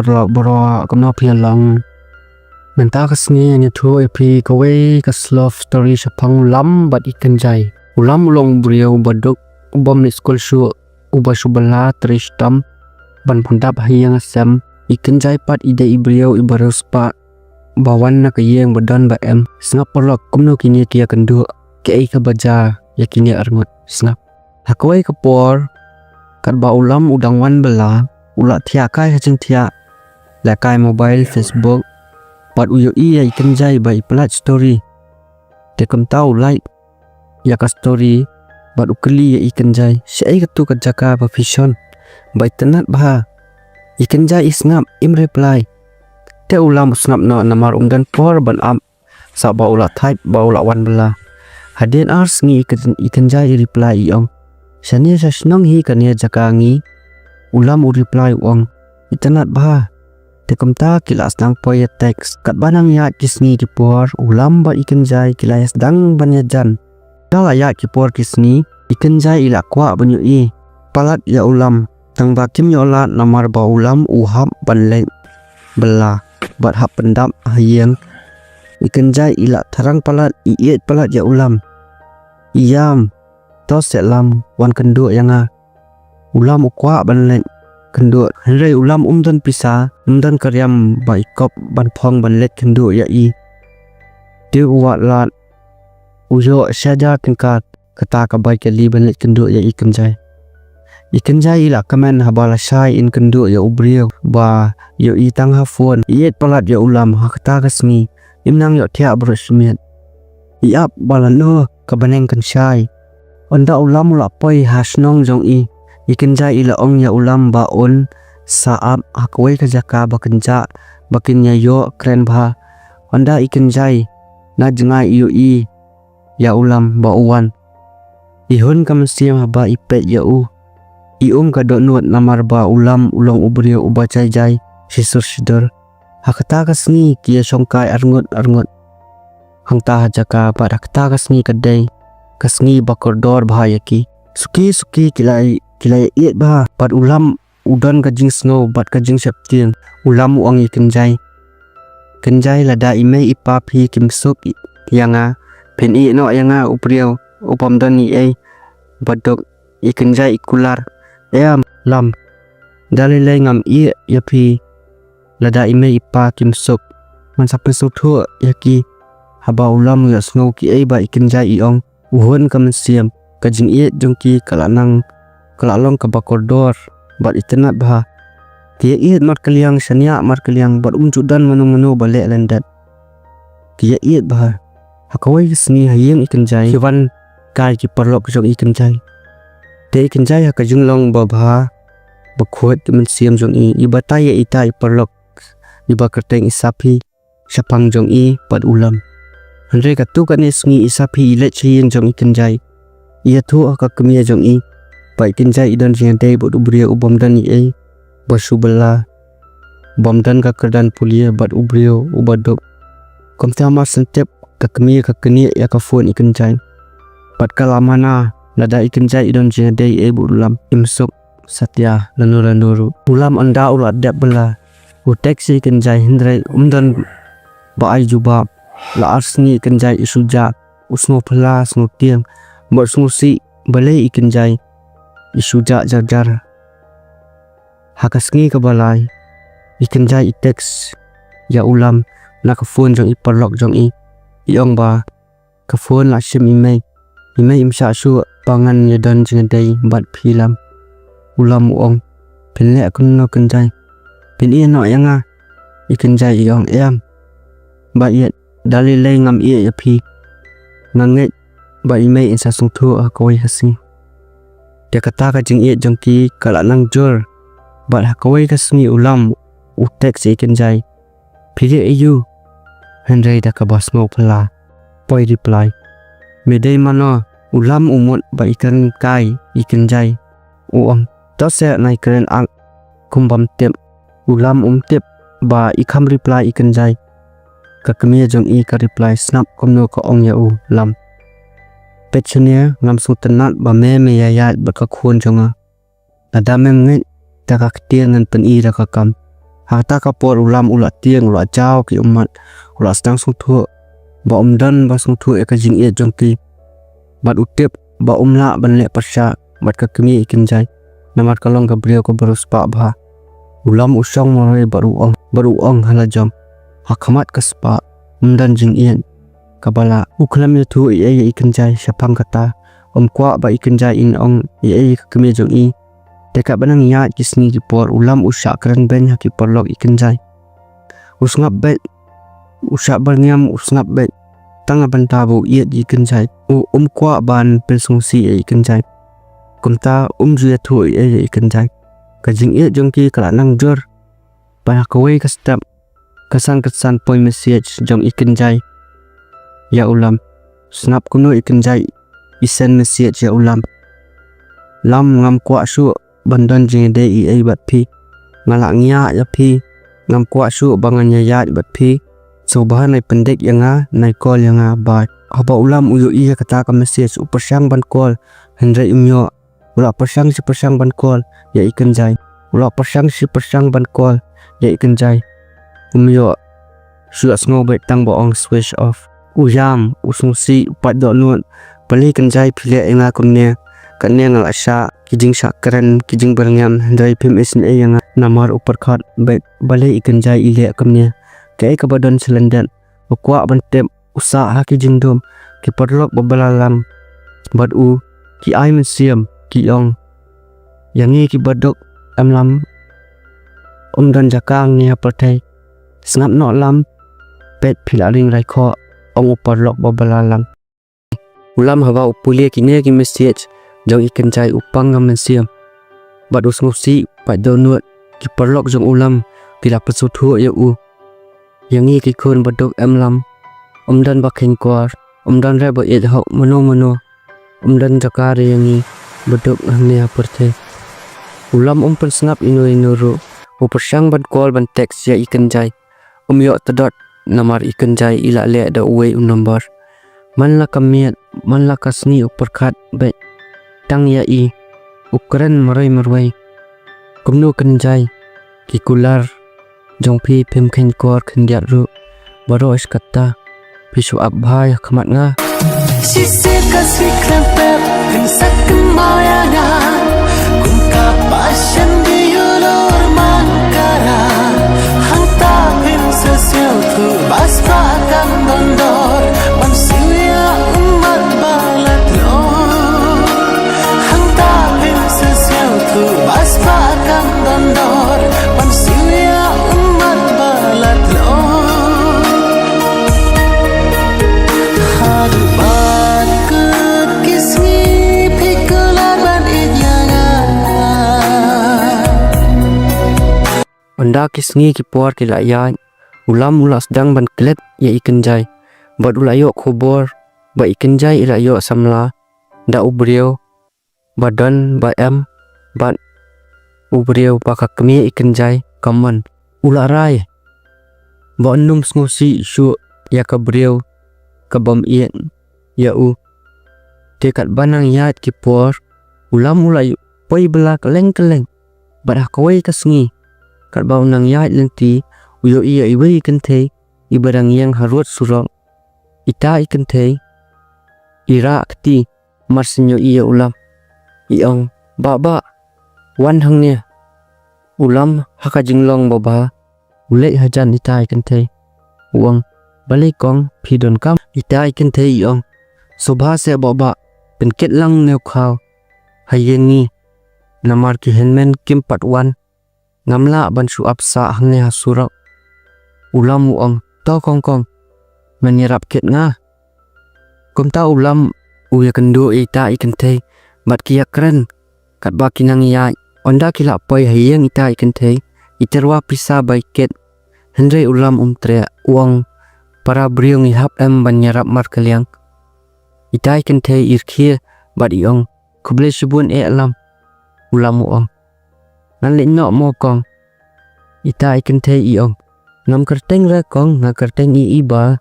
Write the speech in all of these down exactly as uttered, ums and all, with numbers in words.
paralok baroh, kumno phi long? Mynta ka sngi ngan ïathuh ïa phi kawei ka love story shaphang u Lam bad i Kynjai. U Lam u long u briew uba duk, u bym leit skul shuh, uba shu bylla trei shitom ban pyndap ha ïing ha sem. I Kynjai pat i dei i briew iba riewspah, ba wan na ka ïing ba don ba em. Sngap paralok kumno kine ki ïakynduh, kaei kaba jia ïa kine arngut. Sngap. Ha kawei ka por, katba u Lam u dang wan bylla, u la thiah kai ha jingthiah, lehkai mobile, Facebook, bad u ïohi ïa i Kynjai ba i pyllait story. Te kumta u like ïa ka story bad u kylli ïa i Kynjai, "Shaei katu ka jaka ba phi shon, ba itynnad bha?" I Kynjai i sngap, im reply. Te u Lam u sngap noh namar um don por ban ap, sa ba u la thait ba u la wan bylla. Hadien ar sngi i Kyn-, i Kynjai i reply i ong, "Shane sha shnong hi kane jaka ngi." U Lam u reply u ong, "Itynnad bha." Te kumta ki la sdang poi ïa text. Katba nang ïaid ki sngi ki por, u Lam bad i Kynjai ki la ïa sdang ban ïajan. Katba la ïaid ki por ki sngi, i Kynjai i la kwah ban ïohi palat ïa u Lam. Tangba kim ïoh lad namar ba u Lam u hap ban leit bylla bad hap pyndap ha ïing. I Kynjai i la thrang palat, i ïeit palat ïa u Lam. "Ïam, to seh Lam, wan kynduh ïa nga." U Lam u kwah ban leit kynduh, hynrei u Lam um don pisa, um don ka riam ba i kop ban phong ban leit kynduh ïa i. Te u wad lad, u ïoh shi hajar tyngka, kata ka bai kali ban leit kynduh ïa i Kynjai. I Kynjai i la kmen haba lashai in kynduh ïa u briew ba ïohi tang ha phone. I ïeit palat ïa u Lam ha kata ka sngi, im nang ïohthiah baroh shi miet. I ap ba lano ka bneng kan shai. Ynda u Lam u la poi ha shnong jong i, i Kynjai i la ong ïa u Lam ba un sa ap ha kawei ka jaka ba kynjah, ba kin ïa ïoh kren bha. Ynda i Kynjai na jngai i ïohi ïa u Lam ba u wan, i hun ka mynsiem haba i peit ïa u. I um ka dohnud namar ba u Lam u long u briew uba jai jai, shisur shidur. Ha kata ka sngi ki ïa shongkai arngut arngut. Hangta ha jaka bad ha kata ka sngi ka dei ka sngi ba kordor bha ïa ki. Suki suki ki la, ki la ïa ïeit bha bad u Lam u don ka jingsngew bad ka jingsheptieng. U Lam u ong ïa i Kynjai, "Kynjai, lada i mei i pa phi kim suk ïa nga, phin ïeh noh ïa nga u briew u bym don ei ei ba duk." I Kynjai i kular, "Em Lam, da lei lei ngam ïeh ïa phi lada i mei i pa kim suk." Man sa pynsngewthuh ïa ki. Haba u Lam u ïohsngew kiei ba i Kynjai i ong, u hun ka mynsiem, ka jingïeit jong ki ka la nang, ka la long kaba kordor bad itynnad bha. Ki ïa ïeit markylliang, shaniah markylliang bad um ju don mano mano ba leh lyndet. Ki ïa ïeit bha. Ha kawei ka sngi ha ïing i Kynjai ki wan kai ki paralok jong i Kynjai. Te i Kynjai ha ka jinglong babha, ba khuid ka mynsiem jong i, i batai ïa ita i paralok iba kyrteng i Saphi shaphang jong i bad u Lam. Hynrei katto katne sngi i Saphi i leit sha ïing jong i Kynjai. I ïathuh ha ka kmie jong i ba i Kynjai i don jingïadei bad u briew u bym don ei ei, ba shu bylla, bym don ka kyrdan pule bad u briew uba duk. Kumta mar shen tip ka kmie ka knieh ïa ka phone i Kynjai bad ka la mana lada i Kynjai i don jingïadei ei bad u Lam, im suk satia lano lano ruh. U Lam ynda u la dep bylla, u text ïa i Kynjai hynrei um don ba ai jubab. La ar sngi i Kynjai i shu jah, u sngew phylla, sngew tieng bad u sngewsih, balei i Kynjai i shu jah jar jar. Ha ka sngi kaba lai, i Kynjai i text ïa u Lam na ka phone jong i paralok jong i, i ong ba ka phone la shim i mei. I mei im shah shuh ba ngan ïa don jingïadei bad phi Lam. U Lam u ong, phin leh kumno Kynjai? Phin ïeh noh ïa nga? I Kynjai i ong, em. Ba ïeit, da lei lei ngam ïeh ïa phi. Nga ngeit ba i mei in sa sngewthuh ha kawei ka sngi. Te kata ka jingïeit jong ki ka la nang jur. Bad ha kawei ka sngi u Lam u text ïa i Kynjai, phi dei aïu? Hynrei da kaba sngew phylla, poi reply. Me dei mano? U Lam u mut ba i kren kai i Kynjai. U ong, to seh nai kren ak, kum bym tip. U Lam um tip ba i kham reply i Kynjai. Ka kmie jong i ka reply snap kumno ka ong ïa u Lam. Peit shane, ngam sngewtynnat ba me me ïaid bad ka khun jong nga. Lada mem ngeit da ka ktien ngan pyni da ka kam. Ha kata ka por u Lam u la tieng, u la jaw ki ummat, u la sdang sngewthuh ba um don ba sngewthuh ïa ka jingïeit jong ki. Bad u tip ba um lah ban leh pyrshah bad ka kmie i Kynjai, namar ka long ka briew kaba riewspah bha. U Lam u shong marwei bad u ong, bad u ong ha la jong, ha khmat ka spah, um don jingïeit. Kaba lah, u khlem ïathuh ei ei ïa i Kynjai shaphang kata. Um kwah ba i Kynjai in ong ei ei ïa ka kmie jong i. Te katba nang ïaid ki sngi ki por, u Lam u shah kren beiñ ha ki paralok i Kynjai. U sngap beit, u shah byrngem, u sngap beit. Tang na bynta ba u ïeit ïa i Kynjai. U um kwah ban pynsngewsih ïa i Kynjai. Kumta um ju ïathuh ei ei ïa i Kynjai. Ka jingïeit jong ki ka la nang jur. Bad ha kawei ka step, ka san ka san poi message jong i Kynjai ïa u Lam. Sngap kumno i Kynjai i send message ïa u Lam. Lam, ngam kwah shuh ban don jingïadei ei ei bad phi. Nga la ngiah ïa phi. Ngam kwah shuh ba ngan ïaid bad phi. Sngewbha nai pyndik ïa nga, nai call ïa nga, bye. Haba u Lam u ïohi ïa kata ka message, u pyrshang ban call, hynrei um ïoh. U la pyrshang shi pyrshang ban call ïa i Kynjai. U la pyrshang shi pyrshang ban call ïa i Kynjai. Um ïoh. Shu la sngew beit tang ba ong switch off. U ïam, u sngewsih, u pait dohnud. Balei Kynjai phi leh ïa nga kumne? Katne nga la shah ki jingshah kren, ki jingbyrngem, hynrei phim isynei ïa nga. Namar u pyrkhat beit balei i Kynjai i leh kumne. Kaei kaba don shalyndet, u kwah ban tip, u sah ha ki jingdum, ki paralok ba bylla lang bad u, ki ai mynsiem, ki ong, ïa ngi kiba duk em Lam, um don jaka hangne ha pyrthei. Sngap noh Lam, peit phi la ring raikhoh, ong u paralok ba bylla lang. U Lam haba u pule kine ki message jong i Kynjai u pang ka mynsiem bad u sngewsih, pait dohnud, ki paralok jong u Lam ki la pynsngewthuh ïa u. Ïa ngi ki khun ba duk em Lam, um don ba kheiñ khor, um don re ba ïeit hok mano mano, um don jaka re ïa ngi ba duk hangne ha pyrthei. U Lam um pynsngap ino ino ruh, u pyrshang ban call ban text ïa i Kynjai. Um ïoh tdot namar i Kynjai i la leh da uwei u number. Man la ka miet, man la ka sngi u pyrkhat beit tang ïa i, u kren marwei marwei. Kumno Kynjai, ki kular jong phi phim kheiñ khor khyndiat ruh. Baroh shi katta phi shu ap bha ïa khmat nga. Shisien ka sngi khlem pep phin sa kynmaw ïa nga. Kum ka passion di ïulur man ka rah. Hangta phin sa sngewthuh ba spah kam don dor ban siew ïa u mat ba la tlot. Hangta phin sa sngewthuh ba spah kam don dor ban siew ïa u mat ba la tlot. Haduh ba kut ki sngi phi kular ban ïeit ïa nga. Ynda ki sngi ki por ki la ïaid, u Lam u la sdang ban klet ïa i Kynjai. Bad u la ïoh khubor ba i Kynjai i la ïoh samla da u briew ba don ba em bad u briew ba ka kmie i Kynjai ka mon. U la rai ba un ym sngewsih shuh ïa ka briew ka bym ïeit ïa u. Te katba nang ïaid ki por, u Lam u la poi bylla kylleng kylleng. Bad ha kawei ka sngi, katba u nang ïaid lynti, u ïohi ïa iwei i kynthei iba dang ïeng harud surok. Ita i kynthei i rah kti mar shu ïohi ïa u Lam. I ong, "Bah, bah, wan hangne." U Lam ha ka jinglong babha u leit hajan ita i kynthei. U ong, "Balei kong, phi donkam?" Ita i kynthei i ong, "Sngewbha seh bah, bah, pynkit lang ne u khaw ha ïing ngi, namar ki hynmen kim pat wan. Ngam lah ban shu ap sah hangne ha surok." U Lam u ong, "To kong kong, men ïarap kit nga." Kumta u Lam u ïakynduh ïa ita i kynthei bad ki ïakren. Katba ki nang ïaid, ynda ki la poi ha ïing ita i kynthei, i tyrwa pisa ba i kit. Hynrei u Lam um treh, u ong, "Para briew, ngi hap em ban ïarap markylliang." Ita i kynthei i rkhie bad i ong, "Khublei shibun eh Lam." U Lam u ong, "Ngan leit noh mo kong." Ita i kynthei i ong, "Ngam kyrteng re kong, nga kyrteng i Iba."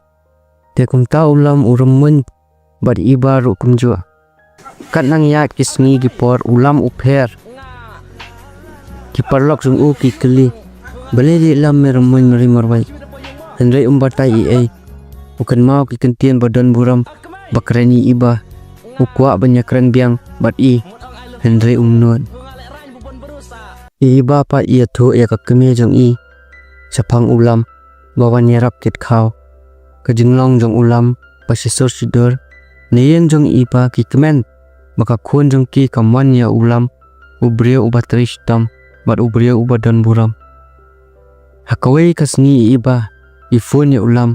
Te kumta u Lam u rymmuiñ bad i Iba ruh kumjuh. Kat nang ïaid ki sngi ki por, u Lam u pher. Ki paralok jong u ki kylli, Balei leh lam me rymmoi mari marwei? Hynrei um batai ei ei. U kynmaw ki kyntien ba don burom ba kren ïa i Bah. U kwah ban ïakren biang bad i, hynrei um nud. I Bah pat i ïathuh ïa ka kmie jong i shaphang u Lam ba wan ïarap kit khaw. Ka jinglong jong u Lam ba shisur shisur. Na ïing jong i Bah ki kmen ba ka khun jong ki kam wan ïa u Lam, u briew uba trei shitom bad u briew uba don burom. Ha kawei ka sngi i Bah i phone ïa u Lam,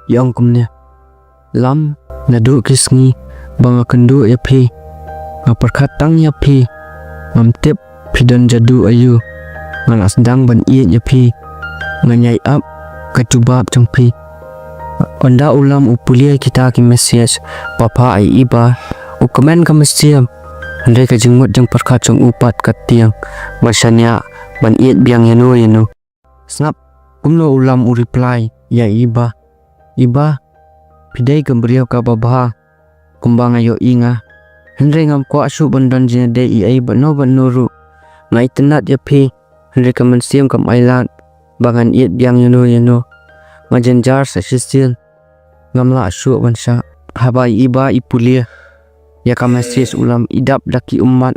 i ong kumne: Lam, naduh ki sngi ba nga kynduh ïa phi, nga pyrkhat tang ïa phi. Ngam tip phi don jadu aïu. Nga la sdang ban ïeit ïa phi. Nga ïai ap ka jubab jong phi. Ynda u Lam u pule kita ki message ba phah ïa i Bah, u kmen ka mynsiem. Hynrei ka jingmut jingpyrkhat jong u pat ka tieng ban shaniah ban ïeit biang ïano ïano. Sngap kumno u Lam u reply ïa i Bah: I Bah, phi dei ka briew kaba bha kumba nga ïohi nga. Hynrei ngam kwah shuh ban don jingïadei ei ei bad no bad no ruh. Nga itynnad ïa phi, hynrei ka mynsiem kam ailad ba ngan ïeit biang ïano ïano. Nga jynjar sa shisien. Ngam lah shuh ban shah. Haba i Bah i pule ïa ka message, u Lam i dap da ki ummat.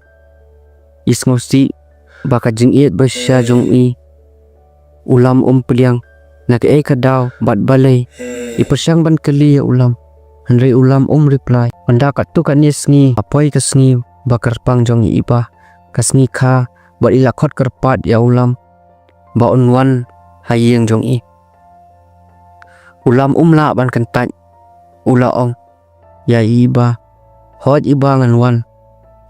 I sngewsih ba ka jingïeit ba shisha jong i, u Lam um pdiang na kaei ka daw bad balei. I pyrshang ban kylli ïa u Lam, hynrei u Lam um reply. Ynda katto katne sngi, ha poi ka sngi ba kyrpang jong i Bah, ka sngi kha, bad i la khot kyrpad ïa u Lam ba un wan ha ïing jong i. U Lam um lah ban kyntait, u la ong ïa i Bah: Hooid i Bah, ngan wan.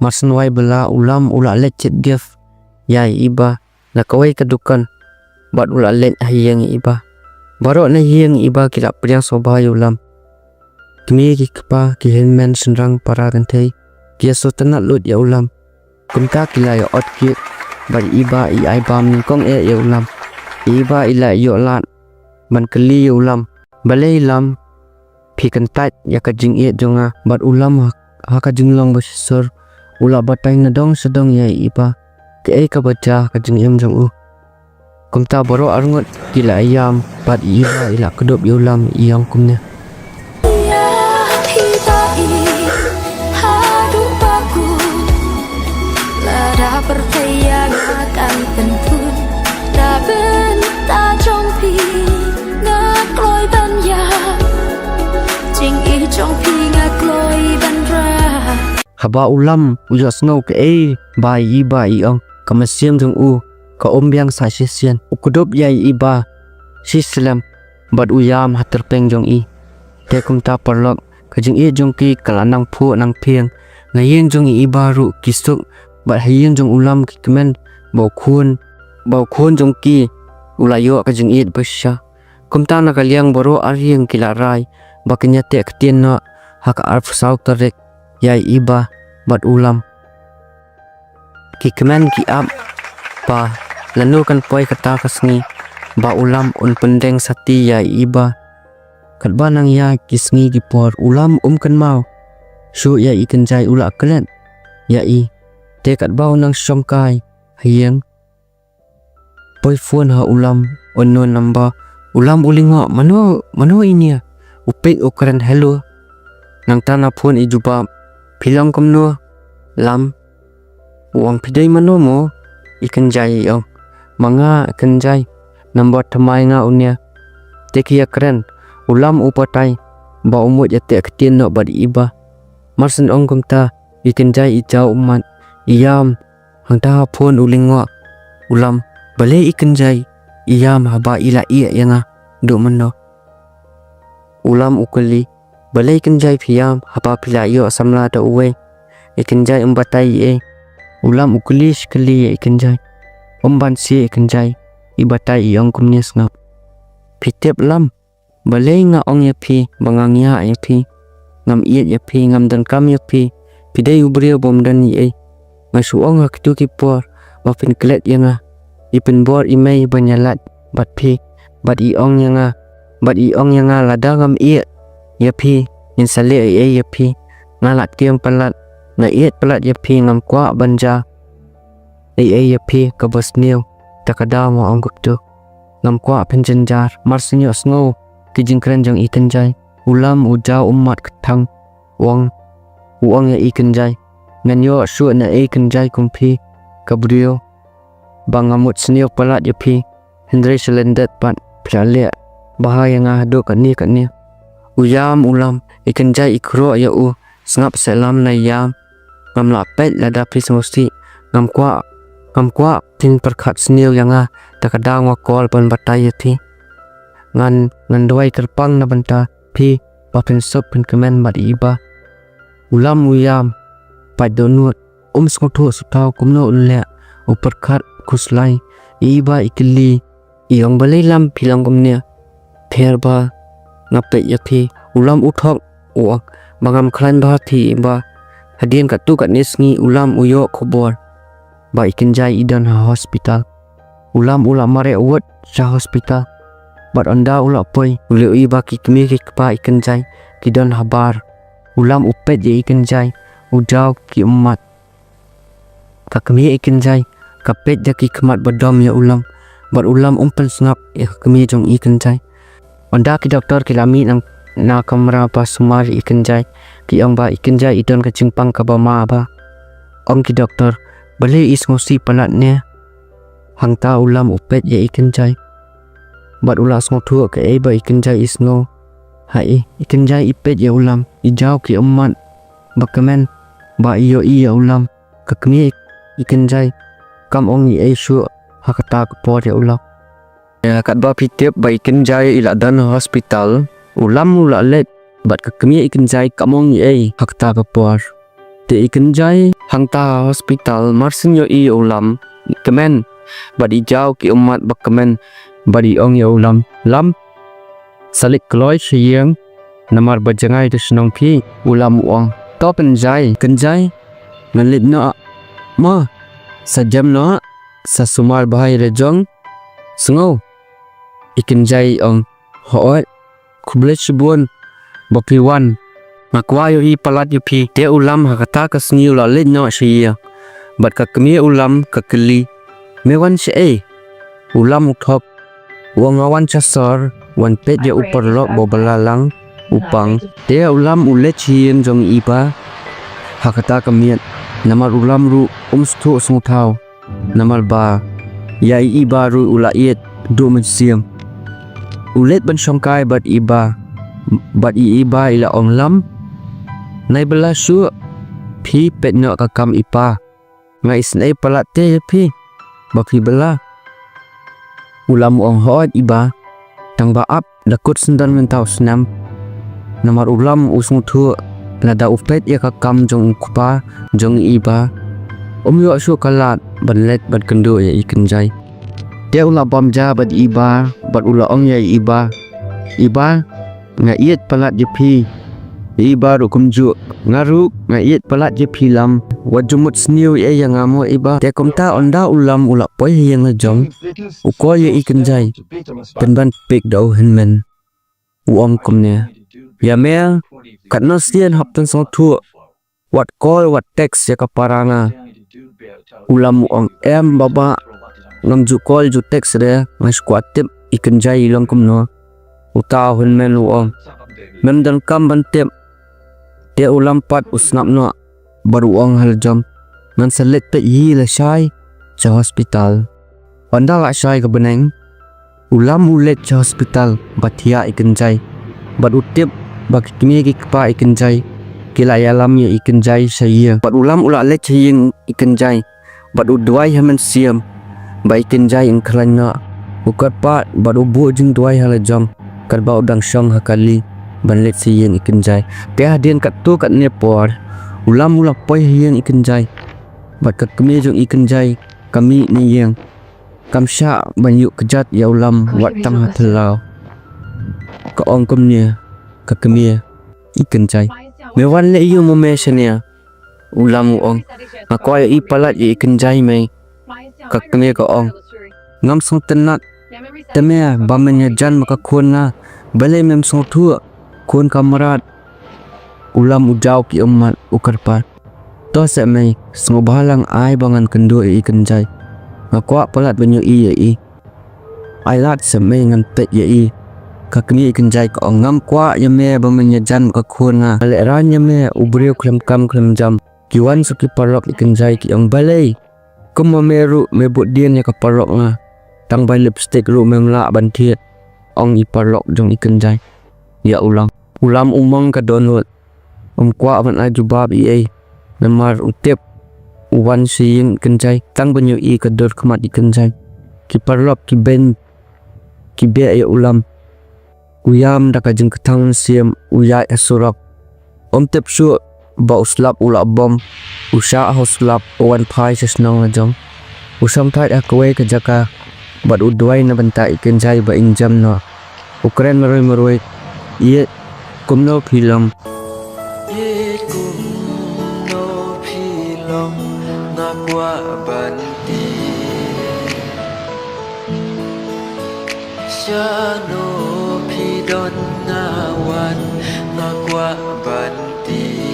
Mar shen wai bylla u Lam u la leit thied gift ïa i Bah na kawei ka dukan bad u la leit ha ïing i Bah. Baroh na ïing i Bah ki la pdiang sngewbha ïa u Lam. Kmie ki kpa, ki hynmen shynrang para kynthei ki ïasohtynnad lut ïa u Lam. Kumta ki la ïa ot kit bad i Bah i ai bam nyngkong eh ïa u Lam. I Bah i la ïoh lad ban kylli ïa u Lam: Balei Lam phi kyntait ïa ka jingïeit jong nga? Bad u Lam ha, ha ka jinglong ba shisur u la batai nadong shadong ïa i Bah kaei kaba jia ha ka jingim jong u. Kumta baroh arngut ki la ïam bad i Bah i la kdup ïa u Lam, i ong kumne: Ïa phi Bah i, haduh ba kut, lada pyrthei ïa nga kan pynput. Da bynta jong phi nga kloi ban ïam, jingïeit jong phi nga kloi ban rai. Haba u Lam u ïohsngew kaei ba i Bah i ong, ka mynsiem jong u ka um biang sa shisien. U kdup ïa i Bah shisyllem bad u ïam ha tyrpeng jong i. Te kumta paralok, ka jingïeit jong ki ka la nang phuh nang phieng. Na ïing jong i Bah ruh ki suk bad ha ïing jong u Lam ki kmen ba u khun, ba u khun jong ki u la ïoh ka jingïeit ba shisha. Kumta na ka liang baroh ar ïing ki la rai ba kin ïateh ktien noh ha ka arphew saw tarik ïa i Bah bad u Lam. Ki kmen ki ap ba lano kan poi kata ka sngi ba u Lam un pyndeng sati ïa i Bah. Katba nang ïa ki sngi ki por, u Lam um kynmaw shuh ïa i Kynjai, u la klet ïa i. Te katba u nang shongkai ha ïing, poi phone ha u Lam, unknown number. U Lam u lyngngoh: Mano, mano ine? U pick, u kren: Hello. Nangta na phone i jubab: Phi long kumno Lam? U ong: Phi dei mano mo? I Kynjai i ong. Ma nga Kynjai, number thymmai nga une. Te ki ïakren. U Lam u batai ba u mut ïateh ktien noh bad i Bah. Mar shen ong kumta, i Kynjai i jaw ummat, i ïam. Hangta ha phone u lyngngoh u Lam: Balei i Kynjai i ïam haba i la ïeh ïa nga? Duh mynno? U Lam u kylli: Balei Kynjai phi ïam haba phi la ïoh samla da uwei? I Kynjai um batai ei ei. U Lam u kylli shi kylli ïa i Kynjai. Um banse i Kynjai, i batai i ong kumne: Sngap. Phi tip Lam, balei nga ong ïa phi ba nga ngiah ïa phi, ngam ïeit ïa phi, ngam donkam ïa phi? Phi dei u briew bym don ei ei. Nga shu ong ha kito ki por ba phin klet ïa nga, i pynbor i mei ban ïalait bad phi, bad i ong ïa nga, bad i ong ïa nga lada ngam ïeit ïa phi, ngin sa leh ei ei ïa phi. Nga la ktien palat, nga ïeit palat ïa phi, ngam kwah ban jia ei ei ïa phi kaba sniew. ta ka daw nga ong kumto. Ngam kwah pynjynjar, mar shu ïohsngew ki jingkren jong i Kynjai, u Lam u jaw ummat kthang, u ong, u ong ïa i Kynjai. Ngan ïoh shuh na i Kynjai kum phi ka briew ba nga mut sniew palat ïa phi, hynrei sha lyndet pat phi la leh bha ïa nga haduh katne katne. U ïam u Lam, i Kynjai i khroh ïa u, sngap seh Lam, la ïam. Ngam lah peit lada phi sngewsih. Ngam kwah, ngam kwah phin pyrkhat sniew ïa nga, ta ka daw nga call ban batai ïa phi. Ngan, ngan duwai kyrpang na bynta phi ba phin suk phin kmen bad i Iba. U Lam u ïam, pait dohnud, um sngewthuh sngewthaw kumno un leh, u pyrkhat khuslai. I Iba i kylli, i ong, balei Lam phi long kumne? Pher ba nga peit ïa phi. U Lam u thok, u ong, ba ngam khlaiñ bha phi Iba. Hadien katto katne sngi u Lam u ïoh khubor ba i Kynjai i don ha hospital. U Lam u la mareh wut sha hospital. Bad ynda u la poi, u la ïohi ba ki kmie ki kpa i Kynjai ki don habar. U Lam u peit ïa i Kynjai, u jaw ki ummat. Ka kmie i Kynjai ka peit da ki khmat ba dom ïa u Lam, bad u Lam um pynsngap ïa ka kmie jong i Kynjai. Ynda ki doktor ki la mih na, na kamra ba sumar ïa i Kynjai, ki ong ba i Kynjai i don ka jingpang kaba ma bha. Ong ki doktor, balei i sngewsih palat ne? Hangta u Lam u peit ïa i Kynjai, bad u la sngewthuh kaei ba i Kynjai i sngew. Ha i, i Kynjai i peit ïa u Lam, i jaw ki ummat ba kmen ba i ïohi ïa u Lam. Ka kmie i Kynjai kam ong ei ei shuh ha kata ka por ïa u Lam. Ïa, katba phi tip ba i Kynjai i la don ha hospital, u Lam u la leit, bad ka kmie i Kynjai kam ong ei ei ha kata ka por. Te i Kynjai hangta ha hospital, mar shu ïohi ïa u Lam, i kmen, bad i jaw ki ummat ba kmen, bad i ong ïa u Lam, Lam, sa leit kloi sha ïing, namar ba jngai da shnong phi. U Lam u ong, to Kynjai, Kynjai, ngan leit noh. Ma, sa jem noh, sa sumar bha ïa la jong. Sngew. I Kynjai i ong, hooid, khublei shibun ba phi wan. Nga kwah ïohi palat ïa phi. Te u Lam ha kata ka sngi u la leit noh sha ïing. Bad ka kmie u Lam ka kylli, me wan shaei? U Lam u thok, u ong, nga wan sha sor, wan peit ïa u paralok ba u bylla lang, u pang. Te u Lam u leit sha ïing jong i Iba. Ha kata ka miet, namar u Lam ruh um sngewthuh sngewthaw, namar ba ïa i Iba ruh u la ïeit duh mynsiem. U leit ban shongkai bad i Iba, bad i Iba i la ong, Lam, nai bylla shuh, phi peit noh ka kam i Pa. Nga isynei palat te ïa phi ba phi bylla. U Lam u ong, hooid i Iba, tang ba ap da kut syndon mynta u snem. Namar u Lam u sngewthuh lada u peit ïa ka kam jong u kpa jong i Iba, um ïoh shuh ka lad ban leit ban kynduh ïa i Kynjai. Te u la bam ja bad i Iba, bad u la ong ïa i Iba, Iba, nga ïeit palat ïa phi. I Iba ruh kumjuh, nga ruh nga ïeit palat ïa phi Lam. Wat ju mut sniew ei ei ïa nga mo Iba. Te kumta ynda u Lam u la poi ha ïing la jong, u call ïa i Kynjai, pynban pick da u hynmen. U ong kumne, ïa me, katno sien hap pynsngewthuh, wat call wat text ïa ka para nga. U Lam u ong, em Baba, ngam ju call ju text re, nga shu kwah tip i Kynjai i long kumno. Uta u hynmen u ong, mem donkam ban tip. Te u Lam pat u sngap noh bad u ong ha la jong, ngan sa leit peit hi lashai sha hospital. Ynda la shai ka bneng, u Lam u leit sha hospital bad thiah i Kynjai, bad u tip ba ki kmie ki kpa i Kynjai ki la ïalam ïa i Kynjai sha ïing. Bad u Lam u la leit sha ïing i Kynjai, bad u duwai ha mynsiem ba i Kynjai in khlaiñ noh. U kyrpad bad u buh jingduwai ha la jong, katba u dang shong ha kali ban leit sha ïing i Kynjai. Te hadien katto katne por, u Lam u la poi ha ïing i Kynjai, bad ka kmie jong i Kynjai ka mih na ïing. Kam shah ban ïuh kjat ïa u Lam wat tang ha thlaw. Ka ong kumne ka kmie i Kynjai, me wan leh aïu mo me shane? U Lam u ong, nga kwah ïohi palat ïa i Kynjai mei. Ka kmie ka ong, ngam sngewtynnat te me ba men ïajan ma ka khun nga, balei mem sngewthuh, khun ka mrad. U Lam u jaw ki ummat, u kyrpad, to seh mei, sngewbha lang, ai ba ngan kynduh ïa i Kynjai. Nga kwah palat ban ïohi ïa i. Ai lad seh mei ngan peit ïa i. Ka kmie i Kynjai ka ong, ngam kwah ïa me ba men ïajan ka khun nga. Nga lehraiñ ïa me, u briew khlem kam khlem jam. Ki wan sa ki paralok i Kynjai ki ong, balei? Kumba me ruh me bud dien ïa ka paralok nga. Tang bai lipstick ruh mem lah ban thied, ong i paralok jong i Kynjai ïa u Lam. U Lam u mong ka dohnud. Um kwah ban ai jubab ei ei. Namar u tip u wan sha ïing i Kynjai tang ban ïohi ka dur khmat i Kynjai. Ki paralok ki beiñ ki beh ïa u Lam. U ïam da ka jingkthang mynsiem, u ïaid ha surok. Um tip shuh ba u slap u la bom. U shah ha u slap, u wan phai sha shnong la jong. U shong thait ha kawei ka jaka bad u duwai na bynta i Kynjai ba in jem noh. U kren marwei marwei, ïeit kumno phi long? Ïeit kumno phi long, nga kwah ban tip. Shano phi don, nga wan, nga kwah ban tip.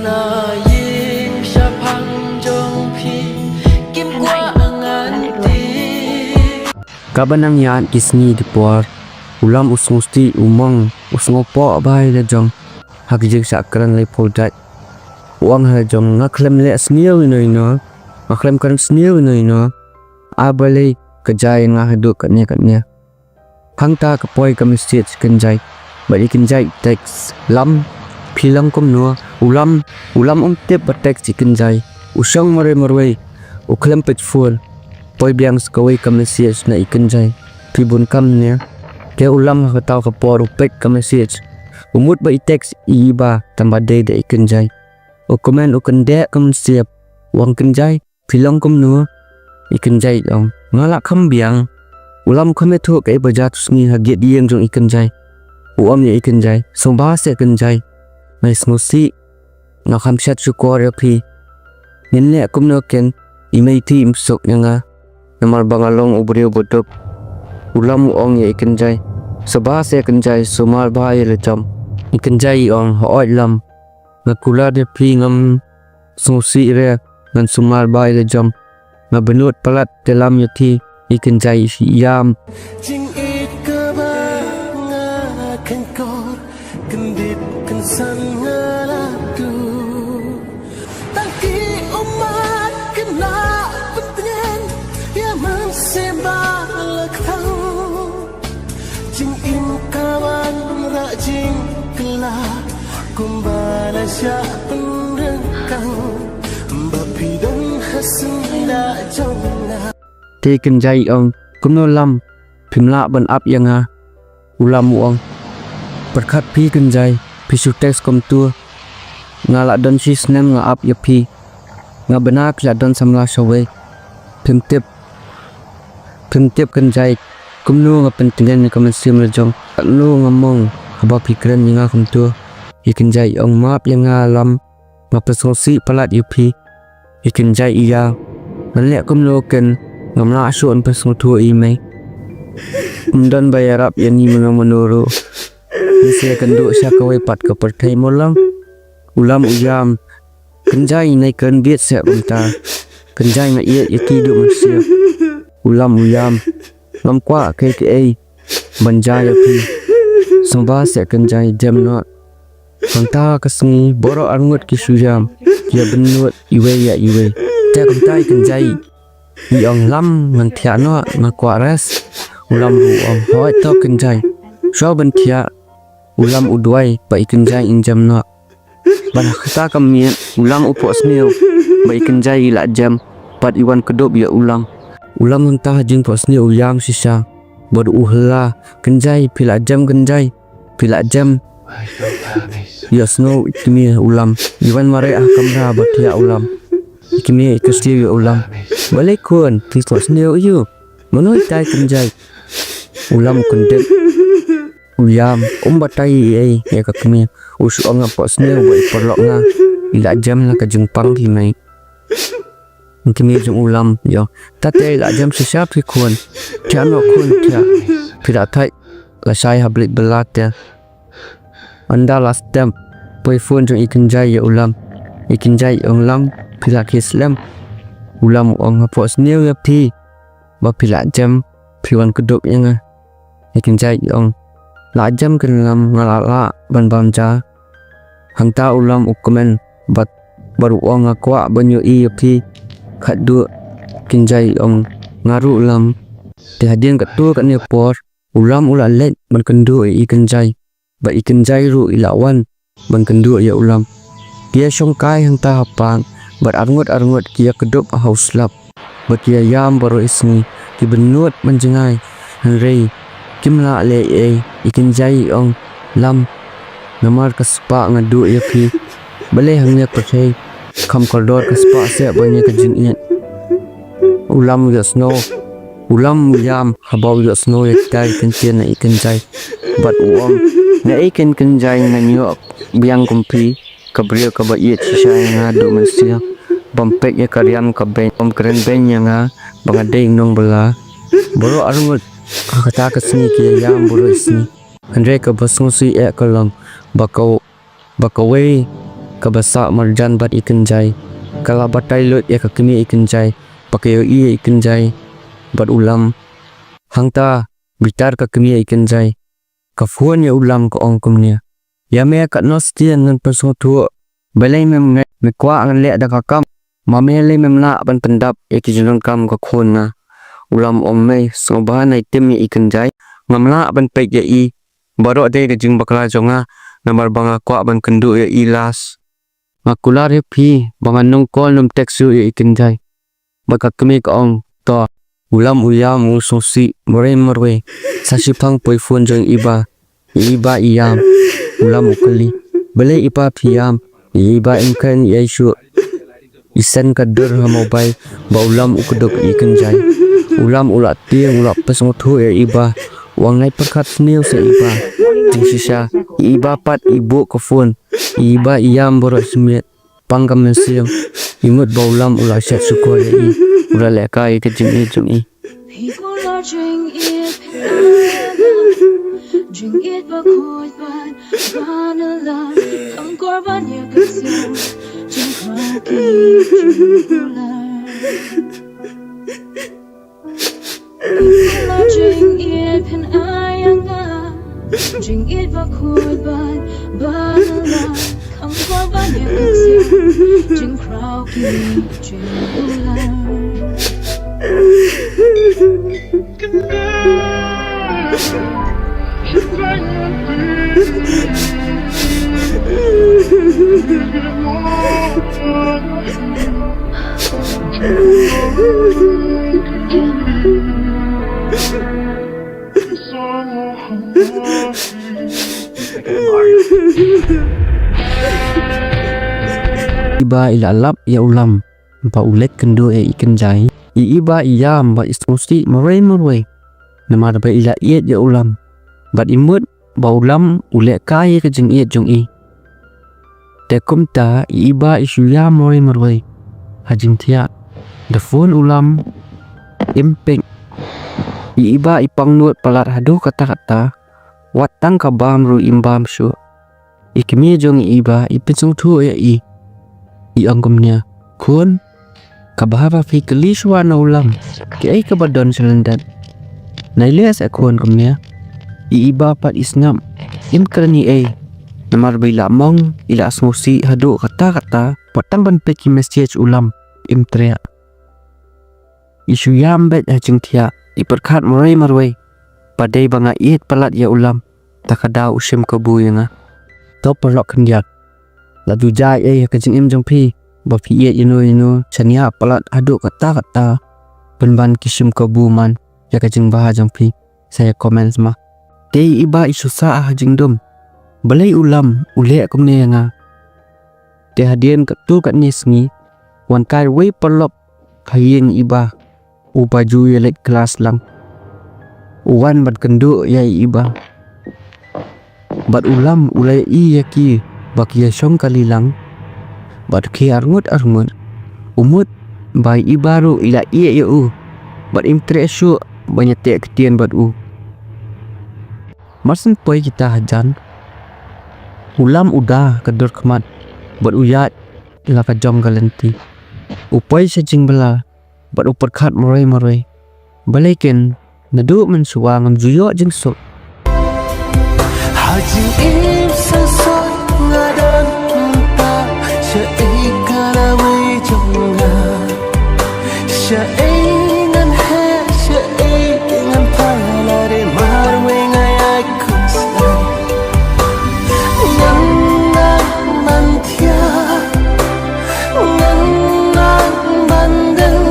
Na ïing shaphang jong phi kim kwah ngan tip. Kaba nang ïaid ki sngi ki por, u Lam u sngewsih, u mong, u sngewpoh bha ïa la jong. Ha ka jingshah kren lei phew jait, u ong ha la jong, nga khlem leh sniew ïano ïano, nga khlem kren sniew ïano ïano. Ai balei ka jia ïa nga haduh katne katne. Hangta ka poi ka message i Kynjai. Bad i Kynjai i text, Lam, phi long kumno? U Lam, u Lam um tip ba text i Kynjai. U shong marwei marwei, u khlem peit phone. Poi biang sa kawei ka message na i Kynjai, phi bun kam ne? Te u Lam ha kata ka por u peit ka message. U mut ba i text i Iba, tang ba dei da i Kynjai. U kmen u kyndit ka mynsiem, u ong, Kynjai, phi long kumno? I Kynjai i ong, nga la kham biang. U Lam kham ïathuh kaei ba jia tu sngi ha gate ïing jong i Kynjai. U ong ïa i Kynjai, sngewbha seh Kynjai. Nga sngewsih, nga kham shet shukor ïa phi. Ngin leh kumno ken, i mei i thie im suk ïa nga. Namar ba nga long u briew ba duk. U Lam u ong ïa i Kynjai, sngewbha seh Kynjai, sumar bha ïa la jam. I Kynjai i ong, hooid Lam. Nga kular ïa phi, ngam sngewsih re, ngan sumar bha ïa la jam. Nga bynnud palat te Lam ïa phi. I Kynjai i ïam. Jingïeit kaba nga khein kor, kyndit kynsan nga la duh. Tang ki ummat kin lah pyntngen ïa mynsiem ba la kthang. Jingim ka wan rah jingkylla, kumba la shah pynryngkang, ba phi don ha syndah jong nga. Te Kynjai i ong, kumno Lam, phim lah ban ap ïa nga? U Lam u ong, pyrkhat phi Kynjai, phi shu text kumto. Nga la don shi snem nga ap ïa phi. Nga bna phi la don samla shawei. Phim tip, phim tip Kynjai, kumno nga pyntngen ïa ka mynsiem la jong. Katno nga mong haba phi kren ïa nga kumto. I Kynjai i ong, map ïa nga Lam, nga pynsngewsih palat ïa phi. I Kynjai i ïam, ngan leh kumno ken, ngam lah shuh ban pynsngewthuh ïa i mei. Ym don ba ïarap ïa ngi mano mano ruh. Ngi sa ïakynduh sha kawei pat ka pyrthei mo Lam. U Lam u ïam, Kynjai, nai kren bieit seh kumta. Kynjai, nga ïeit ïa ki duh mynsiem. U Lam u ïam, ngam kwah kaei kaei ban jia ïa phi. Sngewbha seh Kynjai, jem noh. Hangta ka sngi baroh arngut ki shu ïam, ki ïa bynnud iwei ïa iwei. Te kumta i Kynjai i ong, Lam, ngan thiah noh, nga kwah rest. U Lam ruh u ong, hooid to Kynjai, shuwa ban thiah. U Lam u duwai ba i Kynjai in jem noh. Bad ha kata ka miet u Lam u phohsniew ba i Kynjai i la jem bad i wan kdup ïa u Lam. U Lam hangta ha jingphohsniew u ïam shisha bad u hylla, Kynjai, phi la jem Kynjai, phi la jem. Ïohsngew i kmie u Lam, i wan mareh ha kamra ba thiah u Lam. I kmie i kyrsiew ïa u Lam, balei khun, phi phohsniew aiu? Mano itai Kynjai? U Lam u kyndit. U ïam, um batai ei ei ïa ka kmie. U shu ong, nga phohsniew ba i paralok nga i la jem na ka jingpang phi mei. I kmie jong u Lam i ong, ta te i la jem shisha phi khun. Thiah noh khun thiah. Phi la thait lashai ha blik bylla te. Ynda la step, poi phone jong i Kynjai ïa u Lam. I Kynjai i ong, Lam, phi la khie slem. U Lam u ong, hapoh sniew ïa phi ba phi la jem, phi wan kdup ïa nga. Ïa i kynjai i ong, la jem kynlam, nga la lah ban bam ja. Hangta u Lam u kmen bad, bad u ong, nga kwah ban ïohi ïa phi khatduh. I kynjai i ong, nga ruh Lam. Te hadien katto katne por u Lam u la leit ban kynduh ïa i kynjai, bad i kynjai ruh i la wan ban kynduh ïa u Lam. Ki ïa shongkai hangta ha park bad arngut arngut ki ïa kdup ha u slap bad ki ïa ïam baroh i sngi. Ki bynnud ban jngai hynrei kim lah leh ei ei. I kynjai i ong, Lam, namar ka spah nga duh ïa phi. Balei hangne pyrthei kham kordor ka spah seh ban ïa ka jingïeit. U Lam u ïohsngew, u Lam u ïam haba u ïohsngew ïa kita ki kyntien na i kynjai. Bad u ong, nga ei kyn kynjai, nga ïoh biang kum phi, ka briew kaba ïeit shisha ïa nga haduh mynsiem, bym peit ïa ka riam ka beiñ, bym kren beiñ ïa nga ba nga dei u nongbylla. Baroh arngut ha kata ka sngi ki ïa ïam baroh i sngi. Hynrei kaba sngewsih eh ka long ba ka, ba kawei kaba sah marjan bad i kynjai ka la batai lut ïa ka kmie i kynjai, ba ka ïohi ïa i kynjai bad u Lam. Hangta bitar ka kmie i kynjai ka phone ïa u Lam, ka ong kumne, ïa me katno stien ngan pynsngewthuh, balei mem ngeit, me kwah ngan leh da ka kam, ma me lei mem lah ban pyndap ïa ki jingdonkam ka khun nga. U Lam u ong, mei sngewbha nai tim ïa i kynjai, ngam lah ban peit ïa i baroh dei ka jingbakla jong nga, namar ba nga kwah ban kynduh ïa i last. Nga kular ïa phi ba ngan nym call nym text shuh ïa i kynjai. Bad ka kmie ka ong, to. U Lam u ïam u sngewsih marwei marwei. Sa shiphang poi phone jong i Bah. I Bah i ïam. U Lam u kylli, balei i Bah phi ïam? I Bah im kren ei ei shuh. I send ka dur ha mobile ba u Lam u kdup ïa i kynjai. U Lam u la tieng, u la pynsngewthuh ïa i Bah. U ong, nai pyrkhat sniew seh i Bah. Jingshisha i Bah pat i buh ka phone. I Bah i ïam baroh smiet. Pang ka mynsiem, i mut ba u Lam u la shet shukor ïa i, u la lehkai ïa ka jingïeit jong i. Phi kular jingïeit, phi kular jingïeit ba khuid bad ba nyngkong, kham kor ban ïa ka mynsiem jingkhraw ki jingkular. Jingïeit phin ai ïa nga, jingïeit ba khuid bad ba nyngkong, kham kor ban ïa ka mynsiem jingkhraw ki jingkular. I Bah i la lap ïa u Lam ba u leit kynduh ïa i kynjai. I Bah i ïam bad i sngewsih marwei marwei, namar ba i la ïeit ïa u Lam bad i mut ba u Lam u lehkai ïa ka jingïeit jong i. Te kumta i Bah i shu ïam marwei marwei. Ha jingthiah da phone u Lam im pick. I Bah i pang nud palat haduh katta katta, wat tang ka bam ruh im bam shuh. I kmie jong i Bah i pynsngewthuh ïa i, i ong kumne, khun, kaba haba phi kylli shuwa na u Lam, kaei kaba don sha lyndet? Nai leh seh khun kumne. I Bah pat i sngap, im kren ei ei, namar ba i la mong, i la sngewsih haduh katta katta. Wat tang ban peit ki message u Lam im treh. I shu ïam beit ha jingthiah, i pyrkhat marwei marwei ba dei ba nga ïeit palat ïa u Lam, ta ka daw u shim kabu ïa nga. To paralok khyndiat, la duh jia ei ei ha ka jingim jong phi ba phi ïeit ïano ïano, shaniah palat haduh katta katta, pynban ki shim kabu man ïa ka jingbha jong phi? Sa ïa comment ma. Te i Bah i shu sah ha jingdum, balei u Lam u leh kumne ïa nga? Te hadien katto katne sngi, wan kai wei paralok ha ïing i Bah, uba ju ïa leit klas lang. U wan ban kynduh ïa i Bah. Bad u Lam u la ïohi ïa ki ba ki ïa shong kali lang bad ki arngut arngut. U mut ba i Bah ruh i la ïeit ïa u bad im treh shuh ban ïateh ktien bad u. Mar shen poi kita hajan, u Lam u da ka dur khmat bad u ïaid la ka jong ka lynti. U poi sha jingbylla bad u pyrkhat marwei marwei. Balei ken, naduh mynshuwa ngam ju ïoh jingsuk. Ha jingim sngewsih nga don kumta, shaei ka lawei jong nga. Shaei ngan heh, shaei ngan phai, lada marwei nga ïai khuslai. Ngan nang ban thiah, ngan nang ban dang.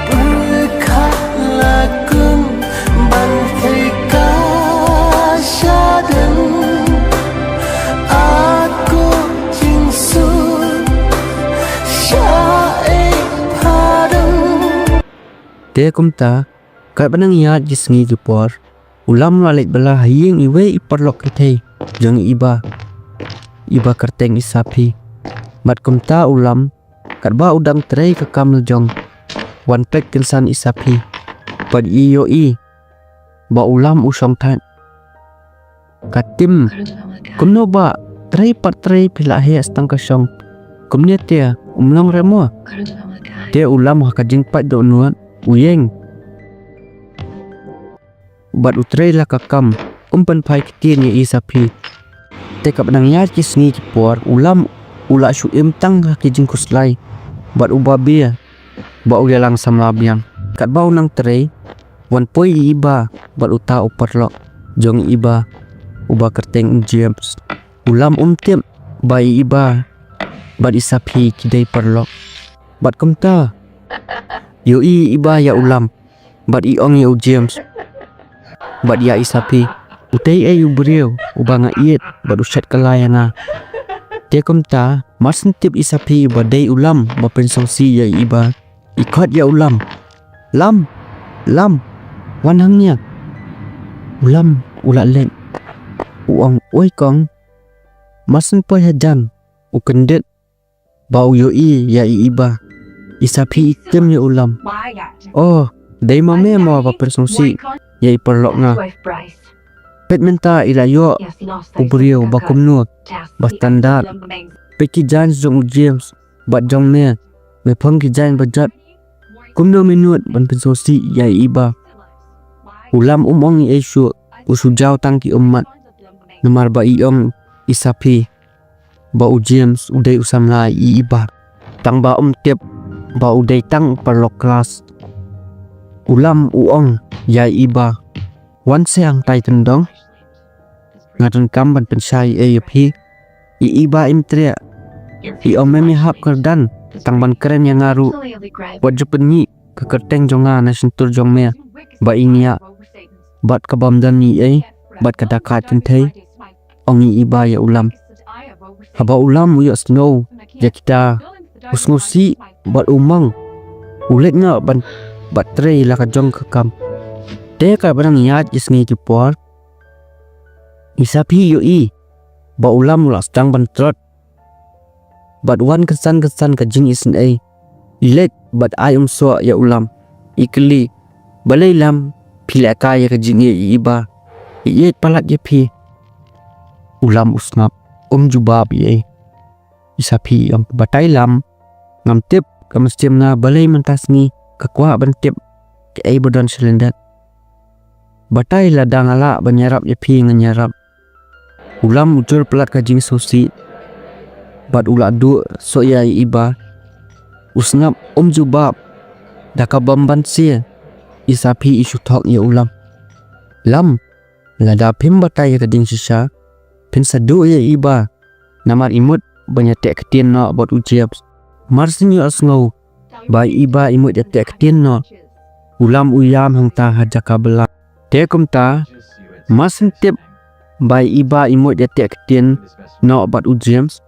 Pyrkhat la kum ban thei ka shadem. Aku jingsuk shaei pha dang. Te kumta, katba nang ïaid ki sngi ki por, u Lam u la leit bylla ha ïing iwei i paralok kynthei jong i Iba, i ba kyrteng i Saphi. Bad kumta u Lam, katba u dang trei ka kam la jong, wan peit kynsan i Saphi. Bad i ïohi ba u Lam u shong thait. Ka tim, kumno ba trei pat trei phi la heh tang ka shong. Kumne te, um long re mo? Te u Lam ha ka jingpait dohnud u ïeng. Bad u trei la ka kam, um pynphai ktien ïa i Saphi. Te katba nang ïaid ki sngi ki por, u Lam u la shu im tang ha ki jingkhuslai bad u babe ba u ïalang samla biang. Katba u nang trei, wan poi i Iba bad uta u paralok jong i Iba, u ba kyrteng u James. U Lam um tip ba i Iba bad i Saphi ki dei paralok. Bad kumta, ïohi i Iba ïa u Lam bad i ong ïa u James bad ïa i Saphi, utei ei u briew uba nga ïeit bad u shet kylla ïa nga. Te kumta, mar syn tip i Saphi ba dei u Lam ba pynsngewsih ïa i Iba, i khot ïa u Lam. Lam, Lam, wan hangne. U Lam u la leit, u ong, oi kong. Mar syn poi hajan, u kyndit ba u ïohi ïa i Iba. I Saphi i tim ïa u Lam. Oh, dei ma me mo ba pynsngewsih ïa i paralok nga. Peit mynta i la ïoh u briew ba kumno, ba standard. Peit ki jaiñ jong u James bad jong me, me phong ki jaiñ ba jot. Kumno me nud ban pynsngewsih ïa i Iba? U Lam um ong ei ei shuh, u shu jaw tang ki ummat. Namar ba i ong i Saphi ba u James u dei u samla i Iba. Tang ba um tip ba u dei tang u paralok klas. U Lam u ong ïa i Iba, wan sha hangtai kyndong. Nga donkam ban pynshai ei ei ïa phi. I Iba im treh. I ong me me hap kyrdan tang ban kren ïa nga ruh. Wat ju pynïeng ka kyrteng jong nga na shyntur jong me ba i ngiah. Bad ka bym don ei ei bad ka dakait kynthei, ong i Iba ïa u Lam. Haba u Lam u ïohsngew ïa kita, u sngewsih bad u mang. U leit noh ban bat trei la ka jong ka kam. Te katba nang ïaid ki sngi ki por, i Saphi i ïohi ba u Lam u la sdang ban tlot bad wan kynsan kynsan ka jingisynei. I leit bad ai umsoh ïa u Lam. I kylli, balei Lam phi leh kai ïa ka jingïeit i Iba? I ïeit palat ïa phi. U Lam u sngap, um jubab ei ei. I Saphi i ong, batai Lam, ngam tip, ka mynsiem nga balei mynta sngi ka kwah ban tip kaei ba don sha lyndet. Batai lada nga lah ban ïarap ïa phi ngan ïarap. U Lam u jur palat ka jingsngewsih bad u la duh soh ïa i Iba. U sngap, um jubab. Da ka bym banse, i Saphi i shu thok ïa u Lam. Lam, lada phim batai ïa ka jingshisha, phin sa duh ïa i Iba. Namar i mut ban ïateh ktien noh bad u James. Mar syn ïohsngew ba i Iba i mut ïateh ktien noh, u Lam u ïam hangta ha jaka bylla. Te kumta, mar syn tip ba i Iba i mut ïateh ktien noh bad u James,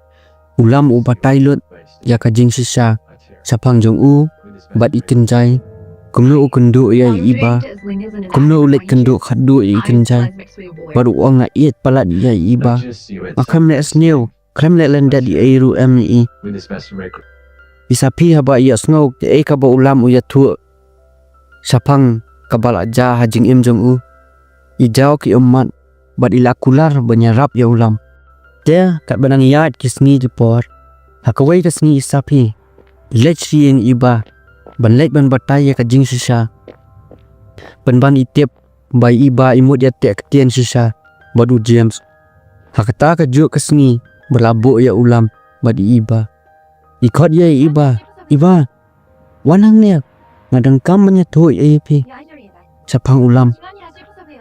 u Lam u batai lut ïa ka jingshisha shaphang jong u bad i Kynjai. Kumno u kynduh ïa i Iba, kumno u leit kynduh khatduh ïa i Kynjai. Bad u ong, nga ïeit palat ïa i Iba. Nga khlem leh sniew, khlem leh lyndet ei ei ruh em ei ei. I Saphi haba i ïohsngew kaei kaba u Lam u ïathuh shaphang kaba la jia ha jingim jong u, i jaw ki ummat bad i la kular ban ïarap ïa u Lam. Te katba nang ïaid ki sngi ki por, ha kawei ka sngi i Saphi I leit sha ïing i Iba ban leit ban batai ïa ka jingshisha. Pynban i tip ba i Iba i mut ïateh ktien shisha bad u James. Ha kata ka juh ka sngi ba la buh ïa u Lam bad i Iba, i khot ïa i Iba, "Iba, wan hangne, nga donkam ban ïathuh ïa phi shaphang u Lam."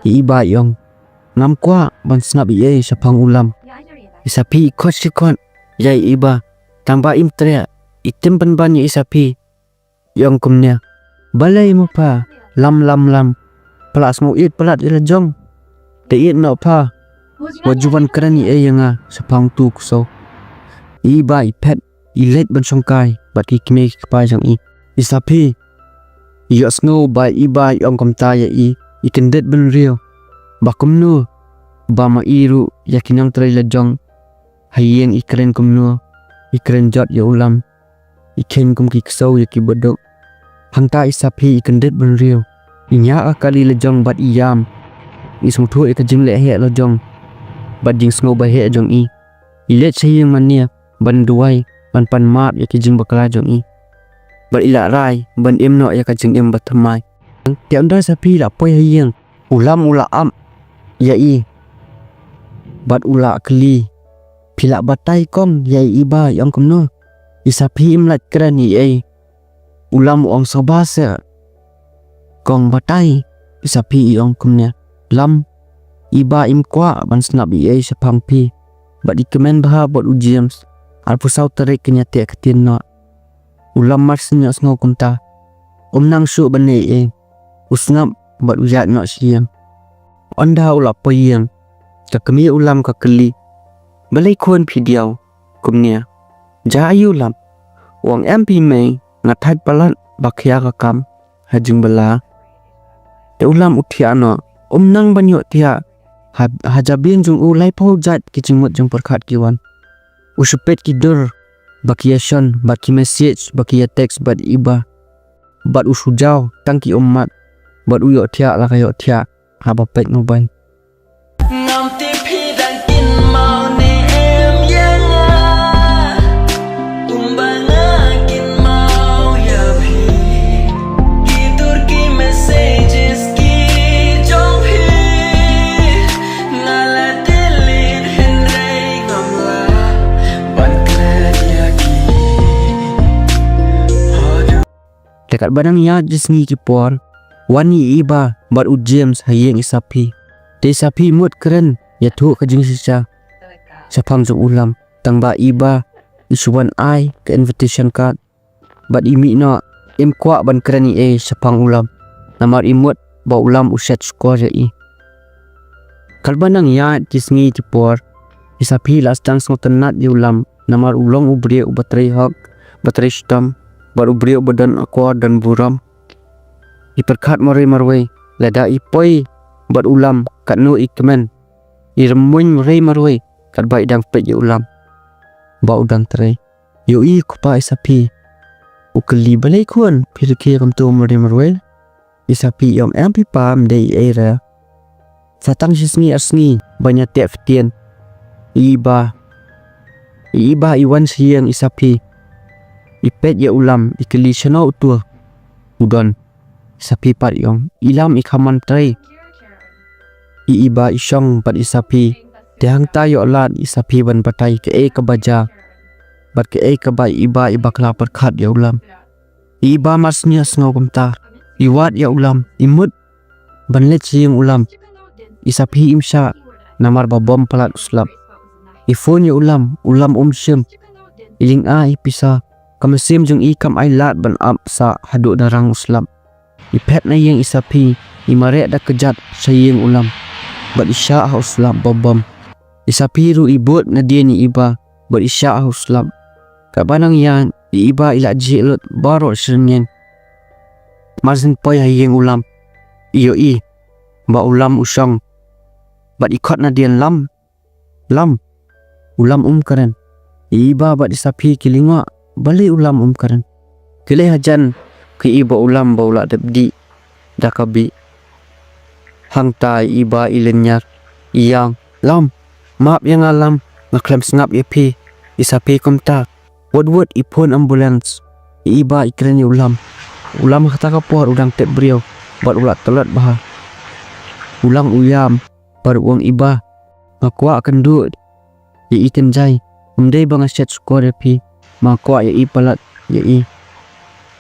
I Iba i ong, "Ngam kwah ban sngap ei ei shaphang u Lam." I Sapi i khot shi khot ïa i Iba, tang ba im treh, i tim pynban ïa i Sapi. I ong kumne, "Balei mo pha, Lam, Lam, Lam? Pha la sngew ïeit palat ïa la jong. Te ïeit noh pha. Wat ju wan kren ei ei ïa nga shaphang utu u ksew." I Iba i phet, i leit ban shongkai bad ki kmie ki kpa jong i. I Sapi i ïohsngew ba i Iba i ong kumta ïa i, i kyndit bynriew. Ba kumno ba ma i ruh ïa ki nongtrei la jong ha ïing i kren kumno, i kren jot ïa u Lam, i kheiñ kum ki ksew ïa ki baduk. Hangta i Sapi i kyndit bynriew, i ñiah ka kali la jong bad i ïam. I sngewthuh ïa ka jingleh heh la jong bad jingsngew ba heh jong i. I leit sha ïing mane ban duwai, ban pan map ïa ki jingbakla jong i. Bad i la rai ban im noh ïa ka jingim bathymmai. Te ynda i Sapi i la poi ha ïing, u Lam u la ap ïa i bad u la kylli, "Phi la batai kong ïa i Iba, i ong kumno? I Sapi im lah kren ei ei." U Lam u ong, "Sngewbha seh kong, batai." I Sapi i ong kumne, "Lam, i Iba im kwah ban sngap ei ei shaphang phi bad i kmen bha bad u James. Arphew saw tarik kin ïateh ktien noh." U Lam mar shu ïohsngew kumta, um nang shuh ban leh ei ei, u sngap bad u ïaid noh sha ïing. Ynda u la poi ïing, ka kmie u Lam ka kylli, "Balei khun phi diaw kumne? Jia aïu Lam?" U ong, "Em phi mei, nga thait palat ba khia ka kam ha jingbylla." Te u Lam u thiah noh, um nang ban ïohthiah, ha, ha jabieng jong u laiphew jait ki jingmut jingpyrkhat ki wan. U shu peit ki dur ba ki ïashon, ba ki message, ba ki ïa text bad i Iba. Bad u shu jaw tang ki ummat, bad u ïohthiah la ka ïohthiah haba peit mobile. Ngam tip phi dang kynmaw ne em ïa nga, kumba nga kynmaw ïa phi. Ki dur ki messages ki jong phi nga la delete, hynrei ngam lah ban klet ïa ki. Te katba dang ïaid ki sngi ki por, wan i Iba bad u James ha ïing i Sapi. Te i Sapi i mut kren ïathuh ka jingshisha shaphang jong u Lam. Tang ba i Iba i shu wan ai ka invitation card bad i mih noh, im kwah ban kren ei ei shaphang u Lam, namar i mut ba u Lam u shet shkor ïa i. Katba dang ïaid ki sngi ki por, i Sapi i la sdang sngewtynnat ïa u Lam, namar u long u briew uba trei hok, ba trei shitom, bad u briew uba don akor don burom. I pyrkhat marwei marwei, lada i poi bad u Lam, katno i kmen. I rymmuiñ marwei marwei katba i dang peit ïa u Lam ba u dang trei. Ïohi ko pa i Sapi u kylli, "Balei khun phi rkhie kumto marwei marwei?" I Sapi i ong, "Em phi pa, ym dei ei ei re. Sa tang shi sngi ar sngi ban ïateh ktien." I Iba, i Iba i wan sha ïing i Sapi, i peit ïa u Lam, i kylli, "Shano uto u don?" I Sapi pat i ong, "I Lam i kham man trei." I Iba i shong bad i Sapi, te hangta ïoh lad i Sapi ban batai kaei kaba jia bad kaei kaba i Iba i bakla pyrkhat ïa u Lam. I Iba mar shu ïohsngew kumta, i wad ïa u Lam, i mut ban leit sha ïing u Lam. I Sapi im shah namar ba bom palat u slap. I phone ïa u Lam, u Lam um shim. I lynga i pisa, ka mynsiem jong i kam ai lad ban ap sah haduh da rang u slap. I phet na ïing i Sapi, i mareh da kjat sha ïing u Lam, bad i shah ha u slap ba bom. I Sapi ruh i bud nadien i Iba bad i shah ha u slap. Katba dang ïaid, i Iba i la jhieh lut baroh shi rynïeng. Mar shu poi ha ïing u Lam, i ïohi ba u Lam u shong bad i khot nadien, "Lam, Lam." U Lam um kren. I Iba bad i Sapi ki lyngngoh, balei u Lam um kren. Ki leit hajan, ki ïohi ba u Lam ba u la dep dih da ka bih. Hangta i Iba i lynñiar, i ong, "Lam, map ïa nga Lam, nga khlem sngap ïa phi." I Sapi kumta, wut wut i phone ambulance. I I Iba i kren ïa u Lam. U Lam ha kata ka por u dang tip briew bad u la tlot bha. U Lam u ïam bad u ong, "I Iba, nga kwah kynduh ïa i kynjai. Ym dei ba nga shet shukor ïa phi, ma nga kwah ïa i palat ïa i.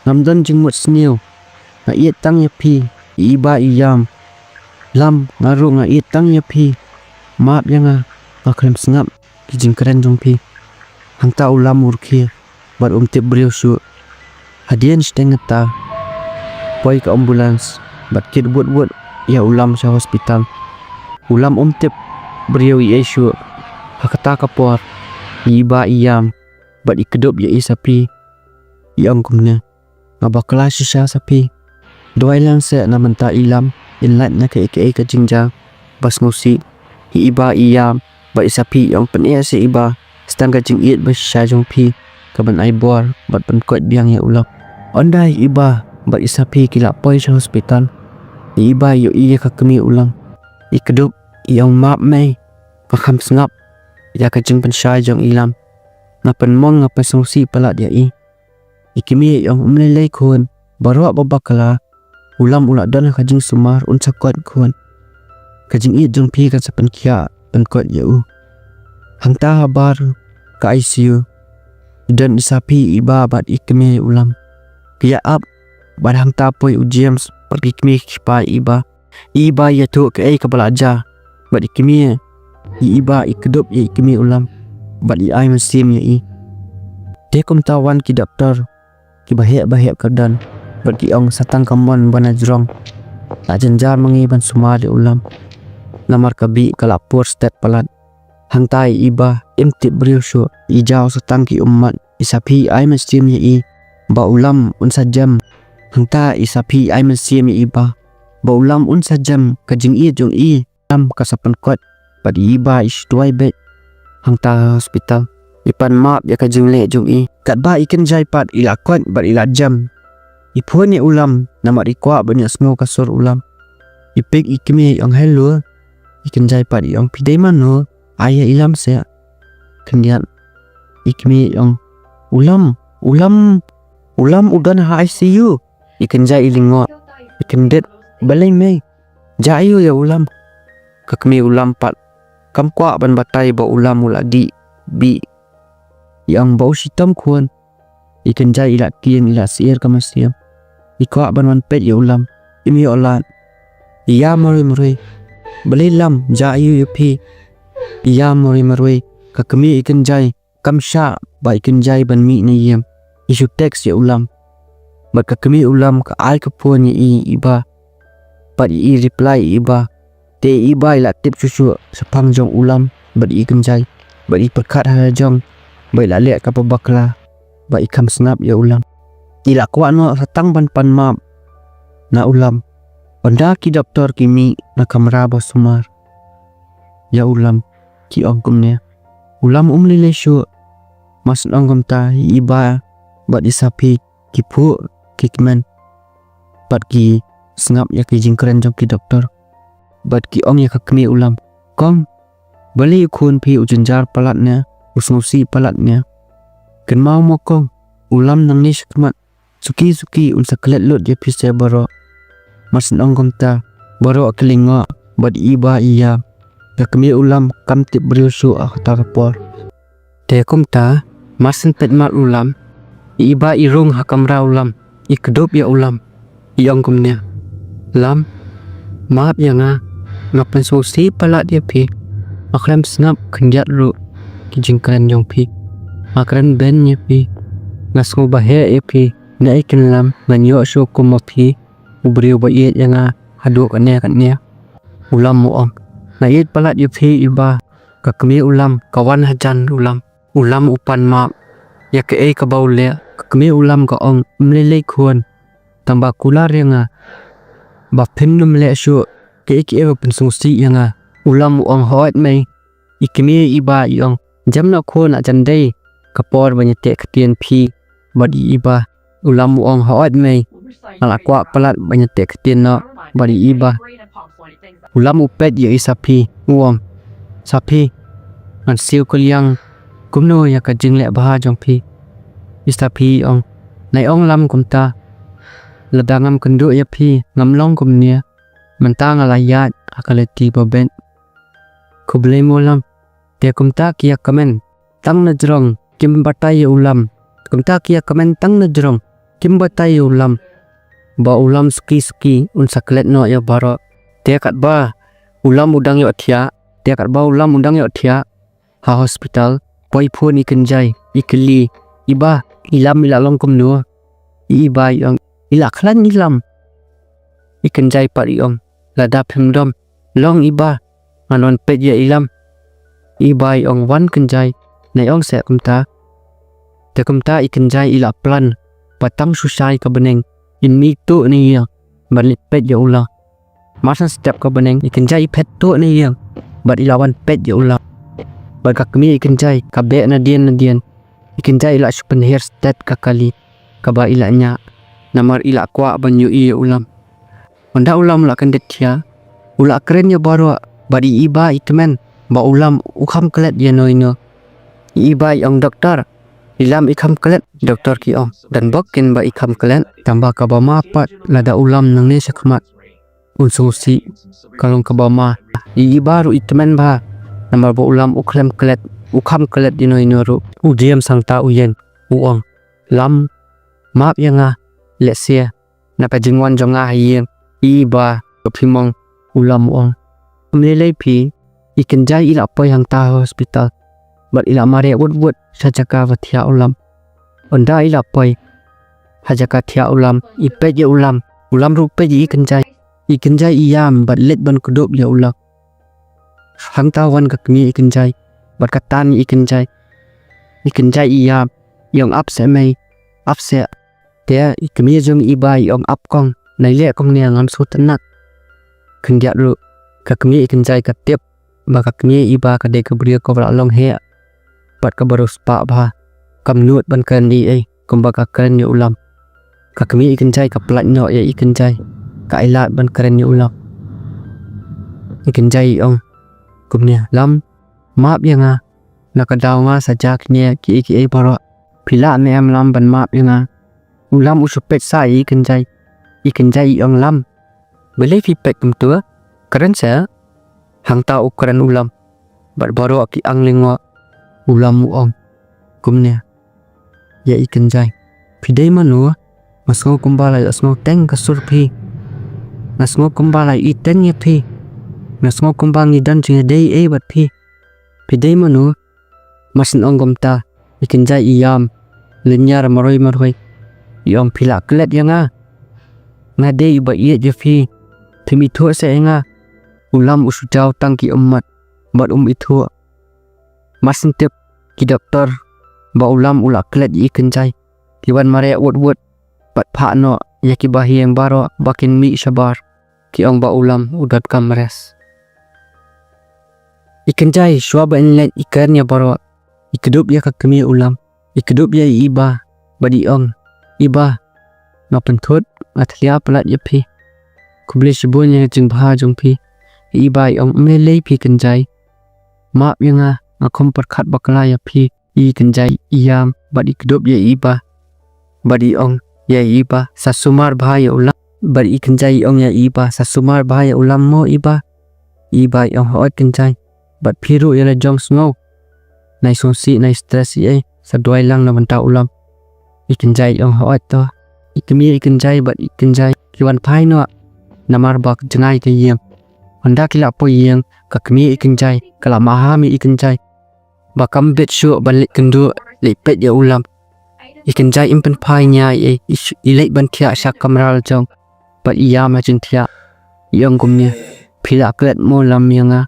Ngam don jingmut sniew, nga ïeit tang ïa phi." I Iba i ïam, "Lam, nga ruh nga ïeit tang ïa phi. Map ïa nga, nga khlem sngap ki jingkren jong phi." Hangta u Lam u rkhie bad um tip briew shuh. Hadien shiteng kata, poi ka ambulance bad kit wut wut ïa u Lam sha hospital. U Lam um tip briew ei ei shuh. Ha kata ka por, i Iba i ïam bad i kdup ïa i Sapi. I ong kumne, "Nga bakla shisha Sapi. Duwai lang seh na mynta i Lam, in lait na kaei kaei ka jingjia ba sngewsih." I Iba i ïam bad i Sapi i ong, "Pyneh seh Iba, sa tang ka jingïeit ba shisha jong phi ka ban ai bor bad pynkoit biang ïa u Lam." Ynda i Iba bad i Sapi ki la poi sha hospital, i Iba i ïohi ïa ka kmie u Lam. I kdup, i ong, "Map mei, nga khlem sngap ïa ka jingpynshai jong i Lam. Nga pynmong, nga pynsngewsih palat ïa i." I kmie i ong, "Ym lei lei khun, baroh ba bakla, u Lam u la don ha ka jingsumar, un sa koit khun. Ka jingïeit jong phi kan sa pynkhiah pynkoit ïa u." Hangta habar ka I C U, i don i Sapi, i Iba bad i kmie u Lam. Ki ïa ap bad hangta poi u James bad ki kmie ki kpa i Iba. I Iba i ïathuh kaei kaba la jia bad i kmie i Iba, i kdup ïa i kmie u Lam bad i ai mynsiem ïa i. Te kumta wan ki doktor kiba heh ba heh kyrdan bad ki ong, "Sa tang ka mon ba na jrong, la jynjar ma ngi ban sumar ïa u Lam, namar ka bih ka la pur stet palat." Hangta i Iba im tip briew shuh, i jaw sa tang ki ummat. I Sapi i ai mynsiem ïa i ba u Lam un sa jem. Hangta i Sapi i ai mynsiem ïa i Iba ba u Lam un sa jem, ka jingïeit jong i Lam ka sa pynkot. Bad i Iba i shu duwai beit. Hangta ha hospital, i pan map ïa ka jingleh jong i. Katba i kynjai pat i la kot bad i la jem, i phone ïa u Lam namar i kwah ban ïohsngew ka sur u Lam. I pick, i kmie i ong, "Hello." I kynjai pat i ong, "Phi dei mano? Ai ïa i Lam seh." Khyndiat, i kmie i ong, "U Lam, u Lam, u Lam u don ha I C U." I kynjai i lyngngoh, i kyndit, "Balei mei? Jia aiu ïa u Lam?" Ka kmie u Lam pat kam kwah ban batai ba u Lam u la dih bih. I ong, "Ba u shitom khun." I kynjai i la kieng, i la syier ka mynsiem. I kwah ban wan peit ïa u Lam, im ïoh lad. I ïam marwei marwei, "Balei Lam, jia aiu ïa phi?" I ïam marwei marwei. Ka kmie i kynjai kam shah ba i kynjai ban mih na ïing. I shu text ïa u Lam. Bad ka kmie u Lam ka ai ka phone ïa i Iba. Bad i reply i Iba. Te i Iba i la tip shuh shuh shaphang jong u Lam bad i kynjai. Bad i pyrkhat ha la jong ba i la leh kaba bakla, ba i kham sngap ïa u Lam. I la kwah noh sa tang ban pan map na u Lam. Ynda ki doktor ki mih na kamra ba sumar ïa u Lam, ki ong kumne, "U Lam um lei lei shuh." Mar shen ong kumta, i Iba bad i Sapi ki phuh ki kmen bad ki sngap ïa ki jingkren jong ki doktor. Bad ki ong ïa ka kmie u Lam, "Kong, balei u khun phi u jynjar palat ne, u sngewsih palat ne? Kynmaw mo kong, u Lam nangne shakhmat suki suki un sa klet lut ïa phi seh baroh." Mar shen ong kumta, baroh ki lyngngoh bad i Iba i ïam. Ka kmie u Lam kam tip briew shuh ha kata ka por. Te kumta, mar shen peit map u Lam, i Iba i rung ha kamra u Lam, i kdup ïa u Lam, i ong kumne, "Lam, map ïa nga, nga pynsngewsih palat ïa phi, nga khlem sngap khyndiat ruh ki jingkren jong phi. Nga kren beiñ ïa phi, nga sngew ba heh ïa phi, ne ai kynlam ngan ïoh shuh kum ma phi, u briew ba ïeit ïa nga haduh katne katne." U Lam u ong, "Nga ïeit palat ïa phi Iba." Ka kmie u Lam ka wan hajan u Lam. U Lam u pan map ïa kaei kaba u leh. Ka kmie u Lam ka ong, "Ym lei lei khun, tang ba kular ïa nga ba phin ym leh shuh kaei kaei ba pynsngewsih ïa nga." U Lam u ong, "Hooid mei." I kmie i Iba i ong, "Jem noh khun, hajan dei ka por ban ïateh ktien phi bad i Iba." U Lam u ong, "Hooid mei, nga la kwah palat ban ïateh ktien noh bad i Iba." U Lam u peit ïa i Sapi, u ong, "Sapi, ngan siew kylliang kumno ïa ka jingleh bha jong phi?" I Sapi i ong, Nai ong Lam kumta. Lada ngam kynduh ïa phi, ngam long kumne. Mynta nga la ïaid ha ka lynti ba beit. Khublei mo Lam. Te kumta ki ïa kmen tang na jrong, kim batai ïa u Lam. Kumta ki ïa kmen tang na jrong, kim batai ïa u Lam. Ba u Lam suki suki un sa klet noh ïa baroh. Te katba u Lam u dang ïohthiah, te katba u Lam u dang ïohthiah ha hospital, poi phone i Kynjai, i kylli, i Bah, i Lam i la long kumno? I Bah i ong, i la khlaiñ i Lam. I Kynjai pat i ong, lada phim dom, long i Bah, ngan wan peit ïa i Lam. I Bah i ong, wan Kynjai, nai ong seh kumta. Te kumta i Kynjai i la plan ba tang shu shai ka bneng, in mih tuh na ïing ban leit peit ïa u Lam. Mar shen step ka bneng, i Kynjai i phet tuh na ïing bad i la wan peit ïa u Lam. Bad ka kmie i Kynjai ka beh nadien nadien. I Kynjai i la shu pynhiar stet ka kali kaba i la ñiah, namar i la kwah ban ïohi ïa u Lam. Ynda u Lam u la kyndit thiah, u la kren ïa baroh bad i Bah i kmen ba u Lam u kham klet ïa no ïa no. I Bah i ong, doktor, i Lam i kham klet? Doktor ki ong, don bok kin ba i kham klet, tangba kaba ma pat lada u Lam nangne shakhmat un sngewsih, ka long kaba ma. I Bah ruh i tymmen bha namar ba u Lam u khlem klet, u kham klet ïa no ïa no ruh. U James hangta u ïeng, u ong, Lam, map ïa nga, lehse na ka jingwan jong nga ha ïing, i Bah, ka phim ong, u Lam u ong. Ym lei lei phi, i Kynjai i la poi hangta ha hospital bad i la mareh wut wut sha jaka ba thiah u Lam. Ynda i la poi ha jaka thiah u Lam, i peit ïa u Lam, u Lam ruh peit ïa i Kynjai. I Kynjai i ïam bad leit ban kdup ïa u Lam. Hangta wan ka kmie i Kynjai bad ka tan ïa i Kynjai. I Kynjai i ïam, i ong, ap seh mei, ap seh. Te i kmie jong i Bah i ong, ap kong, nai leh kumne, ngam sngewtynnat. Khyndiat ruh ka kmie i Kynjai ka tip ba ka kmie i Bah ka dei ka briew kaba la long heh bad kaba riewspah bha. Kam nud ban kren ei ei kumba ka kren ïa u Lam. Ka kmie i Kynjai ka pyllait noh ïa i Kynjai, ka ailad ban kren ïa u Lam. I Kynjai i ong kumne, Lam, map ïa nga, na ka daw nga sa jia kine kiei kiei baroh. Phi lah ne em Lam ban map ïa nga? U Lam u shu peit sha i Kynjai. I Kynjai i ong, Lam, balei phi peit kumtu? Kren seh. Hangta u kren u Lam bad baroh ki ang lyngngoh. U Lam u ong kumne ïa i Kynjai, phi dei mano? Nga sngew kumba la ïohsngew teng ka sur phi. Nga sngew kumba la ïohi teng ïa phi. Nga sngew kumba ngi don jingïadei ei bad phi. Phi dei mano? Mar shen ong kumta, i Kynjai i ïam lynñiar marwei marwei. I ong, phi la klet ïa nga? Nga dei uba ïeit ïa phi. Phim ithuh seh ïa nga? U Lam u shu jaw tang ki ummat bad um ithuh. Mar shen tip ki doktor ba u Lam u la klet ïa i Kynjai, ki wan mareh wut wut bad phah noh ïa ki bahaïing baroh ba kin mih shabar. Ki ong ba u Lam u donkam rest. I Kynjai shuwa ba in leit i kren ïa baroh, i kdup ïa ka kmie u Lam, i kdup ïa i Bah bad i ong, i Bah, nga pynthut, nga thlia palat ïa phi. Khublei shibun ïa ka jingbha jong phi. I Bah i ong, ym lei lei phi Kynjai, map ïa nga, nga kham pyrkhat bakla ïa phi. I Kynjai i ïam bad i kdup ïa i Bah bad i ong ïa i Bah, sa sumar bha ïa u Lam. Bad i Kynjai i ong ïa i Bah, sa sumar bha ïa u Lam mo i Bah. I Bah i ong, hooid Kynjai, bad phi ruh ïa la jong sngew. Nai sngewsih, nai stress ei ei, sa duwai lang na bynta u Lam. I Kynjai i ong, hooid to. I kmie i Kynjai bad i Kynjai ki wan phai noh namar ba ka jngai ka ïing. Ynda ki la poi ïing, ka kmie i Kynjai ka la maham ïa i Kynjai ba kam bit shuh ban leit kynduh leit peit ïa u Lam. I Kynjai im pynphai nia ei ei, i leit ban thiah sha kamra la jong bad i ïam ha jingthiah. I ong kumne, phi la klet mo Lam ïa nga?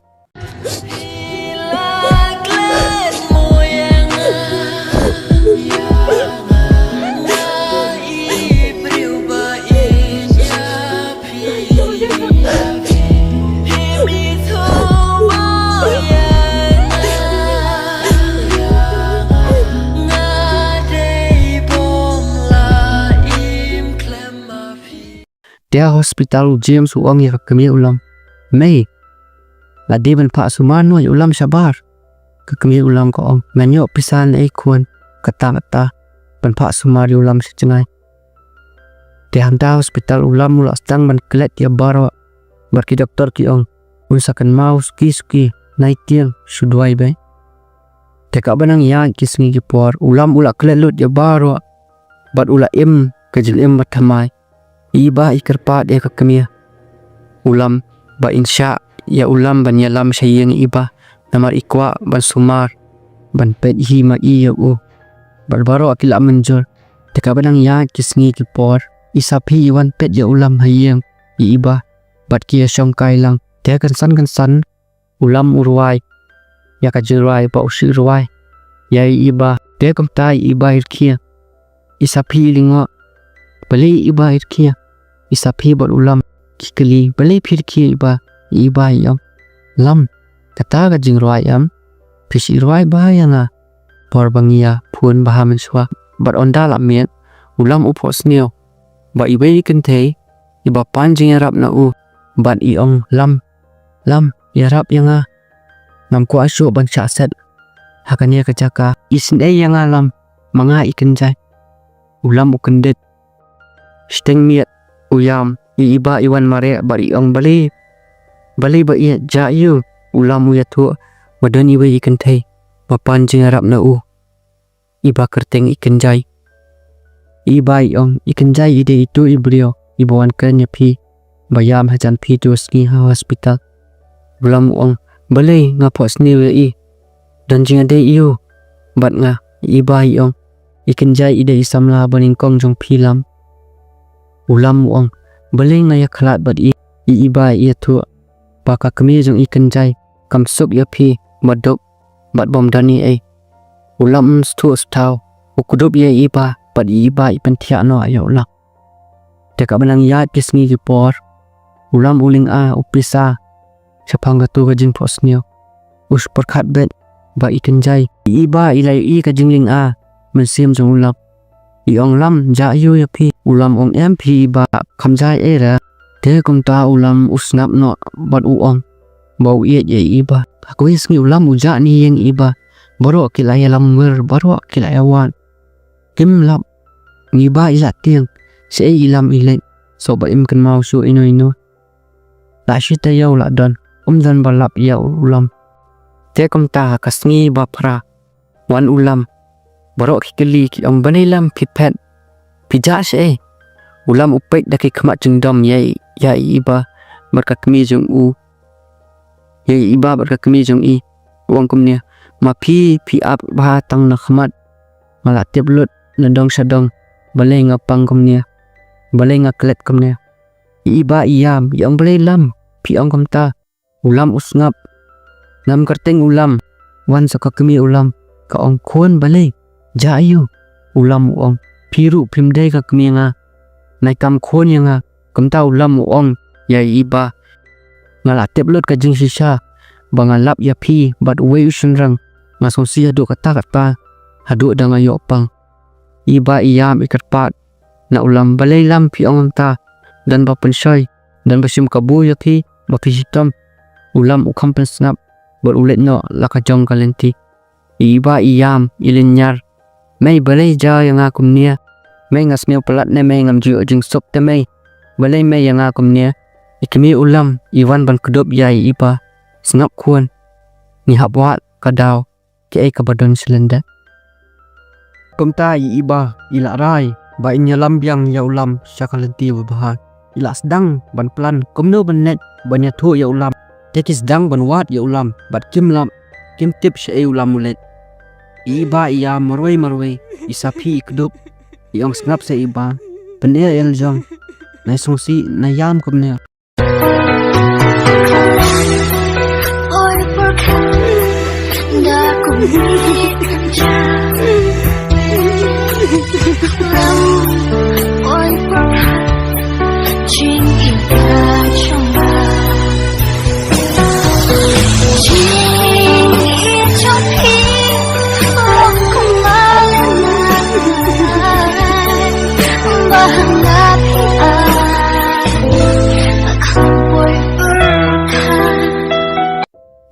Te ha hospital u James u ong ïa ka kmie u Lam, mei, la dei ban phah sumar noh ïa u Lam shabar. Ka kmie u Lam ka ong, ngan ïoh pisa ne ei khun, kata kata, ban phah sumar ïa u Lam sha jngai. Te hangta hospital u Lam u la sdang ban klet ïa baroh. Bad ki doktor ki ong, un sa kynmaw suki suki, nai tieng shu duwai beit. Te kaba nang ïaid ki sngi ki por, u Lam u la klet lut ïa baroh. Bad u la im ka jingim ba thymmai. I Iba i kyrpad ïa ka kmie. U Lam ba in shah ïa u Lam ban ïalam sha ïing i Iba. Namar i kwah ban sumar, ban peit hi ma i ïa u. Bad baroh ki la mynjur. Te kaba nang ïaid ki sngi ki por, i Saphi i wan peit ïa u Lam ha ïing i Iba. Bad ki ïa shongkai lang. Te kynsan kynsan u Lam u rwai ïa ka jingrwai ba u shu rwai ïa i Iba. Te kumta i Iba i rkhie. I Saphi i lyngngoh, balei i Iba i rkhie? I Saphi bad u Lam ki kylli, balei phi rkhie i Iba? I Iba i ong, Lam, kata ka jingrwai em, phi shu rwai bha ïa nga por ba ngi ïa phone bha mynshuwa. Bad ynda la miet, u Lam u phohsniew ba iwei i kynthei iba pan jingïarap na u. Bad i ong, Lam, Lam, ïarap ïa nga. Ngam kwah shuh ban shah set ha kane ka jaka. Isynei ïa nga Lam, ma nga i kynjai. U Lam u kyndit. Shiteng miet u ïam, i Iba i wan mareh bad i ong, balei, balei ba ïeit? Jia aiu? U Lam u ïathuh ba don iwei i kynthei ba pan jingïarap na u. Iba kyrteng i kynjai. I Iba i ong, i kynjai i dei itu i briew iba wan kren ïa phi ba ïam hajan phi tu sngi ha hospital. U Lam u ong, balei, nga phohsniew ïa i? Don jingïadei aiu bad nga? I Iba i ong, i kynjai i dei i samla ba nyngkong jong phi Lam. U Lam u ong, balei nga ïakhlad bad i? I Iba i ïathuh ba ka kmie jong i kynjai kam suk ïa phi, ba duk bad bym don ei ei. U Lam um sngewthuh sngewthaw, u kdup ïa i Iba bad i Iba i pynthiah noh ïa u Lam. Te kaba nang ïaid ki sngi ki por, u Lam u lynga u pisa shaphang katu ka jingphohsniew. U shu pyrkhat beit ba i kynjai, i Iba i la ïohi ka jinglynga mynsiem jong u Lam. I ong, Lam, jia aiu ïa phi? U Lam u ong, em phi Iba, kam jia ei ei re. Te kumta u Lam u sngap noh bad u ong, ba u ïeit ïa i Iba. Ha kawei sngi u Lam u jah na ïing i Iba. Baroh ki la ïalam wir, baroh ki la ïawad. Kim lap. I Iba i la tieng. Shaei i Lam i leit? Shuh ba im kynmaw shuh ino ino. La shi taïew la don, um don ba lap ïa u Lam. Te kumta ha ka sngi ba phra, wan u Lam. Baroh ki kylli, ki ong, balei Lam phi phet? Phi jah shaei? U Lam u peit da ki khmat jingdom ïa i, ïa i Iba bad ka kmie jong u. Ïa i Iba bad ka kmie jong i. U ong kumne, ma phi, phi ap bha tang na khmat. Nga la tip lut na dong sha dong. Balei nga pang kumne? Balei nga klet kumne? I Iba i ïam, i ong, balei Lam phi ong kumta? U Lam u sngap. Nam kyrteng u Lam. Wan sa ka kmie u Lam. Ka ong, khun, balei? Jia aiu? U Lam u ong, phi ruh phim dei ka kmie nga. Nai kam khun ïa nga. Kumta u Lam u ong ïa i Iba, nga la tip lut ka jingshisha ba nga lap ïa phi bad uwei u shynrang. Nga sngewsih haduh katta katta, haduh da nga ïoh pang. I Iba i ïam i kyrpad na u Lam, balei Lam phi ong kumta? Don ba pynshoi, don ba shim kabu ïa phi ba phi shitom? U Lam u kham pynsngap bad u leit noh la ka jong ka lynti. I Iba i ïam i lynñiar. Mei, balei jia ïa nga kumne? Mei, nga sngewpalat ne mei, ngam ju ïoh jingsuk te mei. Balei mei ïa nga kumne? I kmie u Lam i wan ban kdup ïa i Iba. Sngap khun, ngi hap wad ka daw. Kaei kaba don sha lyndet. Kumta i Iba i la rai ba in ïalam biang ïa u Lam sha ka lynti babha. I la sdang ban plan kumno ban leit ban ïathuh ïa u Lam. Te ki sdang ban wad ïa u Lam bad kim lap, kim tip shaei u Lam u leit. I Iba i ïam marwei marwei, i Saphi i kdup. I ong, sngap seh Iba, pyneh ïa la jong. Nai sngewsih, nai ïam kumne.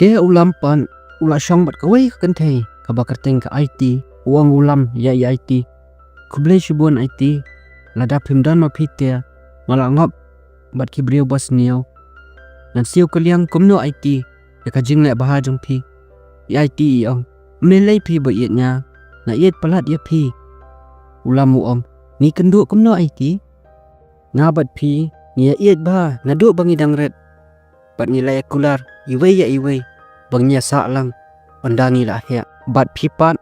Te u Lam pat u la shong bad kawei ka kynthei kaba kyrteng ka Aiti. U ong u Lam ïa i Aiti, khublei shibun Aiti, lada phim don ma phi te, nga la ngop bad ki briew ba sniew. Ngan siew kylliang kumno Aiti ïa ka jingleh bha jong phi. I Aiti i ong, ym lei lei phi ba ïeit nga, nga ïeit palat ïa phi. U Lam u ong, ngi kynduh kumno Aiti? Nga bad phi ngi ïa ïeit bha naduh ba ngi dang rit, bad ngi la ïa kular iwei ïa iwei ba ngin ïa sah lang ynda ngi la heh. Bad phi pat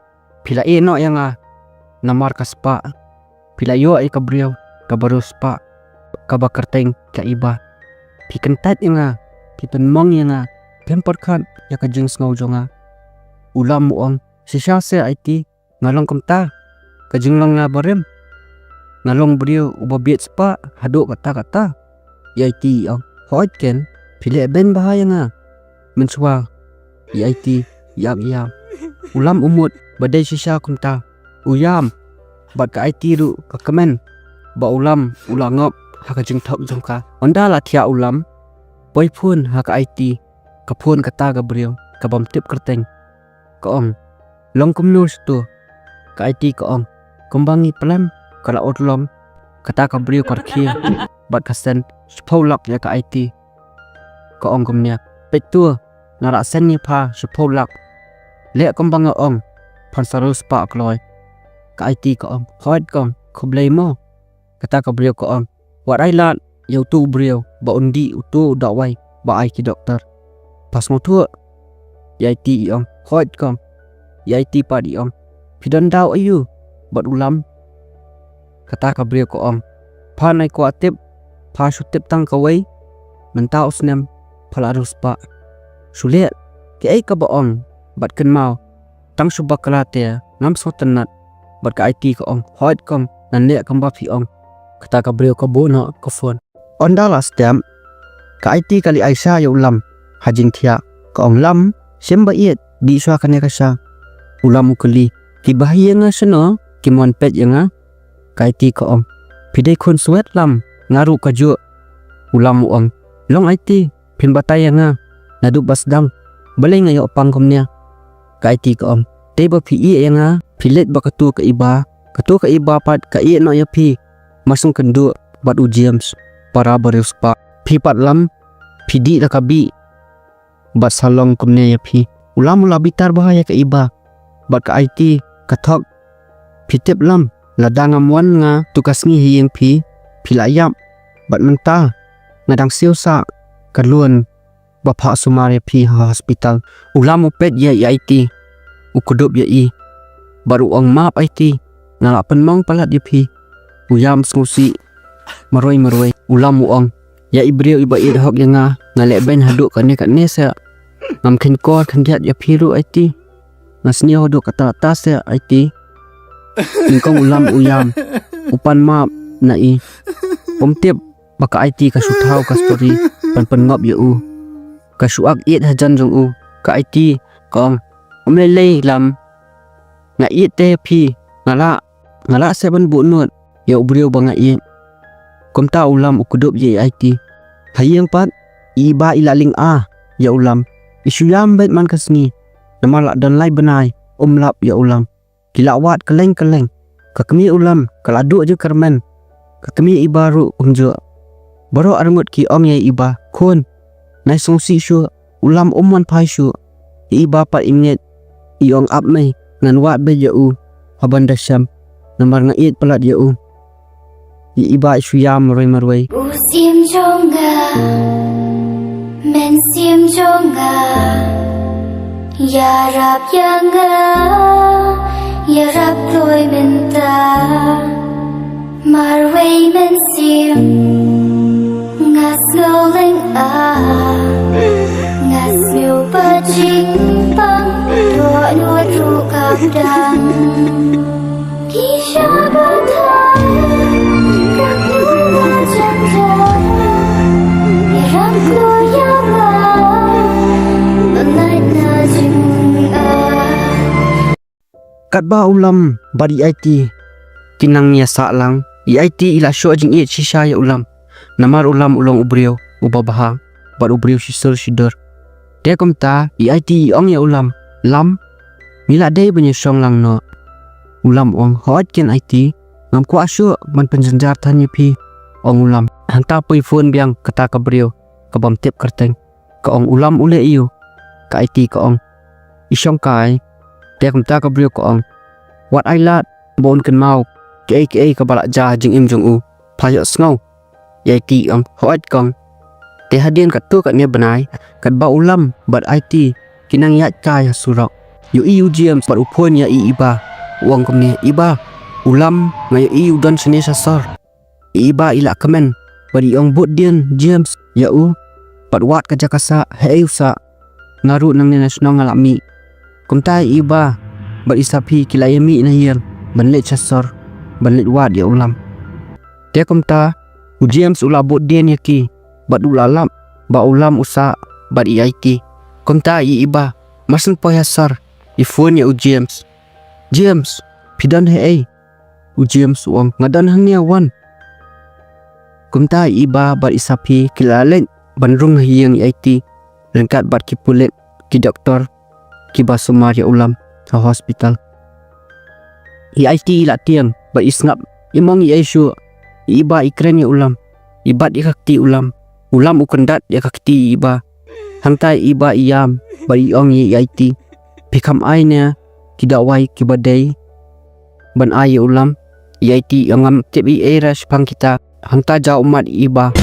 phi la ïeh noh ïa nga namar ka spah. Phi la ïoh ïa ka briew kaba riewspah, kaba kyrteng ka Iba. Phi kyntait ïa nga, phi pynmong ïa nga, phim pyrkhat ïa ka jingsngew jong nga. U Lam u ong, shisha se Aiti, nga long kumta, ka jinglong nga barim. Nga long briew uba bieit spah haduh katta katta. I Aiti i ong, hooid ken, phi leh beiñ bha ïa nga. Mynshuwa i Aiti i ap ïam. U Lam u mut ba dei shisha kumta. U ïam bad ka Aiti ruh ka kmen ba u Lam u la ngop ha ka jingthok jong ka. Ynda la thiah u Lam, poi phone ha ka Aiti, ka phone kata ka briew kabym tip kyrteng. Ka ong, long kumno shuh to? Ka Aiti ka ong, kumba ngi plan, ka la urlong kata ka briew ka rkhie bad ka send shiphew lak ïa ka Aiti. Ka ong kumne, peit to, nga la send ïa pha shiphew lak. Leh kumba nga ong, phan sa riewspah kloi. Ka Aiti ka ong, hooid kong, khublei mo. Kata ka briew ka ong, wat ai lad ïa uto u briew ba un dih uto u dawai ba ai ki doktor. Pha sngewthuh? I Aiti i ong, hooid kong. I Aiti pat i ong, phi don daw aiu bad u Lam? Kata ka briew ka ong, pha nai kwah tip, pha shu tip tang kawei, mynta u snem pha la riewspah. Shu leh kaei kaba ong bad kynmaw, tang shu bakla te ngam sngewtynnat. Bad ka Aiti ka ong, hooid kong, ngan leh kumba phi ong. Kata ka briew ka buh noh ka phone. Ynda la step, ka Aiti ka leit ai sha ïa u Lam ha jingthiah. Ka ong, Lam, shim ba ïeit, dih shuwa kane ka sha. U Lam u kylli, kiba ha ïing nga shano kim wan peit ïa nga? Ka Aiti ka ong, phi dei khun swet Lam, nga ruh kajuh. U Lam u ong, long Aiti, phin batai ïa nga naduh ba sdang, balei nga ïoh pang kumne? Ka Aiti ka ong, tei ba phi ïeh ïa nga, phi leit bad kato ka Iba, kato ka Iba pat ka ïeh noh ïa phi. Mar shu kynduh bad u James, para ba riewspah. Phi pat Lam, phi dih da ka bih bad sa long kumne ïa phi. U Lam u la bitar bha ïa ka Iba bad ka Aiti ka thok. Phi tip Lam, lada ngam wan nga tu ka sngi ha ïing phi, phi la ïap. Bad mynta nga dang siew sah ka loan ba phah sumar ïa phi ha hospital. U Lam u peit ïa i Aiti, u kdup ïa i bad u ong, map Aiti, nga la pynmong palat ïa phi. U ïam sngewsih marwei marwei. U Lam u ong, ïa i briew iba ïeit hok ïa nga, nga leh beiñ haduh kane kane seh. Ngam kheiñ kor khyndiat ïa phi ruh Aiti. Nga sniew haduh katta katta seh Aiti. Nyngkong u Lam u ïam, u pan map na i. Um tip ba ka Aiti ka shu thaw ka story ban pynngop ïa u. Ka shu ak ïeit hajan jong u. Ka Aiti ka ong, ym lei lei Lam, nga ïeit te ïa phi, nga lah, nga lah seh ban buh nud ïa u briew ba nga ïeit. Kumta u Lam u kdup ïa i Aiti. Ha ïing pat, i Iba i la lynga ïa u Lam. I shu ïam beit man ka sngi, namar la don lai bnai um lap ïa u Lam. Ki la wad kylleng kylleng. Ka kmie u Lam ka la duh jingkyrmen. Ka kmie Iba ruh kumjuh. Baroh arngut ki ong ïa i Iba, khun, nai sngewsih shuh, u Lam um wan phai shuh. I Iba pat i ngeit, i ong, ap mei, ngan wad beit ïa u ha ban da shem, namar nga ïeit palat ïa u. I Iba i shu ïam marwei marwei. U sim jong nga, mynsiem jong nga, ïarap ïa nga, ïarap kloi mynta. Marwei mynsiem nga sngew lynga, nga sngew ba jingpang, dohnud ruh ka dang. Ki sha ba thang, ka tu ba jam jam, ïarap kloi ïa nga, ban lait na jingïa. Katba u Lam bad i Aiti ki nang ïa sah lang, i Aiti i la shoh jingïeit shisha ïa u Lam. Namar u Lam u long u briew uba bha bad u briew shisur shidur. Te kumta i Aiti i ong ïa u Lam, Lam, ngi la dei ban ïa shong lang noh. U Lam u ong, hooid ken Aiti, Ngam kwah shuh ban pynjynjar than ïa phi, ong u Lam. Hangta poi phone biang kata ka briew ka bym tip kyrteng. Ka ong u Lam u leh aïu? Ka Aiti ka ong i shong kai. Te kumta ka briew ka ong, wat ai lad ba un kynmaw kiei kiei kaba la jia ha jingim jong u. Pha ïohsngew? I Aiti i ong, hooid kong. Te hadien katto katne bnai, katba u Lam bad Aiti ki nang ïaid kai ha surok, ïohi u James bad u phone ïa i Iba. U ong kumne, Iba, u Lam nga ïohi u don shane sha sor. I Iba i la kmen bad i ong, bud dien James ïa u bad wad ka jaka sah, haei u sah. Nga ruh nangne na shnong nga la mih. Kumta i Iba bad i Saphi ki la ïa mih na ïing ban leit sha sor ban leit wad ïa u Lam. Te kumta u James u la bud dien ïa ki bad u la lap ba u Lam u sah bad i Aiti. Kumta i Iba mar syn poi ha sor i phone ïa u James. James, phi don haei? U James u ong, nga don hangne, wan. Kumta i Iba bad i Saphi ki la leit ban rung ha ïing i Aiti ryngkat bad ki pulit, ki doktor kiba sumar ïa u Lam ha hospital. I Aiti i la tieng bad i sngap, im ong ei ei shuh. I Iba i kren ïa u Lam, i bat ïa ka kti u Lam. U Lam u kyndat ïa ka kti i Iba. Hangta i Iba i ïam bad i ong ïa i Aiti, phi kham ai ne ki dawai kiba dei ban ai ïa u Lam? I Aiti i ong, ngam tip ei ei re shaphang kita. Hangta jaw ummat i Iba.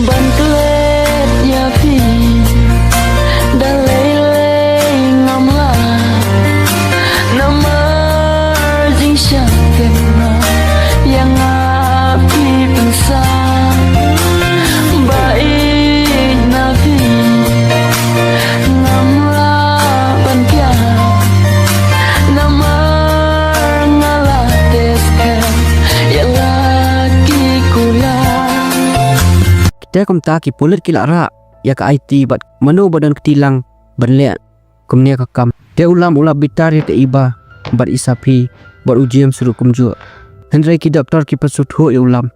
Ban klet ïa phi da lei lei ngam lah. Namar jingshah kynnoh ïa nga phi pynsan. Ba ïeit na phi ngam lah ban pynbiang. Namar nga la test ïa la ki kular. Te kumta ki pulit ki la rah ïa ka Aiti bad mano ba don kti lang ban leh kumne ka kam. Te u Lam u la bitar ïa ka Iba bad i Saphi bad u James ruh kumjuh. Hynrei ki doktor ki pynsngewthuh ïa u Lam.